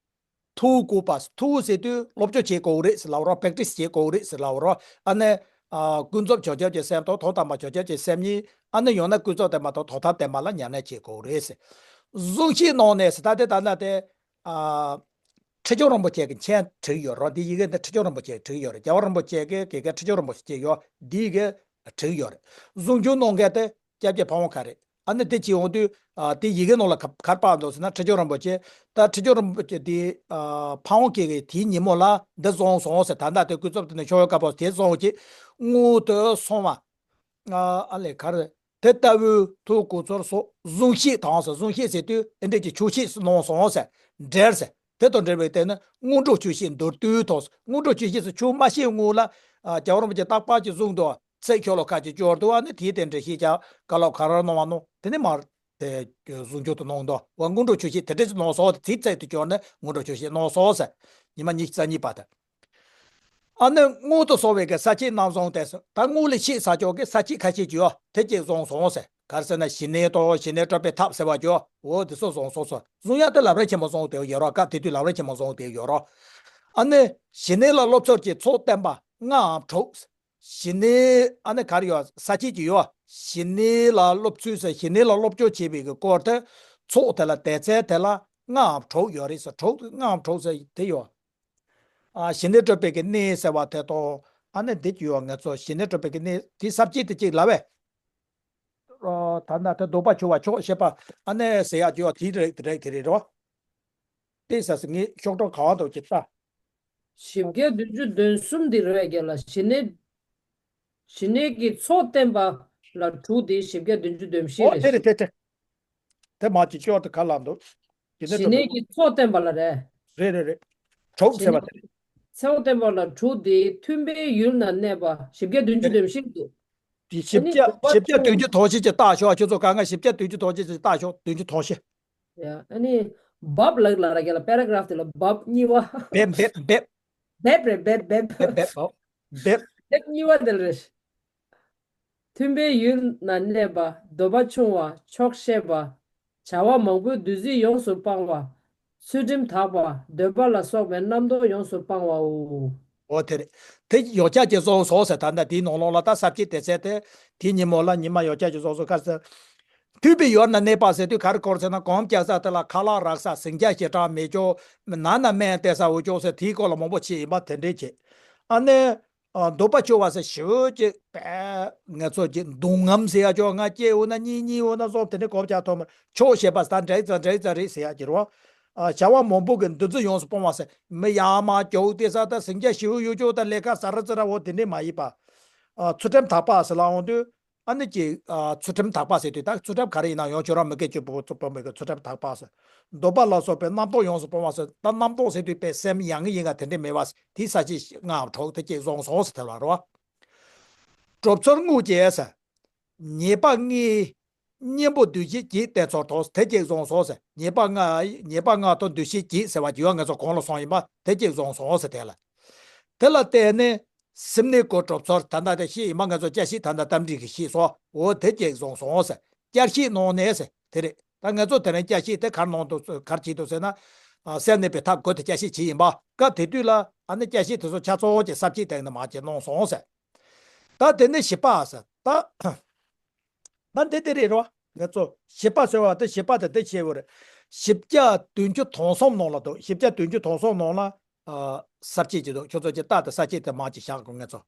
ཐུགས་དགོས་པ། ཐུགས་ཟེར་དུས་སློབ་སྦྱོང་བྱེད་དགོས་རེད་ཟེར་ལབ་རོ། པེག་ཏིས་བྱེད་དགོས་རེད་ཟེར་ལབ་རོ། ཨ་ནི་ཨ་ཀུན་རྫོབ་བྱང་ཆུབ་ཀྱི་སེམས་དང་ཐོག་དམ་པ་བྱང་ཆུབ་ཀྱི་སེམས་གཉིས། ཨ་ནི་ཡང་ན་ཀུན་རྫོབ་བདེན་པ་དང་ཐོག་མཐའ་བདེན་པ་ལ་ཉམས་ལེན་བྱེད་དགོས་རེད་ཟེར། གཟུངས་བཞེས་གནང་ནས་ཟེར། ད་དེ་ད་ན་དེ། ཨ། ཁྲི་བྱང་རིན་པོ་ཆེ་གི་མཆན་བྲིས་ཡོད་རོ། འདི་ཡི་གེ་འདི་ཁྲི་བྱང་རིན་པོ་ཆེ་བྲིས་ཡོད་རེད། རྒྱལ་བ་རིན་པོ་ཆེ་གི་དགེ་རྒན་ཁྲི་བྱང་རིན་པོ་ཆེ་ཡོད། འདི་ཡི་གེ་བྲིས་ཡོད་རེད། གཟུངས་ཆུང་གནང་མཁན་དེ་སྐྱབས་རྗེ་ཕ་བོང་ཁ་རེད། ཨ་ནི་དེ་བྱེད་འོང་དུས་ཨ་དེ་ཡི་གེ་ནང་ལ་ག་ག་རེ་པར་འདུག་ཟེར་ན། ཁྲི་བྱང་རིན་པོ་ཆེ། ད་ཁྲི་བྱང་རིན་པོ་ཆེ་དེ་ཨ་ཕ་བོང་ཁ་གི་དེའི་ཉིན་མོ་ལ་འདི་བཟུང་སོང་ཟེར། ད་ལྟ་དེ་ཀུན་རྫོབ་དེ་ནས་ཤོག་ཡོད་དཀར་པོ་དེ་བཟུང་བྱས་དངུལ་དུ་སོང་བ། ཨ་ཨ་ལས་ག་རེ། དེ་ལྟ་བུའི་ཐུགས་དགོངས་ཚུལ་སོགས་གཟུངས་བཞེས་དང་ཟེར། གཟུངས་བཞེས་ཟེར་དུས་ཨེ་འདྲས་ཀྱི་ཆོས་བཤད་གནང་སོང་ཟེར། འབྲེལ་ཟེར། དེ་དང་འབྲེལ་བའི་སྟེང་ནས་སྔོན་འགྲོ་ཆོས་བཤད་མདོར་བསྡུས་དང་། སྔོན་འགྲོ་ཆོས་བཤད་ཟེར་ཆོས་མ་བཤད་སྔོན་ལ་ཨ་རྒྱལ་བ་རིན་པོ་ཆེ་རྟག་པར་གྱི་གཟུངས་འདུག་ཚིག་ཤོ་ལོ་ཀ་གཅིག་སྐྱོར་འདུག་ཨ་ནི་དེའི་སྟེང་འགྲེལ་བཤད་ཀྱང་ག་ལ་ག་རེ་གནང་བ་གནང་། དེ་ནས་མར་དེ་གཟུངས་སྐྱོར་དུ་གནང་འདུག་འོ་སྔོན་འགྲོ་ཆོས་བཤད་དེ་འདྲས་གནང་སོང་། དེའི་ཚིག་དེ་སྐྱོར་ནས་སྔོན་འགྲོ་ཆོས་བཤད་གནང་སོང་ཟེར། ཉི་མ་ཉི་ཤུ་རྩ་གཉིས་པ་དེ། ཨ་ནི་སྔོན་དུ་སོང་བའི་གི་ས་བཅད་རྣམས་བཟུང་སྟེ་ཟེར། ད་སྔོན་ལ་བཤད་ཚར་ཆོག་གི་ས་བཅད་ཁ་ཤས་ཅིག་ཡོད། དེ་གཅིག་བཟུང་སོང་ཟེར། ག་རེ་ཟེར་ན་ཞི་གནས་དང་ཞི་གནས་སྤྲོད་པའི་ཐབས་ཟེར་བ་ཅིག་འོ་དེ་ཚོ་བཟུང་སོང་ཟེར། བཟུང་ཡ་དེ་ལམ་རིམ་ཆེན་མོ་བཟུང་དེ་ཡོད་རོ། སྐབས་དེ་དུས་ལམ་རིམ་ཆེན་མོ་བཟུང་དེ་ཡོད་རོ། ཨ་ནི་ཞི་གནས་ལ་སློབ་ཚུལ་གྱི་ཚོགས་བསྟན་པ་ལྔའམ་དྲུག་ཞི་གནས་ཨ་ནི་ག་རེ་ཡོད། ས་བཅད་ཅིག་ཡོད། ཞི་གནས་ལ་སློབ་ཚུལ་ཟེར། ཞི་གནས་ལ་སློབ་སྦྱོང་བྱེད་པའི་གི་སྐོར་དེ་ཚོགས་དེ་ལ་སྡེ་ཚན་དེ་ལ་ལྔའམ་དྲུག་ཡོད་རེད་ཟེར། དྲུག་ལྔའམ་དྲུག་ཟེར་དེ་ཡོད། ཨ་ཞི་གནས་སྤྲོད་པའི་གི་གནས་ཟེར་བ་དེ་དང་། ཨ་ནི་འདི་ཅིག་ཡོད། ང་ཚོ་ཞི་གནས་སྤྲོད་པའི་གི་གནས་དེ་ས་བཅད་དེ་གཅིག་ལབ་པས། ཨོ་ད་ན་དེ་ལྡོག་པ་ཆོད་པ་ཆོག་ཤེས་པ་ཨ་ནི་ཟེར་ཡག་ཅིག་ཡོད། དེ་རེད་དེ་རེད་དེ་རེད་རོ། དེ་ཟེར་ཟེར་ངས་ཤོག་གྲངས་ག་བ་འདུག་ཅིག་ལྟ། བཞི་བརྒྱ་བདུན་ཅུ་དོན་གསུམ་འདི་རེད་རྒན་ལགས། ཞི་གནས། ཞི་གནས་ཀྱི་ཚོགས་བསྟན་པ་ལ་དྲུག་འདི་བཞི་བརྒྱ་བདུན་ཅུ་དོན་བཞི་ཨོ་རེད། དེ་རེད་དེ་དེ། དེ་མ་ཅིག་ཅོག་དེ་ག་ལ་འདུག་ཞི་གནས་ཞི་གནས་སྤྲོད་པའི་ཀྱི་ཚོགས་བསྟན་པ་ལ་རེད། རེད་རེད་རེད། དྲུག་ཞི་ཟེར་བ་གནས་དེ་རེད། ཚོགས་བསྟན་པ་ལ་དྲུག་འདི་མཐུན་པའི་ཡུལ་ན་གནས་པ་བཞི་བརྒྱ་བདུན་ཅུ་དོན་བཞི་འདུག་དེ་བཞི་ཨ་ནི་བརྒྱ་བཞི་བརྒྱ་བདུན་ཅུ་དོན་བཞི་ཅིག་བཏགས་ཤོག་ཁྱོད་ཚོ་ག་ང་བཞི་བརྒྱ་བདུན་ཅུ་དོན་བཞི་ཅིག་བཏགས་ཤོག་བདུན་ཅུ་དོན་བཞི། ཡ། ཨ་ནི་བབ་ལགས་ལ་ར་རྒན་ལགས་པེ་ར་གྷ་རཕ་དེ་ལ་བབ་གཉིས་པ། འབེབས་འབེབས་འབེབས། འབེབས་རེད་འབེབས་འབེབས། འབེབས་འབེབས་ཨོ། འབེབས། འབེབས་གཉིས་པ་དེ་ལ་རེད། མཐུན་པའི་ཡུལ་ན་གནས་པ། འདོད་པ་ཆུང་བ་ཆོག་ཤེས་པ། བྱ་བ་མང་པོའི་འདུ་འཛི་ཡོངས་སུ་སྤང་བ། ཚུལ་ཁྲིམས་དག་པ། འདོད་པ་ལ་སོགས་པའི་རྣམ་རྟོག་ཡོངས་སུ་སྤང་བའོ། འོ་དེ་རེད། དེ་ཡོ་བྱད་ཀྱིས་བཟུང་སོང་ཟེར། ད་ལྟ་དེའི་ནང་ལོགས་ལ་ད་ས་བཅད་དེ་ཚད་དེ་དེའི་ཉིན་མོ་ལ་ཉི་མ་ཡོ་བྱད་ཀྱིས་བཟུང་སོང་ཁ་ཟེར། མཐུན་པའི་ཡུལ་ན་གནས་པ་ཟེར་དུས་ག་རེ་གོ་རེད་ཟེར་ན། གོམ་རྒྱག་ས་དེ་ལ་ཁ་ལག་རག་ས། ཟིང་ཆ་ཞེ་དྲག་མེད་ཅོག་ནང་ན་སྨན་བསྟེན་ས་འོ་ཅོག་ཟེར། དེའི་སྐོར་ལ་མང་པོ་བྱས་ཡིན་པ་དེ་འདྲས་བྱས། ཨ་ནི། ཨ། འདོད་པ་ཆུང་བ་ཟེར་ཞེ་པོ་ཅིག་པས་ང་ཚོ་ཅིག་སྡུག་རྔམ་ཟེར་ཡ་ཅོག་ང་སྐྱེས་འོ་ན་གཉིས་གཉིས་འོ་ན་སོང་དེ་འདྲའི་གོ་བ་ཆགས་ཐོག་མར་ཆོག་ཤེས་པ་ཟེར། ད་འདྲ་ཙ་འདྲ་ཙ་རེད་ཟེར་ཡ་ཅིག་རོ། ཨ། བྱ་བ་མང་པོ་གི་འདུ་འཛི་ཡོངས་སུ་སྤོང་བ་ཟེར། མི་ཡར་མར་རྒྱུག་དེ་ས་ད་ཟིང་ཆ་ཞེ་པོ་ཡོད་ཅོག་ད་ལས་ཀ་ཟ་ར་ཙི་ར་འོ་དེ་འདྲས་མ་ཡིན་པ། ཨ། ཚུལ་ཁྲིམས་དག་པ་ཟེར་ལ་འོང་དུས། ཨ་ནི་ཅིག་ཨ། ཚུལ་ཁྲིམས་དག་པ་ཟེར་དུས་ད་ཚུལ་ཁྲིམས་ག་རེ་ཡིན་ན་ཡང་ཁྱོད་རང་མི་སྐད་ཅིག་པོ་ཚུལ་ཁྲིམས་དག་པ་ཟེར། འདོད་པ་ལ་སོགས་པའི་རྣམ་རྟོག་ཡོངས་སུ་སྤོང་བ་ཟེར། ད་རྣམ་རྟོག་ཟེར་དུས་པའི་སེམས་ཡང་ངེ་ཡིན་ག་དེ་འདྲས་མེད་པ་དེའི་ས་བཅད་ལྔའམ་དྲུག་དེ་གཅིག་བཟུང་སོང་ཟེར་ཐལ་བ་རོ། གྲུབ་ཚུལ་དངོས་ཀྱི་ཟེར། ཉེས་པ་ལྔའི་གཉེན་པོ་འདུ་ཤེས་བརྒྱད་བསྟེན་ཚུལ་དང་དེ་གཅིག་བཟུང་སོང་ཟེར། ཉེས་པ་ལྔ་ཉེས་པ་ལྔ་དང་འདུ་ཤེས་བརྒྱད་ཟེར་བ་ཅིག་ཡོད། ང་ཚོ་གོང་ལ་སོང་ཡིན་པ་དེ་གཅིག་བཟུང་སོང་ཟེར། དེ་ལ་དེ་ལ་བརྟེན་ནས། སེམས་གནས་སྐོར་གྲུབ་ཚུལ་ད་ལྟ་དེ་ཤེས་ཡིན་པ་ང་ཚོ་བསྐྱར་ཞིབ་ད་ལྟ་རྟ་མགྲིན་གྱིས་ཤེས་སོང་། འོ་དེ་གཅིག་བཟུང་སོང་ཟེར། བསྐྱར་ཞིབ་གནང་ནས་ཟེར་དེ་རེད། ད་ང་ཚོ་དེ་རིང་བསྐྱར་ཞིབ་དེ་ག་རེ་གནང་འདུག་ག་རེ་བྱས་འདུག་ཟེར་ན། སེམས་གནས་པའི་ཐབས་བཀོད་དེ་བསྐྱར་ཞིབ་བྱས་ཡིན་པ། སྐབས་དེ་དུས་ལ་ཨ་ནི་བསྐྱར་ཞིབ་དེ་ཚོ་ཆ་ཚང་གི་ས་བཅད་སྟེང་ནས་མར་ཅིག་གནང་སོང་ཟེར། ད་དེ་ནས་བཞི་པ་ཟེར་ད། ད་འདི་དེ་རེད་རོ། ང་ཚོ་བཞི་པ་ཟེར་བ་དེ་བཞི་པ་དེ་འདི་བྱས་ཡོད་རེད། བཞི་བརྒྱ་བདུན་ཅུ་དོན་གསུམ་ནང་ལ་འདུག་བཞི་བརྒྱ་བདུན་ཅུ་དོན་གསུམ་ནང་ལ་ཨ་ས་བཅད་ཅིག་འདུག་ཁྱོད་ཚོ་ཀྱི་རྟགས་དེ་ས་བཅད་དེ་མར་ཅིག་བཞག་གོ་ང་ཚོ།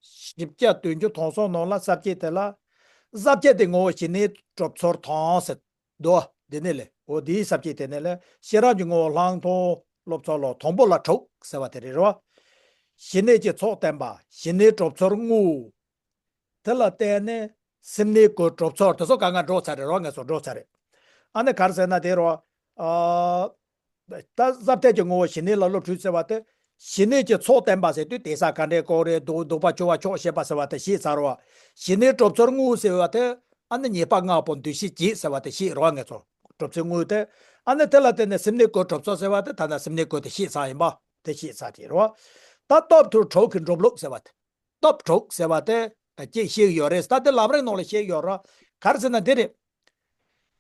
བཞི་བརྒྱ་བདུན་ཅུ་དོན་གསུམ་ནང་ལ་ས་བཅད་དེ་ལ། ས་བཅད་དེ་ངོ་བོ་ཞི་གནས་གྲུབ་ཚུལ་དང་ཟེར། འདུག་འདི་ནས་ལས་འོ་འདིའི་ས་བཅད་དེ་ནས་ལས་ཤེས་རབ་ཀྱི་ངོ་བོ་ལྷག་མཐོང་སློབ་ཚུལ་ལོ། དང་པོ་ལ་དྲུག་ཟེར་བ་དེ་རེད་རོ། ཞི་གནས་ཀྱི་ཚོགས་བསྟན་པ། ཞི་གནས་གྲུབ་ཚུལ་དངོས། དེ་ལ་བརྟེན་ནས་སེམས་གནས་བཀོད་གྲུབ་ཚུལ་དེ་ཚོ་གང་ག་འགྲོ་ཚར་རེད་རོ། ངས་ཚོ་འགྲོ་ཚར་རེད། ཨ་ནི་ག་རེ་ཟེར་ན་དེ་རོ། ཨ། ད་ཟབ་གཏེར་གྱི་ངོ་བོ་ཞི་གནས་ལ་སློབ་ཁྲིད་ཟེར་བ་དེ། ཞི་གནས་ཀྱི་ཚོགས་བསྟན་པ་ཟེར་དུས་དེ་ས་ག་འདྲའི་སྐོར་རེད་འདུག་འདུག་པ་སྐྱོ་བ་ཆོག་ཤེས་པ་ཟེར་བ་དེ་ཤེས་ཚར་བ། ཞི་གནས་གྲུབ་ཚུལ་དངོས་ཟེར་བ་དེ། ཨ་ནི་ཉེས་པ་ལྔ་པོ་འདུས་ཤེས་བྱེད་ཟེར་བ་དེ་ཤེས་རོགས་ངེས་ཚོ། གྲུབ་ཚུལ་དངོས་དེ། ཨ་ནི་དེ་ལ་བརྟེན་ནས་སེམས་གནས་བཀོད་གྲུབ་ཚུལ་ཟེར་བ་དེ་ད་ལྟ་སེམས་གནས་བཀོད་དེ་ཤེས་ཚར་ཡིན་པ་དེ་ཤེས་ཚར་གྱི་རོགས། ད་སྟོབས་དང་དྲུག་གི་འགྲུབ་ལུགས་ཟེར་བ་དེ། སྟོབས་དྲུག་ཟེར་བ་དེ་ཅིག་ཤེས་ཀྱི་ཡོད་རེད། ད་དེ་ལམ་རིམ་ནང་ལ་ཤེས་ཀྱི་ཡོད་རེད། ག་རེ་ཟེར་ན་འདི་རེད།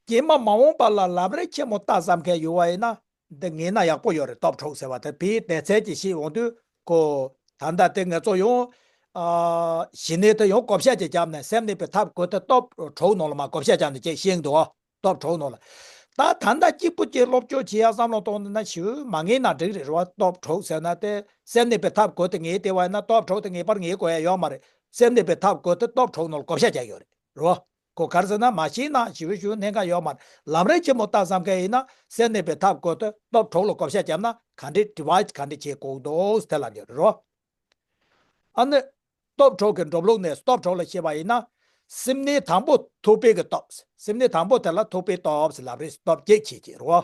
རྗེས་མ་མ་འོངས་པ་ལ་ལམ་རིམ་ཆེན་མོ་ལྟ་བསམ་མཁན་ཡོད་པ་ཡིན་ན་འདི་ངེས་ན་ཡག་པོ་ཡོད་རེད། སྟོབས་དྲུག་ཟེར་བ་དེ་བོད་སྡེ་ཚན་གྱིས་ཤེས་འོང་དུས་ཁོ། ད་ལྟ་དེ་ངེས་ཚོ་ཡང་། ཨ། ཞི་གནས་དེ་ཡང་བགོ་བཤའ་ཅིག་བརྒྱབ་ནས་སེམས་གནས་པའི་ཐབས་བཀོད་དེ་སྟོབས་དྲུག་ནང་ལ་མ་བགོ་བཤའ་བརྒྱབ་ནས་ཅིག་ཤེས་འདུག་སྟོབས་དྲུག་ནང་ལ། ད་ད་ལྟ་གཅིག་པུ་ཅིག་སློབ་སྦྱོང་བྱེད་ཡ་བསམ་བློ་གཏོང་འདུག་ན་ཞུ་མ་ངེས་ན་འགྲིག་རེད་རོ། སྟོབས་དྲུག་ཟེར་ན་དེ་སེམས་གནས་པའི་ཐབས་བཀོད་དེ་ངེས་བདེ་བ་ཡིན་ན་སྟོབས་དྲུག་དེ་ངེས་པར་ངེས་དགོས་ཡ་ཡོད་མ་རེད། སེམས་གནས་པའི་ཐབས་བཀོད་དེ་སྟོབས་དྲུག་ནང་ལ་བགོ་བཤའ་བརྒྱབ་ཡོད་རེད་རོ། ཁོ་ག་རེ་ཟེར་ན་མ་ཤེས་ན་ཞིབ་ཞིབ་གནད་འགག་ཡོད་མ་རེད། ལམ་རིམ་ཆེན་མོ་ལྟ་བསམ་མཁན་ཡིན་ན་སེམས་གནས་པའི་ཐབས་བཀོད་དེ་སྟོབས་དྲུག་ལ་བགོ་བཤའ་བརྒྱབ་ན་ག་འདྲས་ཌི་བའི་ཌི་ག་འདྲས་བྱེད་དགོས་འདུག་དེ་ལ་འདོད་རོ། ཨ་ནི། སྟོབས་དྲུག་གི་འགྲུབ་ལུགས་ནས་སྟོབས་དྲུག་ལ་བཤད་པ་ཡིན་ན། སེམས་གནས་དང་པོ་ཐུབ་པའི་གི་སྟོབས། སེམས་གནས་དང་པོ་དེ་ལ་ཐུབ་པའི་སྟོབས་ལབ་རེད། སྟོབས་བརྒྱད་ཁྱེད་ཀྱི་རོ།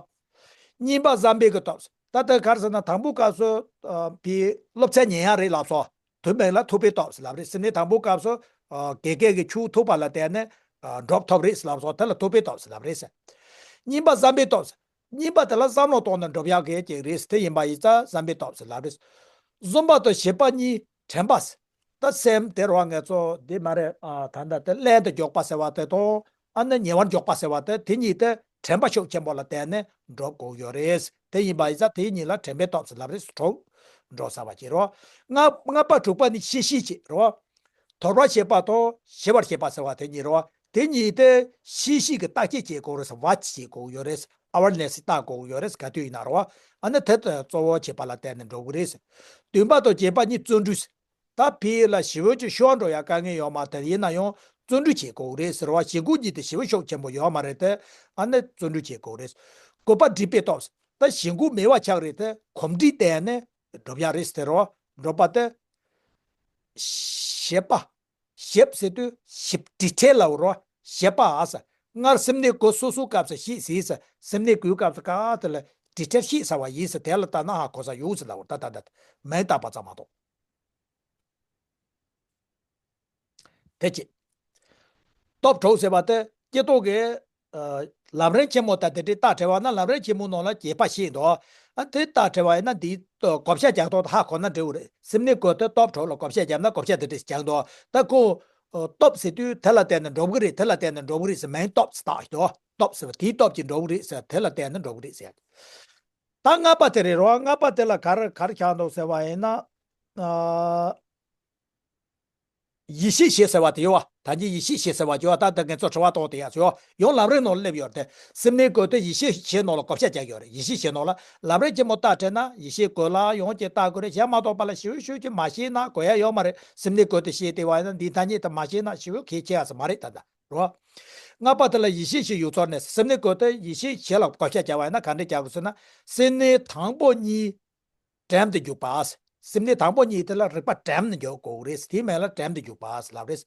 གཉིས་པ་བསམ་པའི་གི་སྟོབས། ད་ལྟ་ག་རེ་ཟེར་ན་དང་པོ་སྐབས་སུ། ཨ། བའི་སློབ་ཚན་ཉན་ཡ་རེད་ལབ་སོ། དུ་མིང་ལ་ཐུབ་པའི་སྟོབས་ལབ་རེད། སེམས་གནས་དང་པོ་སྐབས་སུ། ཨ། དགེ་རྒན་གྱི་ཆོས་ཐུབ་པ་ལ་བརྟེན་ནས། ཨ། འགྲུབ་ཐུབ་རེད་ལབ་སོ། དེ་ལ་ཐུབ་པའི་སྟོབས་ལབ་རེད། གཉིས་པ་བསམ་པའི་སྟོབས། གཉིས་པ་དེ་ལ་བསམ་བློ་གཏོང་ནས་འགྲུབ་ཡག་གི་ཅིག་རེད། དེ་ཡིན་པ་ཡིན་ཙང་བསམ་པའི་སྟོབས་ལབ་རེད། གསུམ་པ་དང་བཞི་པ་གཉིས་དྲན་པ། ད་སེམས་དེ་རུ་ང་ཚོ་འདི་མ་རེད། ཨ། ད་ལྟ་དེ་ལྷན་དུ་འཇོག་པ་ཟེར་བ་དེ་དང་། ཨ་ནི་ཉེ་བར་འཇོག་པ་ཟེར་བ་དེ་དེ་གཉིས་དེ་དྲན་པ་ཤུགས་ཆེན་པོ་ལ་བརྟེན་ནས་འགྲུབ་དགོས་ཡོད་རེད། དེ་ཡིན་པ་ཡིན་ཙང་དེ་གཉིས་ལ་དྲན་པའི་སྟོབས་ལབ་རེད། དྲུག་འགྲོ་ས་བ་ཅིག་རོ། ལྔ་ལྔ་པ་དྲུག་པ་ནི་ཤེས་ཤེས་ཅིག་རོ། དོར་བར་བྱེད་པ་དང་ཞི་བར་བྱེད་པ་ཟེར་བ་དེ་གཉིས་རོ། དེ་གཉིས་དེ་ཤེས་ཤེས་ཀྱི་བརྟག་དཔྱད་བྱེད་དགོས་རེད། ཝ་ཆི་བྱེད་དགོས་ཡོད་རེད། ཨ་ཝེར་ནེ་སི་བལྟ་དགོས་ཡོད་རེད། ག་དུས་ཡིན་ན་རོ། ཨ་ནི་དེ་ལྟར་གཙོ་བོ་བྱེད་པ་ལ་བརྟེན་ནས་འགྲོ་གི་རེད། བདུན་པ་དང་བརྒྱད་པ་གཉིས་བརྩོན་འགྲུས། ད་ཕི་ལ་ཞི་བོ་ཅིག་ཤོར་འགྲོ་ཡ་དཀའ་ངལ་ཡོད་མ་རེད། ཡིན་ན་ཡང་བརྩོན་འགྲུས་བྱེད་དགོས་རེད་ཟེར་བ། ཞི་འགུག་གཉིས་དེ་ཞི་བོ་ཤུགས་ཆེན་པོ་ཡོད་མ་རེད་དེ། ཨ་ནི་བརྩོན་འགྲུས་བྱེད་དགོས་རེད། དགུ་པ་སྒྲིབ་པའི་སྟོབས། ད་ཞི་འགུག་མེད་པ་ཆགས་རེད་དེ་གོམས་འདྲིས་བསྟེན་ནས་འགྲུབ་ཡ་རེད་ཟེར་རོ། འགྲུབ་པ་དེ། ཞེད་པ། ཞེད་ཟེར་དུས་ཞེད་དྲི་བྲལ་ལ་འོ་རོ། ཞེད་པ་ཨ་ས། སྔར་སེམས་གནས་བཀོད་སོ་སོའི་སྐབས་སུ་ཤེས་ཟིན་ས། སེམས་གནས་བཀོད་སྐབས་སུ་ག་དེ་ལ་དྲི་བྲལ་ཤེས་ས་བ་ཡིན་ས། དེ་ལ་ལྟ་ན་ཧ་གོ་ས་ཡོད་ཟེར་ལ་འོ། ད་ད་ད་མིང་བཏགས་པ་ཙམ་མ་གཏོགས། དེ་གཅིག་སྟོབས་དྲུག་ཟེར་བ་དེ་སྐྱེ་ཐོག་གི། ཨ། ལམ་རིམ་ཆེན་མོ་དང་དེ་འདྲའི་ལྟ་བྲལ་བ་ན་ལམ་རིམ་ཆེན་མོ་ནང་ལ་རྒྱས་པ་ཤེས་འདུག་ཨ། དེ་ལྟ་བྲལ་བ་ཡིན་ན་འདིའི་བགོ་བཤའ་རྒྱག་ཐོག་ཏུ་ཧ་གོ་ན་འགྲིག་གི་རེད། སེམས་གནས་བཀོད་དེ་སྟོབས་དྲུག་ལ་བགོ་བཤའ་བརྒྱབ་ན་བགོ་བཤའ་དེ་འདྲ་ཞིག་རྒྱག་འདུག་ད་ཁོ། ཨ། སྟོབས་ཟེར་དུས་དེ་ལ་བརྟེན་ནས་འགྲུབ་གི་རེད། དེ་ལ་བརྟེན་ནས་འགྲུབ་གི་རེད་ཟེར་མིང་སྟོབས་ཟེར་བཏགས་ཤིག་འདུག་སྟོབས་ཟེར་བ་དེའི་སྟོབས་ཀྱིས་འགྲུབ་གི་རེད་ཟེར། དེ་ལ་བརྟེན་ནས་འགྲུབ་གི་རེད་ཟེར། ད་ལྔ་པ་དེ་རེད་རོ། ལྔ་པ་དེ་ལ་ག་རེ་ག་རེ་ཆགས་འདུག་ཟེར་བ་ཡིན་ན། ཨ། ཡིད་ཤེས་བྱེད་ཟེར་བ་དེ་ཡོད་བ། ད་གིན་ཡིད་ཤེས་བྱེད་ཟེར་བ་ཅིག་ཡོད་བ། ད་ལྟ་ངས་ཚོ་དྲི་བ་གཏོང་དེ་ཡག་ཡོད། ཡང་ལམ་རིམ་ནང་ལ་སླེབས་ཡོད་རེད་དེ། སེམས་གནས་བཀོད་དེ་ཡིད་ཤེས་བྱེད་ནང་ལ་བགོ་བཤའ་རྒྱག་ཡོད་རེད། ཡིད་ཤེས་བྱེད་ནང་ལ་ལམ་རིམ་ཆེན་མོ་ལྟ་བྲལ་ན་ཡིད་ཤེས་བཀོད་ལ་ཡང་ཅིག་ལྟ་དགོས་རེད། བྱས་མ་གཏོགས་པ་ལ་ཞིབ་ཞིབ་ཅིག་མ་ཤེས་ན་གོ་ཡ་ཡོད་མ་རེད། སེམས་གནས་བཀོད་དེ་ཤེས་བསྡད་པ་ཡིན་ན་འདི་ཐ་སྙད་དེ་མ་ཤེས་ན་ཞིབ་གལ་ཆེ་ཡ་ས་མ་རེད་ད་ལྟ་རོ། ལྔ་པ་དེ་ལ་ཡིད་ཤེས་བྱེད་ཡོད་ཚོར་ནས་སེམས་གནས་བཀོད་དེ་ཡིད་ཤེས་བྱེད་ལ་བགོ་བཤའ་རྒྱག་པ་ཡིན་ན་ག་འདྲ་རྒྱག་དགོས་ཟེར་ན། སེམས་གནས་དང་པོ་གཉིས། དྲན་དུ་འཇུག་པ། སེམས་གནས་དང་པོ་གཉིས་དེ་ལ་རིག་པ་དྲན་དུ་འཇུག་དགོས་རེད། དེའི་མིང་ལ་དྲན་དུ་འཇུག་པ་ལབ་རེད།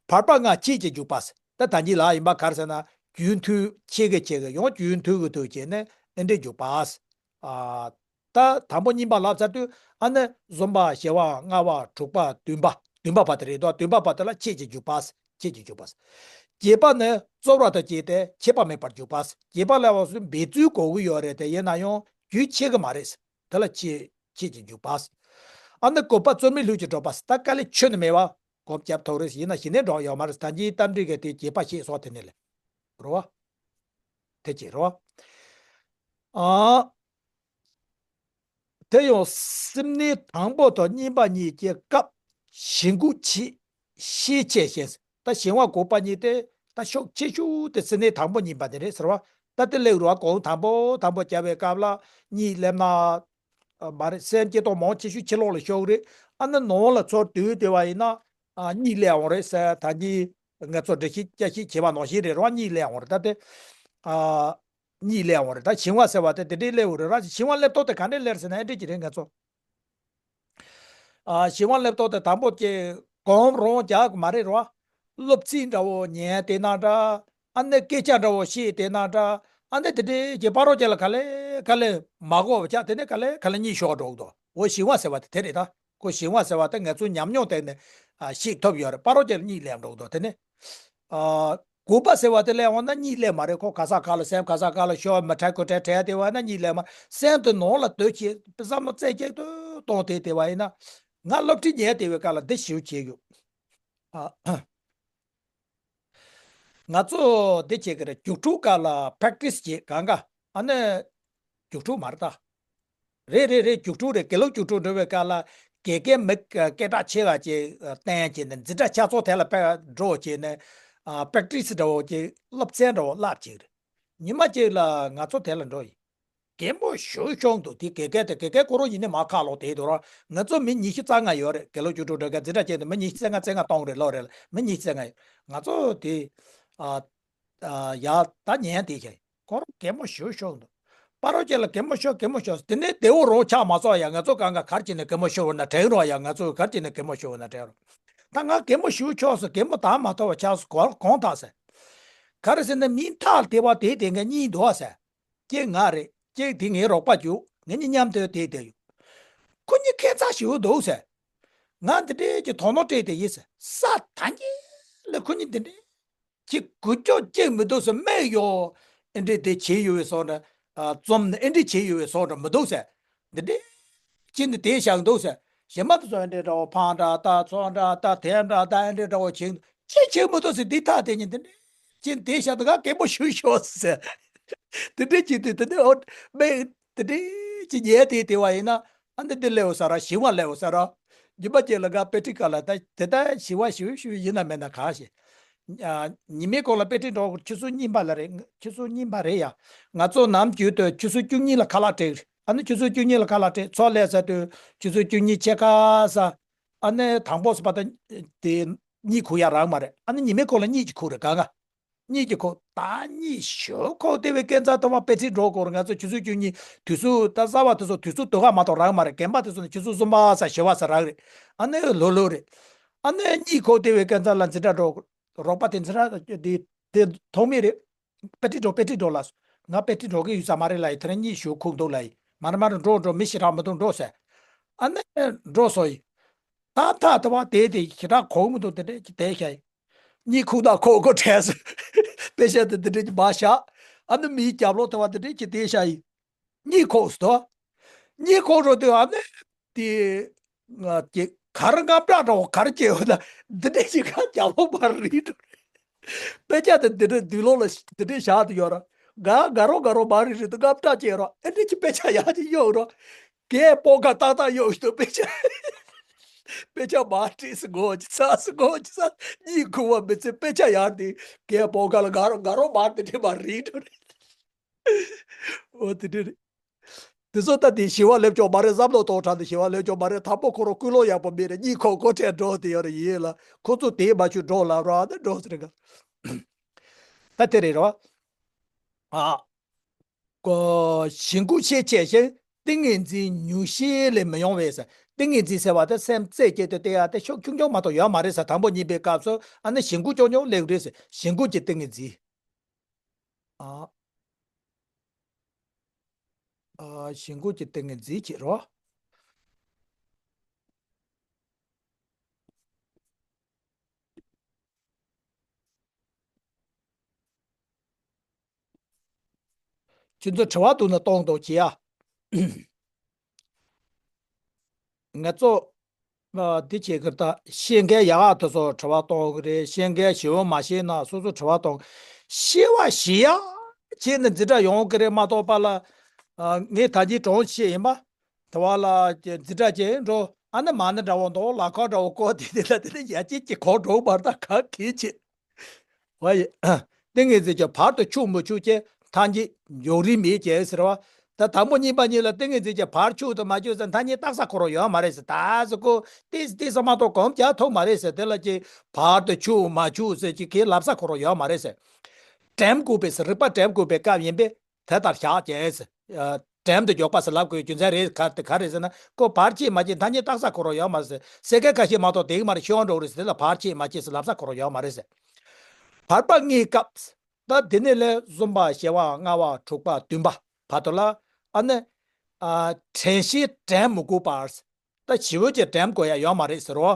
བར་པ་ལྔ་ཆེད་ཀྱི་འཇུག་པ། ད་ད་གིན་ལ་ཡིན་པ་ག་རེ་ཟེར་ན་རྒྱུན་མཐུད་ཆེད་ཀྱི་ཆེད་ཀྱི་ཡང་རྒྱུན་མཐུད་ཀྱི་མཐུད་བྱས་ནས་ཨེ་འདྲས་འཇུག་པ། ཨ། ད་དང་པོ་གཉིས་པ་ལབ་ཚར་དུས་ཨ་ནི་གསུམ་པ་བཞི་པ་ལྔ་པ་དྲུག་པ་བདུན་པ་བདུན་པ་བར་དུ་རེད་དོ། བདུན་པ་བར་དུ་ལ་ཆེད་ཀྱི་འཇུག་པ། ཆེད་ཀྱི་འཇུག་པ། བརྒྱད་པ་ནི་རྩོལ་བ་དང་བཅས་ཏེ་ཁྱད་པར་མེད་པར་འཇུག་པ། བརྒྱད་པ་ལ་བ་སུ་འབད་རྩོལ་དགོས་ཀྱི་ཡོད་རེད་དེ་ཡིན་ན་ཡང་རྒྱུན་ཆད་ཀྱི་མ་རེད། དེ་ལ་ཆེད་ཆེད་ཀྱི་འཇུག་པ། ཨ་ནི་དགུ་པ་རྩོལ་མེད་ལྷོད་ཀྱིས་གྲུབ་པ། ད་དཀའ་ལས་ཁྱོན་ནས་མེད་པ་གོམས་བརྒྱབ་ཐུབ་རེད། ཡིན་ན་གཞི་ནས་འགྲོ་ཡོད་མ་རེད། ད་གིན་རྟ་མགྲིན་གྱིས་དེ་རྒྱས་པ་བཤད་སོང་དེ་ནས་ལས་རོ། དེ་བྱེད་རོ། ཨ། དེ་ཡང་སེམས་གནས་དང་པོ་དང་གཉིས་པ་གཉིས་ཀྱི་སྐབས་ཞེན་ཁུངས་ཆེ། ཤས་ཆེ་ཞེས། ད་ཞེན་པ་དགོས་པ་གཉིས་དེ་ད་ཤུགས་ཆེ་ཤོས་དེ་སེམས་གནས་དང་པོ་གཉིས་པ་དེ་རེད་ཟེར་བ། ད་དེ་སླེབས་རུང་གོང་དང་པོ་དང་པོ་བྱ་བའི་སྐབས་ལ་གཉིད་སླེབས་ན། ཨ་མ་རེད། སེམས་སྐྱིད་ཏོག་མང་ཆེ་ཤོས་ཕྱི་ལོགས་ལ་ཤོར་གི་རེད། ཨ་ནི་ནང་ལ་ཚུར་དུས་དེ་བ་ཡིན་ན། ཨ་གཉིད་སླེབས་འོང་རེད་ཟེར། ད་གཉིད་ང་ཚོ་འགྲེལ་བཤད་བསྐྱར་བཤད་བྱས་པ་ནང་བཞིན་རེད་རོ། གཉིད་སླེབས་འོང་རེད། ད་དེ་ཨ་གཉིད་སླེབས་འོང་རེད། ད་ཞེན་པ་ཟེར་བ་དེ་དེ་འདྲའི་སླེབས་འོང་རེད་ར། ཞེན་པ་སླེབས་ཐོག་དེ་ག་འདྲའི་སླེབས་ཟེར་ན་ཨེ་འདྲ་ཅིག་རེད། ང་ཚོ་ཨ་ཞེན་པ་སླེབས་ཐོག་དེ་དང་པོ་ཀྱི་གོམ་རོང་རྒྱག་གི་མ་རེད་རོ། སློབ་ཚིག་འདྲ་བོ་ཉན་དེ་ན་འདྲ། ཨ་ནི་སྐད་ཆ་འདྲ་བོ་བཤད་དེ་ན་འདྲ། ཨ་ནི་དེ་འདྲའི་གི་ཕ་རོལ་ཅན་ལ་ག་ལེ་ག་ལེ་མ་གོ་བ་ཆགས། དེ་ནས་ག་ལེ་ག་ལེ་གཉིད་ཤོར་འགྲོ་གི་འདུག་འོ་ཞེན་པ་ཟེར་བ་དེ་དེ་རེད་ད། ཁོ་ཞེན་པ་ཟེར་བ་དེ་ང་ཚོའི་ཉམས་མྱོང་སྟེང་ནས་ཨ་ཤེས་ཐུབ་ཡོད་རེད། ཕ་རོལ་ཅན་གཉིད་སླེབས་འགྲོ་གི་འདུག་དེ་ནས་ཨ་དགོས་པ་ཟེར་བ་དེ་སླེབས་འོང་ན་གཉིད་སླེབས་མ་རེད། ཁོ་ག་ས་ག་ལ་སེམས་ག་ས་ག་ལ་ཤོར་མི་འཕྲལ་ཁོ་འཕྲལ་བྲལ་དེ་བ་ན་གཉིད་སླེབས་མ་རེད། སེམས་དེ་ནང་ལ་སྡོད་ཀྱི་བསམ་བློ་རྩེ་གཅིག་ཏུ་གཏོང་དེ་དེ་བ་ཡིན་ན། ང་སློབ་ཁྲིད་ཉན་དེ་བའི་སྐབས་ལ་འདི་ཞིག་བྱེད་ཡོད། ཨ། ང་ཚོ་འདི་བྱེད་ཀྱི་རེད། རྒྱུགས་སྤྲོད་སྐབས་ལ་པེག་ཊི་སི་བྱེད་གང་ག་ཨ་ནི་རྒྱུགས་སྤྲོད་མ་རེད་ད། རེད་རེད་རེད། རྒྱུགས་སྤྲོད་རེད། དགེ་སློབ་རྒྱུགས་སྤྲོད་འགྲོ་བའི་སྐབས་ལ་དགེ་རྒན་མི་སྐད་གྲགས་ཆེ་བ་ཅིག་བསྟན་བྱས་ནས་འཛིན་གྲྭ་ཆ་ཚང་དེ་ལ་པེག་འགྲོ་བྱས་ནས་ཨ་པེག་ཊི་སི་འདྲ་བོ་ཅིག་སློབ་ཚན་འདྲ་བོ་བསླབ་བྱེད་ཀྱི་རེད། ཉི་མ་གཅིག་ལ་ང་ཚོ་དེ་ལ་འགྲོ་ཡིན། གད་མོ་ཤོར་ཤོར་འདུག་དེ་དགེ་རྒན་དེ་དགེ་རྒན་ཁོ་རང་ཡིན་ནི་མ་ཁག་ལོག་དེ་དུ་ར། ང་ཚོ་མི་ཉི་ཤུ་རྩ་ལྔ་ཡོད་རེད། དགེ་སློབ་རྒྱུགས་སྤྲོད་འགྲོ་མཁན་འཛིན་གྲྭ་ཅན་དུ་མི་ཉི་ཤུ་རྩ་ལྔ་རྩ་ལྔ་སྟོང་རེད་ལོ་རེད་ལ། མི་ཉི་ཤུ་རྩ་ལྔ་ཡོད། ང་ཚོ་དེ་ཨ་ཨ་ཡ་ད་ཉན་དེ་བྱས་ཁོ་རང་གད་མོ་ཤོར་ཤོར་འདུག་ཕ་རོལ་ཅན་ལ་གད་མོ་ཤོར་གད་མོ་ཤོར། དེ་ནས་བདེ་བོ་རང་ཆགས་མ་སོང་ཡ། ང་ཚོ་གང་ག་གར་གྱི་ནས་གད་མོ་ཤོར་བ་ན་དྲན་རོགས་ཡ། ང་ཚོ་གར་གྱི་ནས་གད་མོ་ཤོར་བ་ན་དྲན་རོགས། ད་ང་གད་མོ་ཤོར་ཆོག་སོང་། གད་མོ་དག་མ་ཐོབ་པ་ཆགས་སོང་། གོང་གོང་དག་ཟེར། ག་རེ་ཟེར་ན་མི་ཐག་དེ་བ་དེ་དེ་ངས་གཉིད་འདུག་ཟེར། གཅིག་ང་རེད། གཅིག་དེ་ངའི་རོགས་པ་བྱུང་། ངེད་གཉིས་མཉམ་དུ་དེ་བསྡད་ཡོད། ཁོ་གཉིས་ཁེ་ཚ་ཞིག་འདུག་ཟེར། ང་འདི་འདྲའི་གི་དོ་སྣང་སྤྲད་དེ་ཡིན་ཟེར། ས་ད་གིན་ལ་ཁོ་གཉིས་འདི་འདྲའི་གི་གུ་ཅོ་གཅིག་མི་འདུག་ཟེར། སྨད་ཡོ་ཨེ་འདྲའི་དེ་བྱས་ཡོད་པའི་བཟོ་འདྲ། ཨ་རྩོམ་ནི་ཨེ་འདྲའི་བྱས་ཡོད་པའི་བཟོ་འདྲ་མི་འདུག་ཟེར། འདི་འདྲའི་གཅིག་ནི་དེ་བཞག་འདུག་ཟེར། གཞན་མ་དེ་ཚོ་ཨེ་འདྲའི་འདྲ་བོ་ཕང་འདྲ་ད་ཚོང་འདྲ་ད་དེ་འདྲ་ད་ཨེ་འདྲའི་འདྲ་བོ་བྱས་འདུག་ཅི་བྱེད་མི་འདུག་ཟེར། འདི་ཐག་དེ་གཉིས་འདི་འདྲའི་ཅི་འདི་ཤ་དུ་ག་གད་མོ་ཤོར་ཤོར་ཟེར། དེ་འདྲའི་ཅི་དེ་དེ་འདྲའི་ཨོ་མེ་དེ་འདྲའི་ཅི་ཉལ་དེ་དེ་བ་ཡིན་ན་ཨ་འདི་འདི་ལེའོ་ཟེར་ར། ཞི་བ་ལེའོ་ཟེར་ར། ཉི་མ་གཅིག་ལ་ག་དཔེ་ཁྲིད་ག་ལ་ད་དེ་ལྟར་ཞི་བ་ཞི་བ་ཞི་བ་ཡིན་ན་མེད་ན་ག་ཞེས། ཉི་མའི་གོང་ལ་དཔེ་ཁྲིད་འགྲོ་ཆུ་ཚོད་གཉིས་པ་ལ་རེད། ཆུ་ཚོད་གཉིས་པ་རེད་ཡ། ང་ཚོ་ནམ་རྒྱུན་དུ་ཆུ་ཚོད་བཅུ་གཉིས་ལ་ཁ་ལག་སྤྲད། ཨ་ནི་ཆུ་ཚོད་བཅུ་གཉིས་ལ་ཁ་ལག་སྤྲད་ཚོགས་ལས་ས་དུས་ཆུ་ཚོད་བཅུ་གཉིས་ཕྱེད་ཀ་ས། ཨ་ནི་དང་པོ་སུ་པ་ད་དེ་གཉིད་ཁུག་ཡ་རག་མ་རེད། ཨ་ནི་ཉི་མའི་གོང་ལ་གཉིད་ཀྱི་ཁུག་རེད་གང་ག་གཉིད་ཀྱི་ཁུག་ད་གཉིད་ཞོ་ཁོག་དེ་བའི་སྐད་འཛག་ཐོག་མ་དཔེ་ཁྲིད་འགྲོ་དགོས་རེད། ང་ཚོ་ཆུ་ཚོད་བཅུ་གཉིས་དུས་ཚོད་ད་གསར་བ་དེ་ཚོ་དུས་ཚོད་དུས་ག་མ་གཏོགས་རག་མ་རེད། རྒན་པ་དེ་ཚོ་ནི་ཆུ་ཚོད་གསུམ་པ་ས་བཞི་བ་ས་རག་རེད། ཨ་ནི་ལོ་ལོ་རེད། ཨ་ནི་གཉིད་ཁུག་དེ་བའི་སྐད་འཛག་ལ་འཛིན་གྲྭ་འགྲོ་དགོས། རོགས་པ་དེ་འཛིན་གྲྭ་དེ་དེ་ཐོག་མེད་རེད། དཔེ་ཁྲིད་འགྲོ་དཔེ་ཁྲིད་འགྲོ་ལ། ང་དཔེ་ཁྲིད་འགྲོ་གི་ཡོད་ས་མ་རེད་ལ་ཡི། དེ་རིང་གཉིད་ཞུ་ཁུག་འདུག་ལ་ཡི། མར་མར་འགྲོ་འགྲོ་མི་ཞེ་དྲག་མི་འདུག་འགྲོ་ཟེར། ཨ་ནི་འགྲོ་སོང་ཡི། ད་ད་ད་བ་དེ་དེ་ཞེ་དྲག་གོ་མི་འདུག་དེ་འདྲས་ཀྱི་དེ་ཤ་ཡི། གཉིད་ཁུག་ད་ཁོག་ཁོ་བྲལ་སོང་། དཔེ་ཤ་དེ་དེ་འདྲས་ཀྱི་མ་བཞག་ཨ་ནི་མིའི་རྒྱབ་ལོག་དེ་བ་དེ་འདྲས་ཀྱི་དེ་ཤ་ཡི། གཉིད་ཁུག་སོང་དོ། གཉིད་ཁུག་རོ་དེ་ཨ་ནི། དེ་ང་ཀྱེ་གར་ང་པྲ་འདྲ་བོ་གར་སྐྱེ་ཡོད་ན་འདི་འདྲས་ཞིག་ག་རྒྱབ་ལོགས་མར་རིལ་འགྲོ་རེད། དཔེ་ཆ་དེ་འདི་འདྲས་འདུས་ལོག་ལ་འདི་འདྲས་བཞག་ཏུ་ཡོད་ར། ག་ག་རོ་ག་རོ་མར་རིལ་རིལ་དུ་ང་པྲ་སྐྱེ་ར། ཨེ་འདྲས་ཀྱི་དཔེ་ཆ་ཡག་ཅིག་གཡོག་ར། གས་སྤོ་ཁ་ཏག་ཏག་གཡོག་ཞིག་ཏུ་དཔེ་ཆ། དཔེ་ཆ་མར་བྲིས་སུ་གོ་ཅི་ཚ་སུ་གོ་ཅི་ཚ། གཉིད་ཁུག་པ་མི་ཚེ་དཔེ་ཆ་ཡག་དེ་གས་སྤོ་ཁ་ལ་ག་རོ་ག་རོ་མར་དེ་འདྲས་མར་རིལ་འགྲོ་རེད། འོ་དེ་འདྲས་རེད། དེ་ཚོ་ད་དེ་ཞི་བ་སླེབས་ཆོག་མ་རེད། བསམ་བློ་གཏོང་དྲགས་ནས་ཞི་བ་སླེབས་ཆོག་མ་རེད། དང་པོ་ཁོ་རང་ཀུན་སློང་ཡག་པོ་མེད་རེད། གཉིད་ཁུག་ཁོ་ཁྲལ་འགྲོ་དེ་ཡོད་རེད་ཡིན་ལ། ཁོ་ཚོ་དེ་མ་བྱུང་འགྲོ་ལབ་ར་ད་འགྲོ་ཟེར་ག་ད་དེ་རེད་རོ། ཨ། ཀོ། ཞེན་ཁུངས་ཤས་ཆེ་ཞིང་ཏིང་ངེ་འཛིན་ཉུང་ཤས་ལས་མི་ཡོང་བས་ཟེར། ཏིང་ངེ་འཛིན་ཟེར་བ་དེ་སེམས་རྩེ་གཅིག་ཏུ་གཏད་ཡ་དེ་ཤུགས་ཆུང་ཆུང་མ་གཏོགས་ཡོད་མ་རེད་ཟེར། དང་པོ་གཉིས་པའི་སྐབས་སུ་ཨ་ནི་ཞེན་ཁུངས་ཆུང་ཆུང་སླེབས་རེད་ཟེར། ཞེན་ཁུངས་ཀྱི་ཏིང་ངེ་འཛིན། ཨ། ཨ། ཞེན་ཁུངས་ཀྱི་ཏིང་ངེ་འཛིན་བྱེད་རོགས། ཁྱོད་ཚོ་དྲི་བ་འདུག་ན་གཏོང་དང་བྱེད་ཡ། ང་ཚོ། ཨ། འདི་བྱེད་ཀྱི་ད་ཤེས་མཁན་ཡག་ག་དེ་ཚོ་དྲི་བ་གཏོང་གི་རེད། ཤེས་མཁན་ཞེ་པོ་མ་ཤེས་ན་སོ་སོ་དྲི་བ་གཏོང་། ཤེས་པ་ཞིག་ཡག་བྱས་ནས་འཛིན་གྲྭ་ཡོང་གི་རེད་མ་གཏོགས་པ་ལ། ཨ། ངས་ད་གིན་དྲང་བཤད་ཡིན་པ། དེ་བ་ལ་ཀྱི་འཛིན་གྲྭ་ཅན་འགྲོ། ཨ་ནི་མ་ཎི་འདྲ་བོ་འདུག་ལ་ཁ་འདྲ་བོ་བསྐོར་དེ་དེ་ལ་དེ་ནི་ཡ་གཅིག་གི་གོ་འགྲོ་བར་ད་ག་གིས་ཆེ། ཝ་ཡི། ཏིང་ངེ་འཛིན་གྱི་བར་དུ་ཆུད་མི་ཆུད་ཀྱི་མཐའ་གཉིས་འཇོག་རིན་མེད་ཀྱི་ཟེར་བ། ད་དང་པོ་གཉིས་པ་གཉིས་ལ་ཏིང་ངེ་འཛིན་གྱི་བར་ཆུད་དུ་མ་ཆུད་ཟེར་མཐའ་གཉིས་རྟགས་ས་ཁོ་རང་ཡོད་མ་རེད་ཟེར། ད་ཟེར་ཀོ་ཏིས་ཏིས་ས་མ་གཏོགས་གོམས་རྒྱག་ཐུབ་མ་རེད་ཟེར། དེ་ལ་ཀྱི་བར་དུ་ཆུད་མ་ཆུད་ཟེར་ཀྱི་གི་ལབ་ས་ཁོ་རང་ཡོད་མ་རེད་ཟེར། དྲན་དགོས་པའི་ཟེར་རིག་པ་དྲན་དགོས་པའི་སྐབས་ཡིན་པས། དེ་ལྟར་བཞག་ཅེས། དྲན་དུ་འཇོག་པ་ཟེར་ལབ་དགོས་རྒྱུ་མཚན་རེད་ག་དེ་ག་རེད་ཟེར་ན། ཁོ་བར་ཆད་མ་ཆད་མཐའ་གཉིས་རྟགས་ས་ཁོ་རང་ཡོད་མ་རེད་ཟེར། སེ་ཀ་ཁ་ཤས་མ་གཏོགས་དེ་གི་མ་རེད་ཤོར་འགྲོ་རེད་ཟེར། དེ་ལ་བར་ཆད་མ་ཆད་ཟེར་ལབ་ས་ཁོ་རང་ཡོད་མ་རེད་ཟེར། བར་པ་ལྔའི་སྐབས། ད་དེ་ནས་ལས་གསུམ་པ་བཞི་པ་ལྔ་པ་དྲུག་པ་བདུན་པ་བར་དུ་ལ་ཨ་ནི། ཨ། དྲན་ཤེས་དྲན་མི་དགོས་པར། ད་ཞི་བོ་ཅིག་དྲན་དགོས་ཡ་ཡོད་མ་རེད་ཟེར་རོ།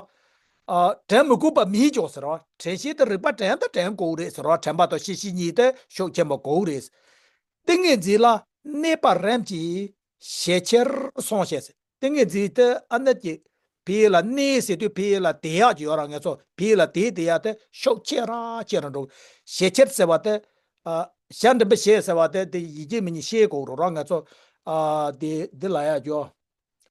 ཨ། དྲན་མི་དགོས་པ་མིན་ཀྱང་ཟེར་རོ། དྲན་ཤེས་དེ་རིག་པ་དྲན་དང་དྲན་དགོས་རེད་ཟེར་རོ། དྲན་པ་དང་ཤེས་བཞིན་གཉིས་དེ་ཤུགས་ཆེན་པོ་དགོས་རེད། ཏིང་ངེ་འཛིན་ལ་གནས་པ་རིམ་གྱིས་ཞི་ཕྱིར་སོང་ཞེས། ཏིང་ངེ་འཛིན་དེ་ཨ་ནི་ཀྱི་ཕི་ལ་གནས་ཟེར་དུས་ཕི་ལ་དེ་ཡག་ཅིག་ཡོད་ར། ང་ཚོ་ཕི་ལ་དེ་དེ་ཡག་དེ་ཤུགས་ཆེ་ར་ཆེ་ར་འགྲོ། ཞི་ཕྱིར་ཟེར་བ་དེ། ཨ། ཞ་འགྲེང་བུ་ཞེས་ཟེར་བ་དེ་དེ་ཡི་གེ་མི་ཉིད་ཤེས་དགོས་རོ་ར། ང་ཚོ། ཨ། དེ་འདི་ལ་ཡག་ཅོ།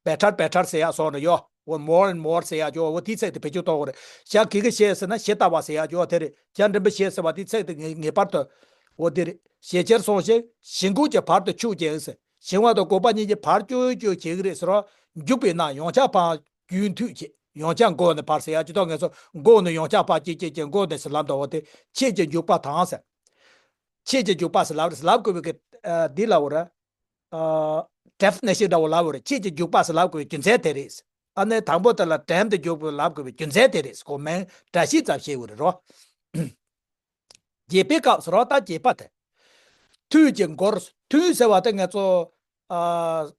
བེ་ཊར་བེ་ཊར་ཟེར་ཡག་སོང་ནས་ཡོ། འོ་མོར་ཨེན་མོར་ཟེར་ཡག་ཅོ། འོ་དེའི་ཚིག་དེ་བེད་སྤྱོད་གཏོང་དགོས་རེད། ཞ་གི་གུ་ཞེས་ཟེར་ན་ཞེ་ལྟ་བ་ཟེར་ཡག་ཅོ་དེ་རེད། ཞ་འགྲེང་བུ་ཞེས་ཟེར་བ་དེའི་ཚིག་དེ་ངེས་ངེས་པར་དུ། འོ་དེ་རེད། ཞི་ཕྱིར་སོང་ཞིང་ཞི་འགུགས་ཀྱི་བར་དུ་ཆུད་ཅིང་ཟེར། ཞི་བ་དང་འགུགས་པ་གཉིས་ཀྱི་བར་ཆུད་ཆུད་བྱེད་ཀྱི་རེད་ཟེར་རོ། འཇུག་པས་ན་ཡང་བསྐྱར་ཕར་རྒྱུན་མཐུད་བྱེད། ཡང་བསྐྱར་འགོག་ནས་ཕར་ཟེར་ཡག་ཅིག་ཏོ། ང་ཚོ་འགོག་ནས་ཡང་བསྐྱར་ཕར་སྐྱེ་སྐྱེ་སྐྱེ་འགོག་ནས་ཟེར་ལབ་འདུག་འོ་དེ་ཆེད་ཀྱི་འཇུག་པ་དང་ཟེར། ཆེད་ཀྱི་འཇུག་པ་ཟེར་ལབ་རེད་ཟེར་ལབ་དགོས་པའི་གི། ཨ། འདི་ལབ་རེད། ཨ། ཌེ་ཕི་ནེ་ཤན་འདྲ་བོ་ལབ་རེད། ཆེད་ཀྱི་འཇུག་པ་ཟེར་ལབ་དགོས་པའི་རྒྱུ་མཚན་དེ་རེད། ཨ་ནི་དང་པོ་དེ་ལ་དྲན་དུ་འཇུག་པ་ལབ་དགོས་པའི་རྒྱུ་མཚན་དེ་རེད། གོ་མིན་འདྲ་ཤེས་ཙམ་ཤེས་དགོས་རེད་རོ། རྒྱས་པའི་སྐབས་སུ་རོ། ད་རྒྱས་པ་དེ། ཐུན་གྱི་འགོར། ཐུན་ཟེར་བ་དེ་ང་ཚོ། ཨ།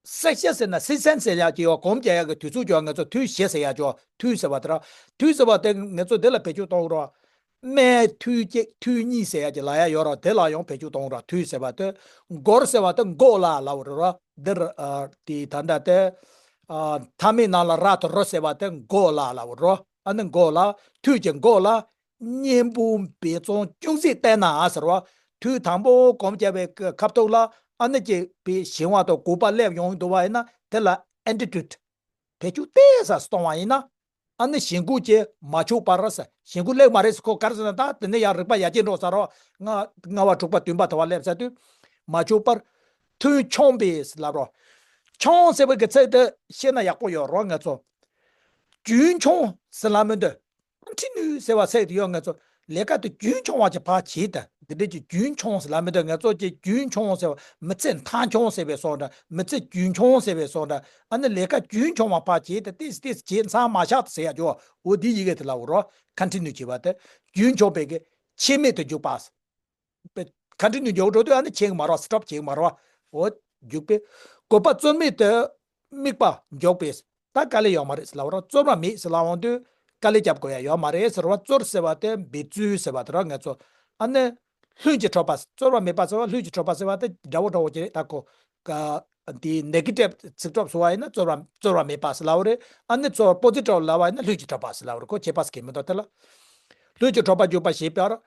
སེག་ཤན་ཟེར་ན་སི་སན་ཟེར་ཡག་ཅིག་ཡོད། གོམས་རྒྱག་ཡག་གི་དུས་ཚོད་ཀྱང་ང་ཚོ་ཐུན་བཞི་ཟེར་ཡག་ཅིག་ཡོད། ཐུན་ཟེར་བ་དེ་ར། ཐུན་ཟེར་བ་དེ་ང་ཚོ་འདི་ལ་བེད་སྤྱོད་གཏོང་རོགས། སྨད་ཐུན་གཅིག་ཐུན་གཉིས་ཟེར་ཡག་ཅིག་ལབ་ཡག་ཡོད་རོགས། དེ་ལ་ཡང་བེད་སྤྱོད་གཏོང་རོགས། ཐུན་ཟེར་བ་དེ། འགོར་ཟེར་བ་དེ་འགོག་ལ་ལབ་རོགས་རོ། འདིར། ཨ། དེ་ད་ལྟ་དེ། ཨ། མཐའ་མའི་ནང་ལ་ར་དང་རོ་ཟེར་བ་དེ་འགོག་ལ་ལབ་རོ། ཨ་ནི་འགོག་ལ། ཐུན་གྱི་འགོག་ལ། གཉེན་པོ་འབད་བརྩོན་ཅུང་ཟད་བསྟེན་ན་ཟེར་བ། ཐུན་དང་པོ་གོམས་བྱས་པའི་སྐབས་ཐོག་ལ་ཨ་ནི་ཀྱི་པའི་ཞི་བ་དང་འགུགས་པ་སླེབས་ཡོང་འདུག་བ་ཡིན་ན། དེ་ལ་ཨན་ཊི་ཌོཊ་བེད་སྤྱོད་ཏོག་ཙམ་གཏོང་བ་ཡིན་ན། ཨ་ནི་ཞི་འགུགས་ཀྱིས་མ་ཆོག་པར་ཟེར། ཞི་འགུགས་སླེབས་མ་རེད་ཟེར། ཁོ་ག་རེ་ཟེར་ན། ད་དེ་ནས་ཡང་རིག་པ་ཡར་རྒྱས་འགྲོ་ས་རོ། ལྔ་ལྔ་པ་དྲུག་པ་བདུན་པ་དེ་བ་སླེབས་ཚར་དུས། མ་ཆོག་པར། ཐུན་འཁྱོངས་པས་ལབ་རོ། འཁྱོངས་ཟེར་བའི་གི་ཚིག་དེ་ཤེས་ན་ཡག་པོ་ཡོད་རོ། ང་ཚོ་རྒྱུན་འཁྱོངས་ཟེར་ལབ་མི་འདུག་ཀོན་ཊི་ནིའུ་ཟེར་བ་ཚིག་དེ་ཡོད། ང་ཚོ་ལས་ཀ་དེ་རྒྱུན་འཁྱོངས་པ་ཅིག་ཕར་བྱེད་དང་། འདི་འདྲ་ཅིག་རྒྱུན་འཁྱོངས་ཟེར་ལབ་མི་འདུག་ང་ཚོ་ཅིག་རྒྱུན་འཁྱོངས་ཟེར་བ། མི་ཚེ་མཐའ་འཁྱོངས་ཟེར་བའི་བཟོ་འདྲ། མི་ཚེ་རྒྱུན་འཁྱོངས་ཟེར་བའི་བཟོ་འདྲ། ཨ་ནི་ལས་ཀ་རྒྱུན་འཁྱོངས་པ་ཕར་བྱེད་དང་། ཏིས་ཏིས་བྱེད་མཚམས་མ་བཞག་ཟེར་ཡག་ཅོ། འོ་འདི་ཡི་གེ་དེ་ལབ་རོ། ཀོན་ཊི་ནིའུ་བྱེད་པ་དེ། རྒྱུན་འཁྱོངས་པའི་གི་ཆད་མེད་དུ་འཇུག་པ། ཀོན་ཊི་ནིའུ་འཇོག་འགྲོ་དུས་ཨ་ནི་ཆད་མ་རོགས། སི་ཊོབ་བྱེད་མ་རོགས། འོ་འཇུག་པས། འགུགས་པ་རྩོལ་མེད་དུ་དམིགས་པ་འཇོག་པས། ད་དཀའ་ལས་ཡོད་མ་རེད་ཟེར་ལབ་རོགས། རྩོལ་བ་མེད་ཟེར་ལབ་འོང་དུས་དཀའ་ལས་རྒྱབ་དགོས་ཡ་ཡོད་མ་རེད་ཟེར་བ། རྩོལ་ཟེར་བ་དེ་འབད་རྩོལ་ཟེར་བ་དེ་རོ། ང་ཚོ་ཨ་ནི་ལྷུན་གྱིས་གྲུབ་པ། རྩོལ་བ་མེད་པ་ཟེར་བ་ལྷུན་གྱིས་གྲུབ་པ་ཟེར་བ་དེ་འདྲ་བོ་འདྲ་བོ་ཅིག་རེད། ད་ཁོ་ག་དེ་ནེ་གེ་ཊིབ་ཚིག་གྲོགས་སུ་བ་ཡིན་ན་རྩོལ་བ་རྩོལ་བ་མེད་པ་ཟེར་ལབ་རེད། ཨ་ནི་རྩོལ་པོ་ཟི་ཊིབ་ལབ་པ་ཡིན་ན་ལྷུན་གྱིས་གྲུབ་པ་ཟེར་ལབ་རེད། ཁོ་ཁྱད་པར་ཟེར་གྱི་མི་འདུག་དེ་ལ། ལྷུན་གྱིས་གྲུབ་པ་འཇུག་པ་ཞེས་པར།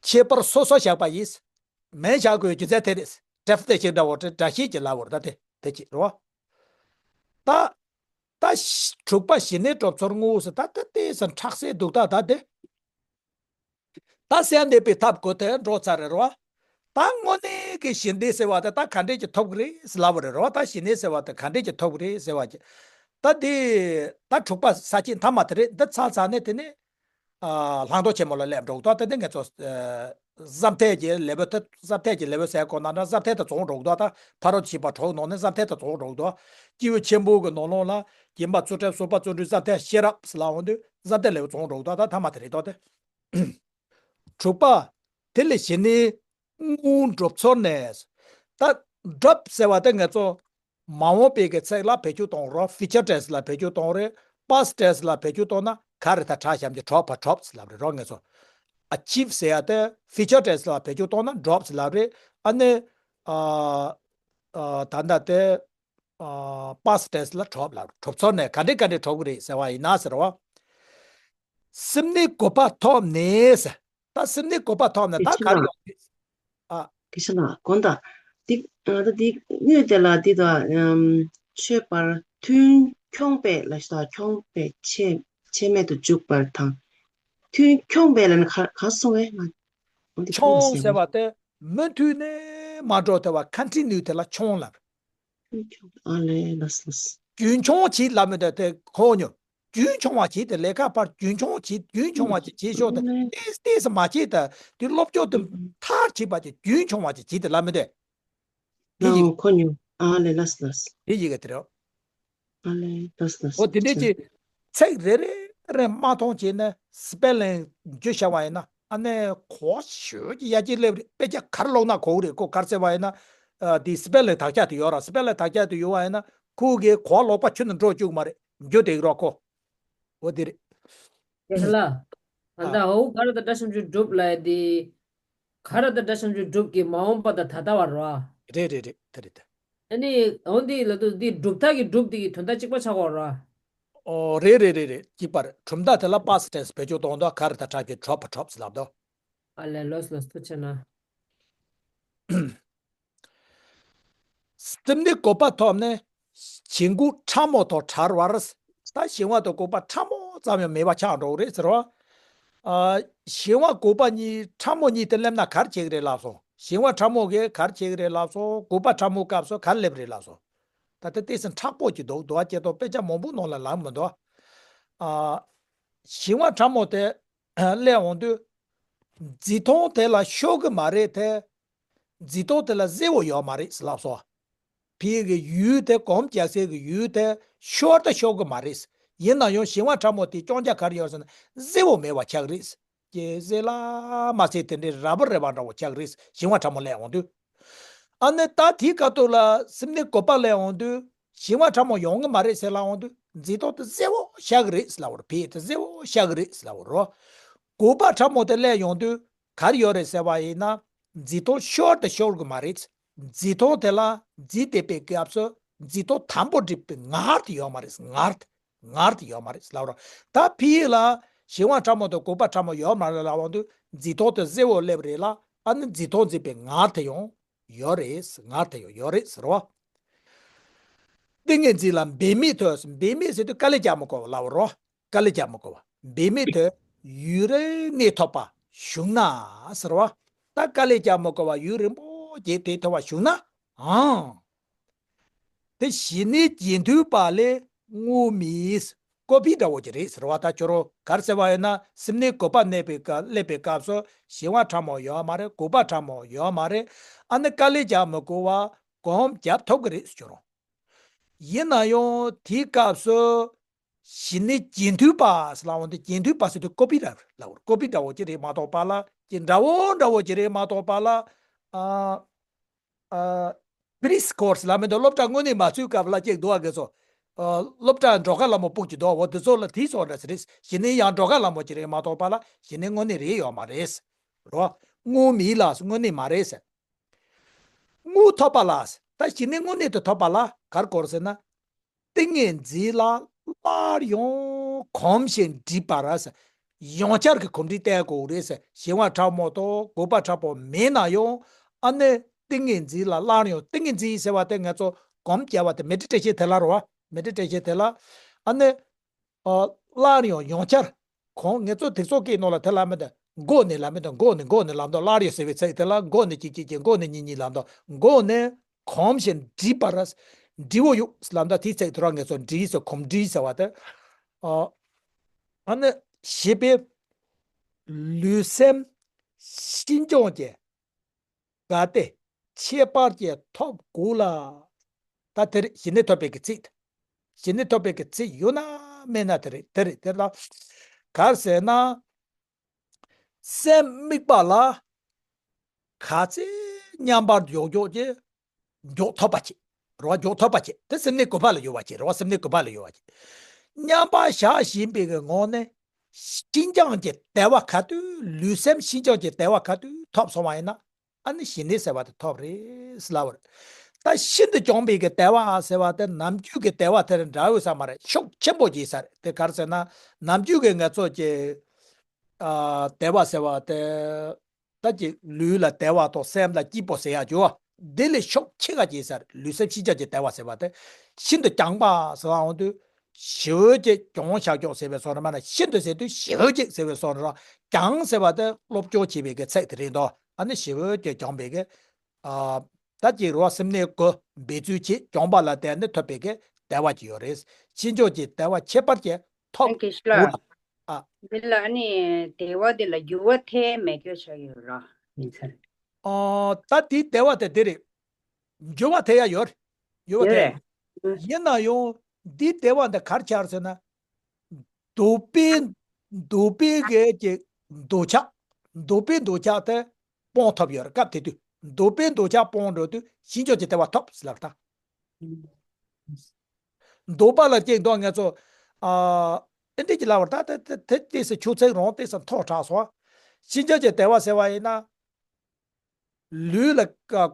ཁྱད་པར་སོ་སོར་བཞག་པ་ཡིན། མིང་བཞག་དགོས་རྒྱུ་མཚན་དེ་རེད། ཌེ་ཕི་ནེ་ཤན་འདྲ་བོ་དེ་འདྲ་ཤེས་ཀྱི་ལབ་པ་རེད། ད་དེ་དེ་ཅི་རེད་བ། ད་ད་དྲུག་པ་ཞི་གནས་གྲུབ་ཚོར་དངོས་སུ་ད་ད་ལྟའི་སང་ཁྲག་སེ་འདུག་ད་ད་དེ། ད་སེམས་གནས་པའི་ཐབས་བཀོད་དེ་འགྲོ་ཚར་རེད་བ། ད་དངོས་གནས་ཀྱི་ཞི་གནས་ཟེར་བ་དེ་ད་ག་འདྲས་ཀྱི་ཐོབ་ཀྱི་རེད་ལབ་པ་རེད་བ། ད་ཞི་གནས་ཟེར་བ་དེ་ག་འདྲས་ཀྱི་ཐོབ་ཀྱི་རེད་ཟེར་བ་ཀྱི། ད་དེ་ད་དྲུག་པ་ས་བཅད་མཐའ་མ་དེ་རེད། འདི་ཚར་ཚར་ནས་དེ་ནས། ཨ། ལྷག་མཐོང་ཆེན་མོ་ལ་སླེབས་འགྲོ་གི་འདུག་ད་དེ་ནས་ང་ཚོ། ཨ། བསམ་གཏན་གྱི་ལེ་ཝལ་དེ། བསམ་གཏན་གྱི་ལེ་ཝལ་ཟེར་གོ་ན་འདྲ། བསམ་གཏན་དེ་རྫོགས་འགྲོ་གི་འདུག་ད་ཕ་རོལ་ཏུ་ཕྱིན་པ་དྲུག་ནང་ནས་བསམ་གཏན་དེ་རྫོགས་འགྲོ་གི་འདུག་སྐྱེས་བུ་ཆེན་པོ་གི་ནང་ལོགས་ལ་སྦྱིན་པ་ཚུལ་ཁྲིམས་གསུམ་པ་བརྩོན་འགྲུས་བསམ་གཏན་ཤེས་རབ་ཟེར་ལབ་འོང་དུས་བསམ་གཏན་ལེ་ཝལ་རྫོགས་འགྲོ་གི་འདུག་ད་མཐའ་མ་དེ་རེད་འདུག་སྟེ། དྲུག་པ། དེ་ལས་ཞི་གནས་དངོས་གྲུབ་ཚོར་ནས། ད་གྲུབ་ཟེར་བ་དེ་ང་ཚོ་མ་འོངས་པའི་གི་ཚིག་ལ་བེད་སྤྱོད་གཏོང་རོགས། ཕིའུ་ཅར་ཊེན་སི་ལ་བེད་སྤྱོད་གཏོང་རེད། པཱ་སི་ཊི་ཊེན་སི་ལ་བེད་སྤྱོད་གཏོང་ན་ག་རེ། ད་དྲག་གཤམ་གྱི་གྲུབ་པ་གྲུབ་ཟེར་ལབ་རེད་རོ། ང་ཚོ་ཨ་ཆིབ་ཟེར་ཡ་དེ་ཕིའུ་ཅར་ཊེན་སི་ལ་བེད་སྤྱོད་གཏོང་ན་གྲུབ་ཟེར་ལབ་རེད། ཨ་ནི། ཨ། ཨ། ད་ལྟ་དེ། ཨ། པཱ་སི་ཊི་ཊེན་སི་ལ་གྲུབ་ལབ། གྲུབ་ཚོར་ནས་ག་འདྲས་ག་འདྲས་གྲུབ་ཀྱི་རེད་ཟེར་བ་ཡིན་ན་ཟེར་བ། སེམས་གནས་གོ་འཕང་ཐོབ་ནས་ཟེར། ད་སེམས་གནས་གོ་འཕང་ཐོབ་ནས་ད་ག་རེ་ཡོང་གི། ཨ། དེ་ཕྱིར་ན་དགོངས་དག་འདི་ཨ་ད་འདི་དངོས་དེ་ལ་འདི་དང་ཨམ་ཆོས་པར་མཐུན་འཁྱོངས་པས་ལ་ཞིག་དང་འཁྱོངས་པས་ཆད་ཆད་མེད་དུ་འཇུག་པར་དང་། མཐུན་འཁྱོངས་པས་ལ་ནི་ག་ག་སོང་བས་ང་འདི་ཁོང་ལ་འཁྱོངས་ཟེར་ཟེར་བ་དེ་མུ་མཐུད་ནས་མ་འགྲོ་དེ་བ་ཀོན་ཊི་ནིའུ་དེ་ལ་འཁྱོངས་ལབ། མཐུན་འཁྱོངས་ཨ་ལས་ལགས་ལགས། རྒྱུན་འཁྱོངས་བྱེད་ལབ་མི་འདུག་དེ་ཁོ་ཉོ། རྒྱུན་འཁྱོངས་པ་བྱེད་དེ་ལས་ཀ་པར་རྒྱུན་འཁྱོངས་བྱེད་རྒྱུན་འཁྱོངས་པ་བྱེད་བྱེད་ཤོག་དེ་ཏེས་ཏེས་མ་བྱེད་དེ་དེ་སློབ་སྦྱོང་དེ་མཐར་ཕྱིན་པ་དེ་རྒྱུན་འཁྱོངས་པ་བྱེད་བྱེད་དེ་ལབ་མི་འདུག་དེ་ཡིག་ཁོ་ཉོ་ཨ་ལས་ལགས་ལགས། དེ་ཡིག་ག་དེ་རེད། ཨ་ལས་ལགས་ལགས། འོ་དེ་འདྲས་ཀྱི་ཚིག་རེ་རེ་རེ་མ་མཐོང་བྱས་ནས་སི་པེ་ལིང་བརྗོད་བྱ་བ་ཡིན་ན་ཨ་ནི་གོ་ཤོད་ཀྱི་ཡ་གྱི་སླེབས་རེད། དཔེ་ཆ་གར་ཀློག་ན་གོ་གི་རེད། ཁོ་གར་ཟེར་བ་ཡིན་ན་དེ་སི་པེ་ལིང་དག་ཆ་དེ་ཡོད་ར། སི་པེ་ལིང་དག་ཆ་དེ་ཡོད་བ་ཡིན་ན་ཁོ་གི་གོ་ལོག་པ་ཁྱོན་ནས་འགྲོ་བཅུག་མ་རེད། འགྱོ་དེ་རོགས་ཁོ། འོ་དེ་རེད། རྒན་ལགས། ཨ་ད་ཨ་འོ་ག་ར་ད་སྒྲ་གཤམ་གྱི་སྒྲུབ་ལ་ཡ་དེ། ག་ར་ད་སྒྲ་གཤམ་གྱི་སྒྲུབ་ཀྱི་མ་འོངས་པ་དང་ད་ལྟ་བ་རོ། རེད་རེད་རེད་དེ་རེད་དེ། ཨ་ནི་འོ་འདི་ལ་དུ་འདི་སྒྲུབ་མཐའ་གི་སྒྲུབ་དེ་གི་དོན་དག་གཅིག་པ་ཆགས་ཀྱི་ཡོད་རོ། ཨོ་རེད་རེད་རེད་རེད་གཅིག་པ་རེད། གྲུབ་མཐའ་དེ་ལ་པ་སི་ཊེན་སི་བེད་སྤྱོད་གཏོང་དུས་ག་ར་ད་ཁྲག་གི་གྲོབ་པ་གྲོབ་ཟེར་ལབ་དོ། ཨ་ལས་ལོས་ལོས་ཐུགས་ཆེ་གནང་། སེམས་ནི་བཀོད་པ་ཐོབ་ནས་བྱིང་རྒོད་ཕྲ་མོ་དང་བྲལ་བར། ད་བྱིང་བ་དང་བཀོད་པ་ཕྲ་མོ་ཙམ་ཡང་མེད་པ་ཆགས་འགྲོ་གི་རེད་ཟེར་བ། ཨ། བྱིང་བ་བཀོད་པ་གཉིས་ཕྲ་མོ་གཉིས་དེ་སླེབས་ན་ག་རེ་བྱེད་ཀྱི་རེད་ལབ་སོང་། བྱིང་བ་ཕྲ་མོ་གིས་ག་རེ་བྱེད་ཀྱི་རེད་ལབ་སོང་། བཀོད་པ་ཕྲ་མོའི་སྐབས་སུ་ག་རེ་སླེབས་རེད་ལབ་སོང་། ད་ལྟ་ཏོག་ཙམ་མཁྲེགས་པོ་ཅིག་འདུག་འདུག་བ་སྐྱེ་ཐོག་དཔེ་ཆ་མང་པོ་ནང་ལ་ལབ་མི་འདུག་ཨ། བྱིང་བ་ཕྲ་མོ་དེ་སླེབས་འོང་དུས། འཛིན་སྟངས་དེ་ལ་ཤོར་གི་མ་རེད་དེ། འཛིན་སྟངས་དེ་ལ་གཟེར་བོ་ཡོད་མ་རེད་ལབ་སོང་། ཕ་གི་ཡུལ་དེ་གོམས་རྒྱག་སའི་གི་ཡུལ་དེ་ཤོར་ད་ཤོར་གི་མ་རེད། ཡིན་ན་ཡང་བྱིང་བ་ཕྲ་མོ་དེ་ཅོང་རྒྱ་གར་ཡོད་ཟེར་ན་གཟེར་བོ་མེད་པ་ཆགས་རེད། ཀྱེ་གཟེར་ལ་མ་ཟེར་དེ་འདྲའི་ར་བ་རེ་བ་འདྲ་བོ་ཆགས་རེད་བྱིང་བ་ཕྲ་མོ་སླེབས་འོང་དུས། ཨ་ནི་ད་དེའི་སྐབས་ཐོག་ལ་སེམས་ནི་བཀོད་པ་སླེབས་འོང་དུས་བྱིང་བ་ཕྲ་མོ་ཡོང་གི་མ་རེད་ཟེར་ལབ་འོང་དུས་འཛིན་སྟངས་དེ་གཟེར་བོ་ཆགས་གི་རེད་ལབ་པ་རེད། ཕ་གི་དེ་གཟེར་བོ་ཆགས་གི་རེད་ལབ་པ་རེད། བཀོད་པ་ཕྲ་མོ་དེ་སླེབས་ཡོང་དུས་ག་རེ་ཡོད་རེད་ཟེར་བ་ཡིན་ན། འཛིན་སྟངས་ཤོར་དང་ཤོར་གི་མ་རེད། འཛིན་སྟངས་དེ་ལ་འཛིན་བསྡད་པའི་སྐབས་སུ་འཛིན་སྟངས་དམ་པོ་སྒྲིག་པའི་ངར་དེ་ཡོད་མ་རེད། ངར་དེ་ངར་དེ་ཡོད་མ་རེད་ལབ་རོགས། ད་ཕ་གི་ལ་བྱིང་བ་ཕྲ་མོ་དང་བཀོད་པ་ཕྲ་མོ་ཡོད་མ་རེད་ལབ་འོང་དུས་འཛིན་སྟངས་དེ་གཟེར་བོ་སླེབས་རེད་ལ། ཨ་ནི་འཛིན་སྟངས་འཛིན་པའི་ངར་དེ་ཡང་ཡོད་རེད། ངར་དེ་ཡང་ཡོད་རེད་ཟེར་བ། ཏིང་ངེ་འཛིན་ལ་འབད་མེད་ཐོས། འབད་མེད་ཟེར་དུས་དཀའ་ལས་རྒྱག་མི་དགོས་པ་ལབ་རོགས། དཀའ་ལས་རྒྱག་མི་དགོས་པ། འབད་མེད་ཐོས། ཡུན་རིང་གནས་ཐུབ་པ་བྱུང་ན་ཟེར་བ། ད་དཀའ་ལས་རྒྱག་མི་དགོས་པ་ཡུན་རིང་པོ་གནས་ཐུབ་པ་བྱུང་ན། ཨང་། དེ་ཞི་གནས་རྒྱུན་མཐུད་པ་ལས་རྔོ་མེད། ཀོ་པི་འདྲ་བོ་ཅིག་རེད་ཟེར་བ། ད་ཁྱོད་རང་ག་རེ་ཟེར་བ་ཡིན་ན་སེམས་ནི་བཀོད་པ་གནས་པའི་སྐབས་སླེབས་པའི་སྐབས་སུ་བྱིང་བ་ཕྲ་མོ་ཡོད་མ་རེད། བཀོད་པ་ཕྲ་མོ་ཡོད་མ་རེད། ཨ་ནི་དཀའ་ལས་རྒྱག་མི་དགོས་པ་གོམས་རྒྱབ་ཐུབ་ཀྱི་རེད་ཟེར་ཁྱོད་རང་། ཡིན་ན་ཡང་དེའི་སྐབས་སུ་ཞི་གནས་རྒྱུན་མཐུད་པ་ཟེར་ལབ་འོང་དུས་རྒྱུན་མཐུད་པ་ཟེར་དུས་ཀོ་པི་འདྲ་ལབ་ཀོ་པི་འདྲ་བོ་ཅིག་རེད་མ་གཏོགས་པ་ལ་ཅིག་འདྲ་བོ་འདྲ་བོ་ཅིག་རེད་མ་གཏོགས་པ་ལ། ཨ། ཨ། པི་རི་སི་ཀོར་སི་ལབ་མི་འདུག་སློབ་གྲྭ་དངོས་གནས་མ་ཚུད་སྐབས་ལ་ཅིག་འདུག་ཨ་དགེ་ཚོ། ཨ། སློབ་གྲྭ་འགྲོ་ཁ་ལ་མོ་སྤུག་ཅིག་འདུག་འོ་དེ་ཚོ་ལ་དེའི་སོགས་འདྲ་ཟེར་རེད། ཞི་གནས་ཡང་འགྲོ་ཁ་ལ་མོ་ཅིག་རེད་མ་གཏོགས་པ་ལ་ཞི་གནས་དངོས་གནས་རེད་ཡོད་མ་རེད། རོ། རྔོ་མེད་ལ་དངོས་གནས་མ་རེད་ཟེར། རྔོ་ཐོབ་པ་ལ། ད་ཞི་གནས་དངོས་གནས་དུ་ཐོབ་པ་ལ་ག་རེ་དགོས་རེད་ཟེར་ན། ཏིང་ངེ་འཛིན་ལ་སླར་ཡང་གོམས་ཤིང་འདྲིས་པར། ཡང་བསྐྱར་གྱི་གོམས་འདྲིས་བསྟེན་དགོས་རེད་ཟེར། བྱིང་བ་ཕྲ་མོ་དང་བཀོད་པ་ཕྲ་མོ་མེད་ན་ཡང་ཨ་ནི་ཏིང་ངེ་འཛིན་ལ་སླར་ཡང་། ཏིང་ངེ་འཛིན་ཟེར་བ་དེ་ང་ཚོ་གོམས་བསྐྱལ་བ་དེ་མེ་ཏྲི་ཏྲེ་ཤེ་དེ་ལ་རོ། མེ་ཏྲི་ཏྲེ་ཤེ་དེ་ལ་ཨ་ནི། ཨ། སླར་ཡང་ཡང་བསྐྱར། གོང་ངེད་ཚོ་དེ་ཚོ་སྐད་ནང་ལ་དེ་ལབ་མི་འདུག་འགོག་ནས་ལབ་མི་འདུག་འགོག་ནས་འགོག་ནས་ལབ་འདུག་སླར་ཡང་ཟེར་བའི་ཚིག་དེ་ལ་འགོག་ནས་གཅིག་གཅིག་གཅིག་འགོག་ནས་གཉིས་གཉིས་ལབ་འདུག་འགོག་ནས་གོམས་ཤིང་འདྲིས་པར། འདྲིས་པོ་ཡོད་ལབ་འདུག་དེའི་ཚིག་དེ་རང་ངེད་ཚོ་འདྲིས་ཟེར་གོམས་འདྲིས་ཟེར་བ་དེ། ཨ། ཨ་ནི་ཞེས་པའི་ལུས་སེམས་ཤིན་སྦྱངས་ཀྱི། གལ་ཏེ་ཁྱད་པར་ཅན་ཐོབ་དགོས་ལ། ད་དེ་རེད། ཞི་གནས་ཐོབ་པའི་གི་ཚིག་ཞི་གནས་ཐོབ་པའི་གི་ཚིག་ཡོད་ན་མེད་ན་དེ་རེད། དེ་རེད། དེ་ལ་ག་རེ་ཟེར་ན། སེམས་དམིགས་པ་ལ་ག་ཚད་མཉམ་པར་འཇོག་འཇོག་ཅིག་འཇོག་ཐུབ་པ་བྱེད། རེད་བ། འཇོག་ཐུབ་པ་བྱེད། དེ་སེམས་གནས་བཀོད་པ་ལ་ཡོད་པ་བྱེད། རེད་བ། སེམས་གནས་བཀོད་པ་ལ་ཡོད་པ་བྱེད། མཉམ་པར་བཞག་བཞིན་པའི་གི་ངང་ནས་ཤིན་སྦྱངས་ཀྱི་བདེ་བ་ག་དུས། ལུས་སེམས་ཤིན་སྦྱངས་ཀྱི་བདེ་བ་ག་དུས་ཐོབ་སོང་བ་ཡིན་ན། ཨ་ནི་ཞི་གནས་ཟེར་བ་དེ་ཐོབ་རེད་ལབ་པ་རེད། ད་ཤིན་ཏུ་སྦྱངས་པའི་གི་བདེ་བ་ཟེར་བ་དེ་ནམ་རྒྱུན་གི་བདེ་བ་དེ་རེད་འདྲ་བོ་ས་མ་རེད། ཤུགས་ཆེན་པོ་གྱིས་ས་རེད། དེ་ག་རེ་ཟེར་ན་ནམ་རྒྱུན་གི་ང་ཚོ་གི། ཨ། བདེ་བ་ཟེར་བ་དེ། ད་ཀྱི་ལུས་ལ་བདེ་བ་དང་སེམས་ལ་སྐྱིད་པོ་ཟེར་ཡག་ཅིག་ཡོད་ འདི་ལས་ཤུགས་ཆེ་ག་ཅིག་ཟེར། ལུས་སེམས་ཤིན་སྦྱངས་ཀྱི་བདེ་བ་ཟེར་བ་དེ་ཤིན་ཏུ་སྦྱངས་པ་ཟེར་བ་འོང་དུས་ཞི་བའི་ཀྱི་སྦྱངས་ཤག་སྦྱངས་ཟེར་བའི་བཟོ་འདྲ་མ་ན། ཤིན་ཏུ་ཟེར་དུས་ཞི་བའི་ཀྱི་ཟེར་བའི་བཟོ་འདྲ། སྦྱངས་ཟེར་བ་དེ་སློབ་སྦྱོང་བྱེད་པའི་གི་ཚིག་དེ་རེད་དོ། ཨ་ནི་ཞི་བའི་ཀྱི་སྦྱངས་པའི་གི་ཨ། ད་ཅིག་རོ་སེམས་ནས་གོ་འབད་རྩོལ་བྱེད་སྦྱངས་པ་ལ་བརྟེན་ནས་ཐོབ་པའི་གི་བདེ་བ་ཅིག་ཡོད་རེད། ཤིན་སྦྱངས་ཀྱི་བདེ་བ་ཁྱད་པར་ཅན་ཐོབ་ཨ་གི་ཤི་ལ། དགོས་ལ། ཨ། འདི་ལ་ཨ་ནི་བདེ་བ་འདི་ལ་འགྱུར་བ་ཐེབས་མེད་སྐྱོ་ཆགས་ཡོད་ར། ཨོ། ད་དེའི་བདེ་བ་དེ་དེ་རེད། འགྱུར་བ་ཐེབས་ཡ་ཡོད་རེད། འགྱུར་བ་ཡོད་ཐེབས་རེད། ཡིན་ན་ཡང་འདིའི་བདེ་བ་འདི་གར་ཆགས་ཟེར་ན། འདོད་པའི་འདོད་པའི་གི་ཀྱི་འདོད་ཆགས། འདོད་པའི་འདོད་ཆགས་དེ་སྤོང་ཐུབ་ཡོད་རེད། སྐབས་དེ་དུས་འདོད་པའི་འདོད་ཆགས་སྤོང་འགྲོ་དུས་ཤིན་སྦྱངས་ཀྱི་བདེ་བ་ཐོབ་ཟེར་ལབ་ད། འདོད་པ་ལ་སྐྱེས་འདུག་ངེད་ཚོ། ཨ། ཨེ་འདྲས་ཀྱི་ལབ་པ་རེད། ད་དེ་དེ་དེ་ཏོག་ཙམ་ཆུ་ཚད་རང་ཏོག་ཙམ་མཐོ་དྲགས་སོང་། ཤིན་སྦྱངས་ཀྱི་བདེ་བ་ཟེར་བ་ཡིན་ན། ལུས་ལ་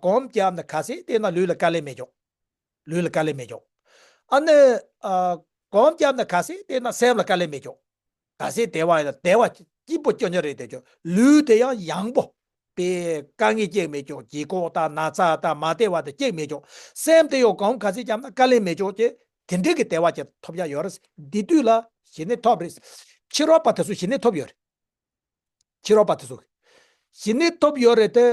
གོམས་བརྒྱབ་ན་ག་ཚད་བལྟས་ན་ལུས་ལ་དཀའ་ལས་མེད་ཀྱོག་ལུས་ལ་དཀའ་ལས་མེད་ཀྱོག་ཨ་ནི། ཨ། གོམས་བརྒྱབ་ན་ག་ཚད་བལྟས་ན་སེམས་ལ་དཀའ་ལས་མེད་ཀྱོག་ག་ཚད་བདེ་བ་ཡིན་ན་བདེ་བ་སྐྱིད་པོ་སྐྱོ་ཉོ་རེད་དེ་ཀྱོག་ལུས་དེ་ཡང་ཡང་པོ། པའི་དཀའ་ངལ་སྐྱེ་མེད་ཀྱོག་ལྗིད་ཁོག་དང་ན་ཚ་དང་མ་བདེ་བ་དེ་སྐྱེ་མེད་ཀྱོག་སེམས་དེ་ཡང་གོམས་ག་ཚད་བརྒྱབ་ན་དཀའ་ལས་མེད་ཀྱོག་ཅེས་དེ་འདྲའི་གི་བདེ་བ་ཅིག་ཐོབ་ཡ་ཡོད་རེད། འདི་དུས་ལ་ཞི་གནས་ཐོབ་རེད། ཕྱི་རོལ་པ་དེ་ཚོ་ཞི་གནས་ཐོབ་ཡོད་རེད། ཕྱི་རོལ་པ་དེ་ཚོ་ཞི་གནས་ཐོབ་ཡོད་རེད་དེ།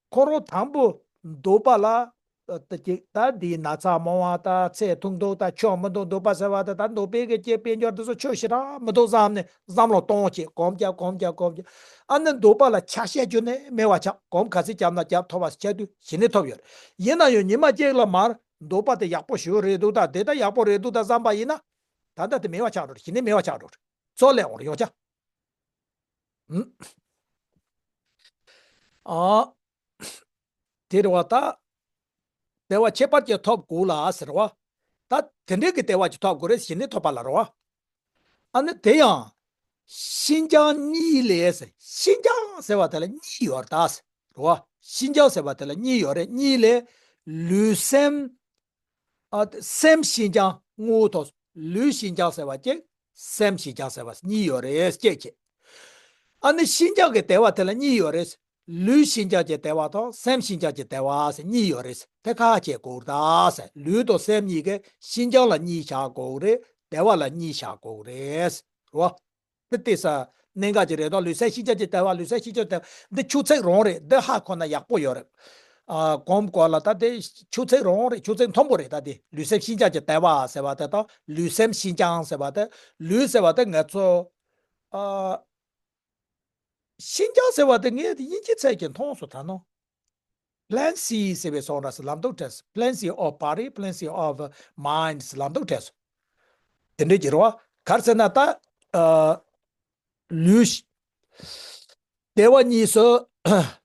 ཁོ་རང་དང་པོ་འདོད་པ་ལ། ཨ། ད་ཅིག་ད་འདིའི་ན་ཚ་མང་བ་དང་ཚེ་ཐུང་འདུག་དང་ཆོག་མི་འདུག་འདོད་པ་ཟེར་བ་དེ་ད་འདོད་པའི་གི་སྐྱེ་དཔལ་འབྱོར་དེ་ཚོ་ཆོག་ཞེ་དྲག་མི་འདུག་བསམ་ནས་བསམ་བློ་གཏོང་བྱེད་གོམས་རྒྱག་གོམས་རྒྱག་གོམས་རྒྱག་ཨ་ནི་འདོད་པ་ལ་ཆགས་ཞེན་རྒྱུ་ནས་མེད་པ་ཆགས། གོམས་ག་ཚད་བརྒྱབ་ན་བརྒྱབ་ཐོབ་པ་ཆགས་དུས་ཞི་གནས་ཐོབ་ཡོད། ཡིན་ན་ཡང་ཉི་མ་གཅིག་ལ་མར་འདོད་པ་དེ་ཡག་པོ་ཞིག་རེད་འདུག་ད་དེ་ད་ཡག་པོ་རེད་འདུག་ད་བསམ་པ་ཡིན་ན། ད་ལྟ་དེ་མེད་པ་ཆགས་འགྲོ་རེད། ཞི་གནས་མེད་པ་ཆགས་འགྲོ་རེད། ཚོ་ལས་འོང་རེད་ཡོང་ཆ། ཨ། དེ་རེད་བ་ད། བདེ་བ་ཁྱད་པར་ཅན་ཐོབ་དགོས་ལ་ཟེར་བ། ད་དེ་འདྲའི་གི་བདེ་བ་ཅིག་ཐོབ་དགོས་རེད། ཞི་གནས་ཐོབ་པ་ལ་རེད་བ། ཨ་ནི་དེ་ཡང་། ཤིན་སྦྱངས་གཉིས་ལས་ཟེར། ཤིན་སྦྱངས་ཟེར་བ་དེ་ལ་གཉིས་ཡོད་རེད་ད་ཟེར་བ། ཤིན་སྦྱངས་ཟེར་བ་དེ་ལ་གཉིས་ཡོད་རེད། གཉིས་ལས། ལུས་སེམས། ཨ། སེམས་ཤིན་སྦྱངས་དངོས་ཐོབ། ལུས་ཤིན་སྦྱངས་ཟེར་བ་གཅིག་སེམས་ཤིན་སྦྱངས་ཟེར་བ་གཉིས་ཡོད་རེད། གཅིག་བྱས། ཨ་ནི་ཤིན་སྦྱངས་ཀྱི་བདེ་བ་དེ་ལ་གཉིས་ཡོད་རེད། ལུས་ཤིན་སྦྱངས་ཀྱི་བདེ་བ་དང་སེམས་ཤིན་སྦྱངས་ཀྱི་བདེ་བ་ཟེར་གཉིས་ཡོད་རེད། དེ་ཁ་ཆེ་གོ་ད་ཟེར། ལུས་དང་སེམས་གཉིས་ཀའི་ཤིན་སྦྱངས་ལ་གཉིས་བཞག་དགོས་རེད། བདེ་བ་ལ་གཉིས་བཞག་དགོས་རེད། རོ། དེ་ལྟས་ས། གནད་འགག་ཅིག་རེད་དོ། ལུས་སེམས་ཤིན་སྦྱངས་ཀྱི་བདེ་བ། ལུས་སེམས་ཤིན་སྦྱངས་བདེ་བ་འདི་ཆུ་ཚད་རང་རེད། འདི་ཧ་གོ་ན་ཡག་པོ་ཡོད་རེད། ཨ། གོམས་སྐོར་ལ་ད་དེ་ཆུ་ཚད་རང་རེད། ཆུ་ཚད་མཐོན་པོ་རེད། ད་དེ་ལུས་སེམས་ཤིན་སྦྱངས་ཀྱི་བདེ་བ་ཟེར་བ་དེ་དང་ལུས་སེམས་ཤིན་སྦྱངས་ཟེར་བ་དེ། ལུས་ཟེར་བ་དེ་ང་ཚོ། ཨ། ཤིན་སྦྱངས་ཟེར་བ་དེ་ངས་དབྱིན་ཇི་ཚིག་གིས་མཐོང་སོང་ད་ནོ། Buoyancy ཟེར་བའི་སོང་ར་སི་ལམ་དུ་བྲལ་སོང་། Buoyancy of body, buoyancy of mind ཟེར་ལམ་དུ་བྲལ་སོང་། དེ་འདྲའི་གྱི་རེད་བ། ག་རེ་ཟེར་ན་ད། ཨ། ལུས། བདེ་བ་གཉིས་སུ།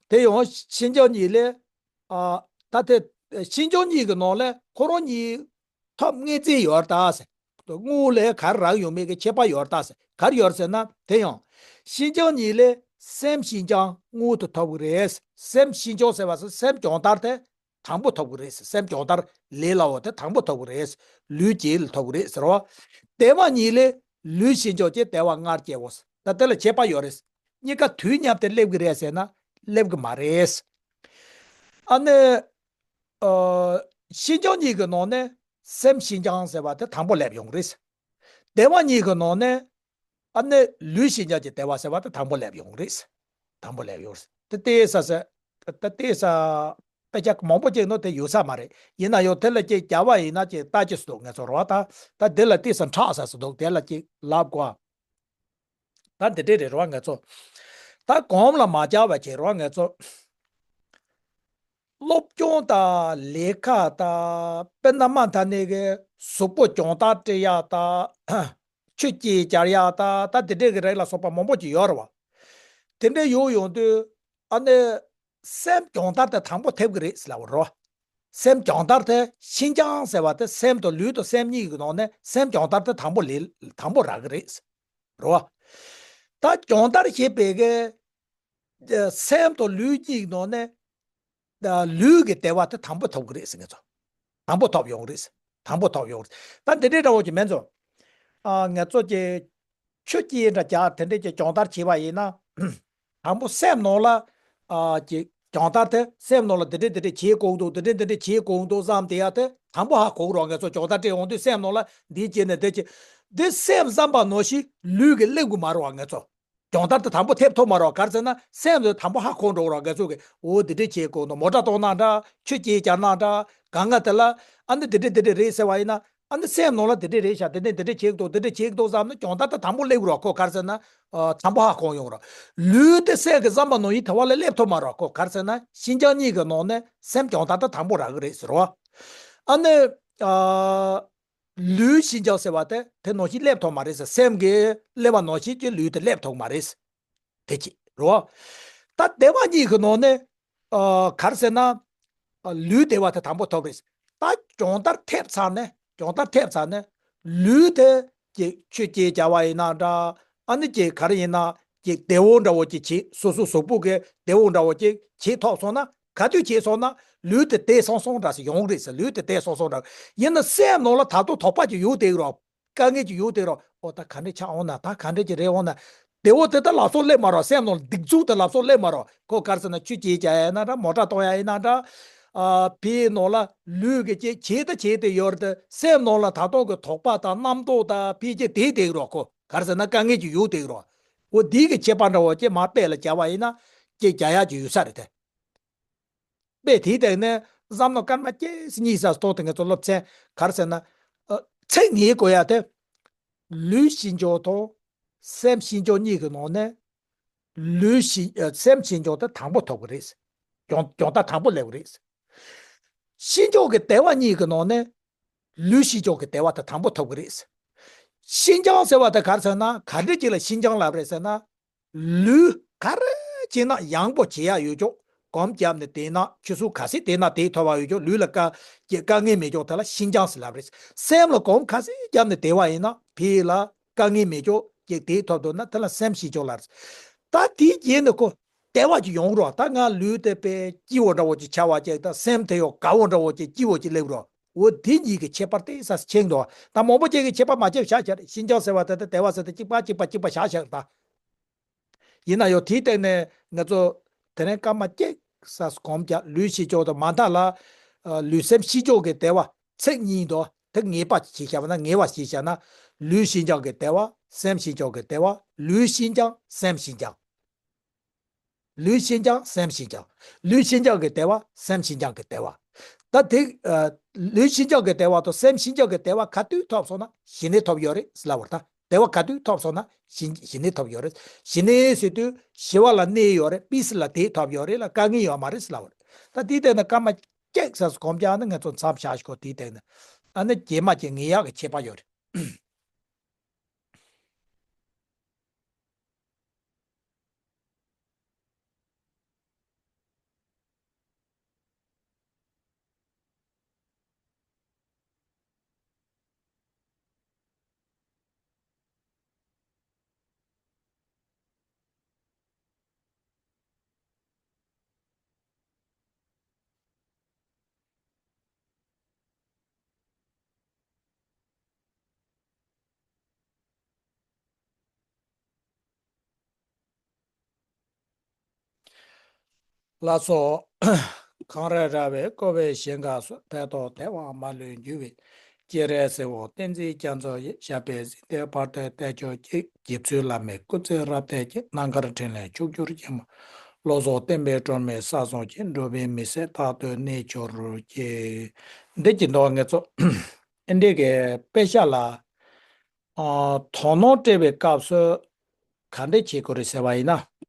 དེ་ཡང་ཤིན་སྦྱངས་གཉིས་ལས། ཨ། ད་དེ། ཤིན་སྦྱངས་གཉིས་ཀྱི་ནང་ལས་ཁོ་རང་གཉིས། ཐོབ་ངེས་ཅན་ཡོད་རེད་ད་ཟེར། དངོས་ལས་ག་རེ་རག་ཡོང་མེད་ཀྱི་ཁྱད་པར་ཡོད་རེད་ད་ཟེར། ག་རེ་ཡོད་རེད་ཟེར་ན་དེ་ཡང་། ཤིན་སྦྱངས་གཉིས་ལས་སེམས་ཤིན་སྦྱངས་མངོན་དུ་ཐོབ་ཀྱི་རེད། སེམས་ཤིན་སྦྱངས་ཟེར་བ་ཟེར་སེམས་སྦྱོང་བརྡར་དེ་དང་པོ་ཐོབ་ཀྱི་རེད། སེམས་སྦྱོང་བརྡར་ལས་སླ་བོ་དེ་དང་པོ་ཐོབ་ཀྱི་རེད། ལུས་རྗེས་ལ་ཐོབ་ཀྱི་རེད་ཟེར་བ། བདེ་བ་གཉིས་ལས་ལུས་ཤིན་སྦྱངས་ཀྱི་བདེ་བ་སྔར་སྐྱེ་བོ་ཟེར། ད་དེ་ལ་ཁྱད་པར་ཡོད་རེད། གཉིས་ཀ་དུས་མཉམ་དུ་སླེབས་ཀྱི་རེད་ཟེར་ན་སླེབས་ཀྱི་མ་རེད། ཨ་ནི། ཨ། ཤིན་སྦྱངས་གཉིས་ཀྱི་ནང་ནས་སེམས་ཤིན་སྦྱངས་ཟེར་བ་དེ་དང་པོ་སླེབས་ཡོང་གི་རེད། བདེ་བ་གཉིས་ཀྱི་ནང་ནས་ཨ་ནི་ལུས་ཤིན་སྦྱངས་ཀྱི་བདེ་བ་ཟེར་བ་དེ་དང་པོ་སླེབས་ཡོང་གི་རེད། དང་པོ་སླེབས་ཡོང་གི་རེད། དེ་ལྟས་ས་ཟེར། དེ་ལྟས་ས། དཔེ་ཆ་མང་པོ་ཅིག་ནང་དེ་ཡོད་ས་མ་རེད། ཡིན་ན་ཡང་དེ་ལ་ཅིག་རྒྱབ་པ་ཡིན་ན་ཅིག་ལྟ་ཅི་སུ་འདུག་ངེད་ཚོ་རེད་བ། ད་ད་དེ་ལ་ལྟས་ས་འཁྲབ་ས་སུ་འདུག་དེ་ལ་ཅིག་ལབ་དགོས། ད་འདི་འདྲས་རེད་རེད་བ་ང་ཚོ། ད་གོམས་ལ་མ་བརྒྱབ་པ་བྱས་རེད་བ་ང་ཚོ། སློབ་སྦྱོང་དང་ལས་ཀ་དང་དཔེར་ན་མ་མཐའ་ནས་ཀྱི་གཟུགས་པོ་སྦྱོང་བརྡར་སྤྲད་ཡག་དང་། ཆུ་སྐྱེས་སྦྱར་ཡག་དང་ད་འདི་འདྲས་ཀྱི་རིགས་ལ་སོགས་པ་མང་པོ་ཅིག་ཡོད་རེད་བ། དེ་འདྲས་ཡོང་ཡོང་དུས་ཨ་ནི། སེམས་སྦྱོང་བརྡར་དེ་དང་པོ་ཐེབས་ཀྱི་རེད་ཟེར་ལབ་པ་རེད་བ། སེམས་སྦྱོང་བརྡར་དེ་ཤིན་སྦྱངས་ཟེར་བ་དེ་སེམས་དང་ལུས་དང་སེམས་གཉིས་ཀྱི་ནང་ནས་སེམས་སྦྱོང་བརྡར་དེ་དང་པོ་ལས་དང་པོ་རག་གི་རེད། རེད་བ། ད་སྦྱོང་བརྡར་བྱེད་པའི་གི། ཨ། སེམས་དང་ལུས་གཉིས་ཀྱི་ནང་ནས། ཨ། ལུས་ཀྱི་བདེ་བ་དེ་དང་པོ་ཐོབ་ཀྱི་རེད་ཟེར་ངེད་ཚོ། དང་པོ་ཐོབ་ཡོང་གི་རེད་ཟེར། དང་པོ་ཐོབ་ཡོང་གི་རེད། ད་འདི་འདྲའི་འདྲ་བོ་ཅིག་མེད་ཚོ། ཨ། ངེད་ཚོ་ཀྱི་ཆུ་སྐྱེས་འདྲ་རྒྱག་དེ་འདྲའི་ཀྱི་སྦྱོང་བརྡར་བྱས་པ་ཡིན་ན། དང་པོ་སེམས་ནང་ལ། ཨ། ཀྱི་ སྦྱོང་བརྡར་དེ་སེམས་ནང་ལ་འདི་འདྲས་འདི་འདྲས་བྱེད་དགོས་འདུག་འདི་འདྲས་འདི་འདྲས་བྱེད་དགོས་འདུག་བསམ་དེ་ཡ་དེ་དང་པོ་ཧ་གོ་རོགས་ངེད་ཚོ་སྦྱོང་བརྡར་སྤྲད་ཡོང་དུས་སེམས་ནང་ལ་འདི་བྱས་ནས་འདི་བྱས། འདི་སེམས་བསམ་པ་ནང་བཞིན་ལུས་ཀྱིས་སླེབས་གི་མ་རེད་བ་ངེད་ཚོ། སྦྱོང་བརྡར་དེ་དང་པོ་ཐེབས་ཐུབ་མ་རེད་བ། ག་རེ་ཟེར་ན་སེམས་དེ་དང་པོ་ཧ་གོ་འགྲོ་རོགས་ངེད་ཚོ་གི་འོ་འདི་འདྲས་བྱེད་དགོས་འདུག་མོ་ཊ་གཏོང་ན་འདྲ་ཆུ་སྐྱེལ་རྒྱག་ན་འདྲ་གང་ག་དེ་ལ་ཨ་ནི་འདི་འདྲས་འདི་འདྲས་རེད་ཟེར་བ་ཡིན་ན། ཨ་ནི་སེམས་ནང་ལ་དེ་འདྲས་རེད་ཤག་དེ་འདྲས་འདི་འདྲས་བྱེད་ཀྱི་འདུག་འདི་འདྲས་བྱེད་ཀྱི་འདུག་བསམ་ན་སྦྱོང་བརྡར་དེ་དང་པོ་སླེབས་རོགས་ཁོ་ག་རེ་ཟེར་ན། ཨ་དང་པོ་ཧ་གོ་ཡོང་རོགས། ལུས་དེ་སེམས་ཀྱི་བསམ་པ་ནང་བཞིན་དེ་བ་ལ་སླེབས་ཐུབ་མ་རོགས་ཁོ་ག་རེ་ཟེར་ན་ཤིན་སྦྱངས་གཉིས་ཀྱི་ནང་ནས་སེམས་སྦྱོང་བརྡར་དེ་དང་པོ་རག་གི་རེད་ཟེར་རོ། ཨ་ནི་ཨ་ལུས་ཤིན་སྦྱངས་ཟེར་བ་དེ་དེ་ནང་བཞིན་སླེབས་ཐུབ་མ་རེད་ཟེར། སེམས་ཀྱི་སླེབས་པ་ནང་བཞིན་གྱི་ལུས་དེ་སླེབས་ཐུབ་མ་རེད། དེ་གཅིག་རོ། ད་དེ་བ་གཉིས་ཀྱི་ནང་ནས་ཨ་ག་རེ་ཟེར་ན། ཨ་ལུས་བདེ་བ་དེ་དང་པོ་ཐོབ་རེད། ད་སྦྱོང་བརྡར་ཐེབས་ཚར་ནས་སྦྱོང་བརྡར་ཐེབས་ཚར་ནས་ལུས་དེ་ཀྱི་ཆུ་སྐྱེལ་བྱ་བ་ཡིན་ན་འདྲ། ཨ་ནི་ཀྱི་ག་རེ་ཡིན་ན་ཀྱི་བདེ་བོ་འདྲ་བོ་ཅིག་བྱེད་སོ་སོ་གཟུགས་པོ་གི་བདེ་བོ་འདྲ་བོ་ཅིག་བྱེད་ཐུབ་སོང་ན་ག་དུས་བྱེད་སོང་ན་ལུས་དེ་བདེ་སོང་སོང་འདྲ་ཞིག་ཡོང་རེད་ཟེར། ལུས་དེ་བདེ་སོང་སོང་འདྲ་ཡིན་ན་སེམས་ནང་ལ་ད་དུང་དོགས་པ་ཅིག་ཡོད་དེ་རོ། དཀའ་ངལ་ཅིག་ཡོད་དེ་རོ། ཨོ་ད་ག་འདྲས་ཆགས་འོང་ན་ད་ག་འདྲས་ཅིག་རེད་འོང་ན། བདེ་བོ་དེ་ད་ལབ་སོ་སླེབས་མ་རོགས། སེམས་ནང་ལ་སྡིགས་མཛུབ་དེ་ལབ་སོ་སླེབས་མ་རོགས། ཁོ་ག་རེ་ཟེར་ན་ཆུ་སྐྱེལ་བྱ་ཡ་ཡིན་ན་འདྲ་མོ་ཊ་གཏོང་ཡ་ཡིན་ན་འདྲ། ཨ་ཕིའི་ནང་ལ་ལུས་ཀྱི་ཅིག་བྱེད་ད་བྱེད་དེ་ཡོད་རེད་དེ་སེམས་ནང་ལ་ད་དུང་གི་དོགས་པ་དང་རྣམ་རྟོག་དང་ཕིའི་ཅིག་དེ་དེ་རོགས་ཁོ་ག་རེ་ཟེར་ན་དཀའ་ངལ་ཅིག་ཡོད་དེ་རོགས། འོ་འདི་གི་ཁྱད་པར་འདྲ་བོ་ཅིག་མ་དཔེ་ལ་བྱ་བ་ཡིན་ན་ཅིག་བྱ་ཡ་ཅིག་ཡོད་ས་རེད་དེ། དཔེ་དེའི་སྟེང་ནས་བསམ་མནོ་སྐར་མ་གཅིག་གཉིས་ཙམ་གཏོང་དེ་ངེད་ཚོ་སློབ་ཚན་ག་རེ་ཟེར་ན། ཨ་ཚིག་ངེས་དགོས་ཡ་དེ། ལུས་ཤིན་སྦྱངས་དང་སེམས་ཤིན་སྦྱངས་གཉིས་ཀྱི་ནང་ནས་ལུས་ཤིན་ཨ་སེམས་ཤིན་སྦྱངས་དེ་དང་པོ་ཐོབ་ཀྱི་རེད། སྦྱོང་སྦྱོང་བརྡར་དང་པོ་སླེབས་ཀྱི་རེད། ཤིན་སྦྱངས་ཀྱི་བདེ་བ་གཉིས་ཀྱི་ནང་ནས་ལུས་ཤིན་སྦྱངས་ཀྱི་བདེ་བ་དེ་དང་པོ་ཐོབ་ཀྱི་རེད། ཤིན་སྦྱངས་ཟེར་བ་དེ་ག་རེ་ཟེར་ན་ག་འདྲ་ཅིག་ལ་ཤིན་སྦྱངས་ལབ་རེད་ཟེར་ན། ལུས་ག་རེ་བྱས་ན་ཡང་པོ་བྱེད་ཡ་ཡོད་ཅོག་གོམ་བརྒྱབ་ནས་བསྡད་ན་ཆུ་ཚོད་ག་ཚོད་བསྡད་ན་དེ་ཐོབ་པ་ཡོད་ཅོག་ལུས་ལ་དཀའ་དཀའ་ངལ་མེད་ཅོག་དེ་ལ་ཤིན་སྦྱངས་ཟེར་ལབ་རེད། སེམས་ལ་གོམ་ག་ཚོད་བརྒྱབ་ནས་བསྡད་པ་ཡིན་ན་ཕི་ལ་དཀའ་ངལ་མེད་ཅོག་ཅིག་དེ་ཐོབ་འདུག་ན་དེ་ལ་སེམས་ཤིན་སྦྱངས་ལབ་རེད། ད་དེའི་རྗེས་ནས་ཁོ་བདེ་བ་ཅིག་ཡོང་རོགས། ད་ང་ལུས་དེ་དཔེ་སྐྱིད་པོ་འདྲ་བོ་ཅིག་ཆགས་པ་ཅིག་ད་སེམས་དེ་ཡང་དགའ་བོ་འདྲ་བོ་ཅིག་སྐྱིད་པོ་ཅིག་སླེབས་རོགས། འོ་དེ་གཉིས་ཀྱི་ཁྱད་པར་དེ་ས་ཕྱིན་འདུག་ད་མང་པོ་ཅིག་གི་ཁྱད་པར་མ་ཕྱིན་བཞག་བཞག་རེད། ཤིན་སྦྱངས་ཟེར་བ་དེ་དེ་བདེ་བ་ཟེར་དེ་གཅིག་པ་གཅིག་པ་གཅིག་པ་བཞག་བཞག་ད། ཡིན་ན་ཡང་དེའི་སྟེང་ནས་ང་ཚོ་དེ་རིང་སྐར་མ་གཅིག་ས་གོམ་རྒྱག་ལུས་ཤིན་སྦྱངས་དང་མ་མཐའ་ལ་ཨ་ལུས་སེམས་ཤིན་སྦྱངས་ཀྱི་བདེ་བ་ཚིག་གཉིས་འདུག་དེ་ངེས་པ་ཞིག་བྱས་བཞག་པ་ན་ངེས་པ་ཞིག་བྱས་ན་ལུས་ཤིན་སྦྱངས་ཀྱི་བདེ་བ་སེམས་ཤིན་སྦྱངས་ཀྱི་བདེ་བ་ལུས་ཤིན་སྦྱངས་སེམས་ཤིན་སྦྱངས། ལུས་ཤིན་སྦྱངས་སེམས་ཤིན་སྦྱངས། ལུས་ཤིན་སྦྱངས་ཀྱི་བདེ་བ་སེམས་ཤིན་སྦྱངས་ཀྱི་བདེ་བ། ད་དེ་ཨ་ལུས་ཤིན་སྦྱངས་ཀྱི་བདེ་བ་དང་སེམས་ཤིན་སྦྱངས་ཀྱི་བདེ་བ་ག་དུས་ཐོབ་སོང་ན་གཞི་ནས་ཐོབ་ཡོད་རེད་ཟེར་ལབ་པ་རེད་ད། བདེ་བ་ག་དུས་ཐོབ་སོང་ན་གཞི་གཞི་ནས་ཐོབ་ཡོད་རེད། གཞི་ནས་ཟེར་དུས་ཞི་བ་ལ་གནས་ཡོད་རེད། པི་སི་ལ་དེ་ཐོབ་ཡོད་རེད་ལ་དཀའ་ངལ་ཡོད་མ་རེད་ཟེར་ལབ་པ་རེད། ད་དེའི་སྟེང་ནས་སྐར་མ་གཅིག་ཙམ་གོམ་རྒྱག་ན་ང་ཚོ་མཚམས་བཞག་ཞིག་གོ་དེའི་སྟེང་ནས་ཨ་ནི་རྗེས་མ་གྱི་ངེས་ཡག་གི་ཁྱད་པར་ཡོད་རེད། ལགས་སོ། གངས་རལ་རལ་བའི་ཀོ་བའི་ཞིང་ཁམས་སུ། ཕན་ཐོགས་དལ་བ་མ་ལུས་འགྱུར་བའི། སྤྱན་རས་གཟིགས་དབང་བསྟན་འཛིན་རྒྱ་མཚོ་ཡི། ཞབས་པད་སྲིད་མཐའི་བར་དུ་བརྟན་ཕྱོགས་ཀྱི། རྗེ་བཙུན་བླ་མའི་སྐུ་ཚེ་རབ་བརྟན་ཅིང་། རྣམ་དཀར་འཕྲིན་ལས་ཕྱོགས་བཅུར་རྒྱས་མ། བློ་བཟང་བསྟན་པའི་སྒྲོན་མེ་ས་གསུམ་གྱི། འགྲོ་བའི་མི་སེར་རྟག་ཏུ་གནས་གྱུར་ཅིག་འདི་གི་འདུག་ངེད་ཚོ་ཨེ་འདྲས་ཀྱི་དཔེ་ཆ་ལ་ཨ་དོ་སྣང་སྤྲད་པའི་སྐབས་སུ་ག་འདྲས་བྱེད་དགོས་རེད་ཟེར་བ་ཡིན་ན།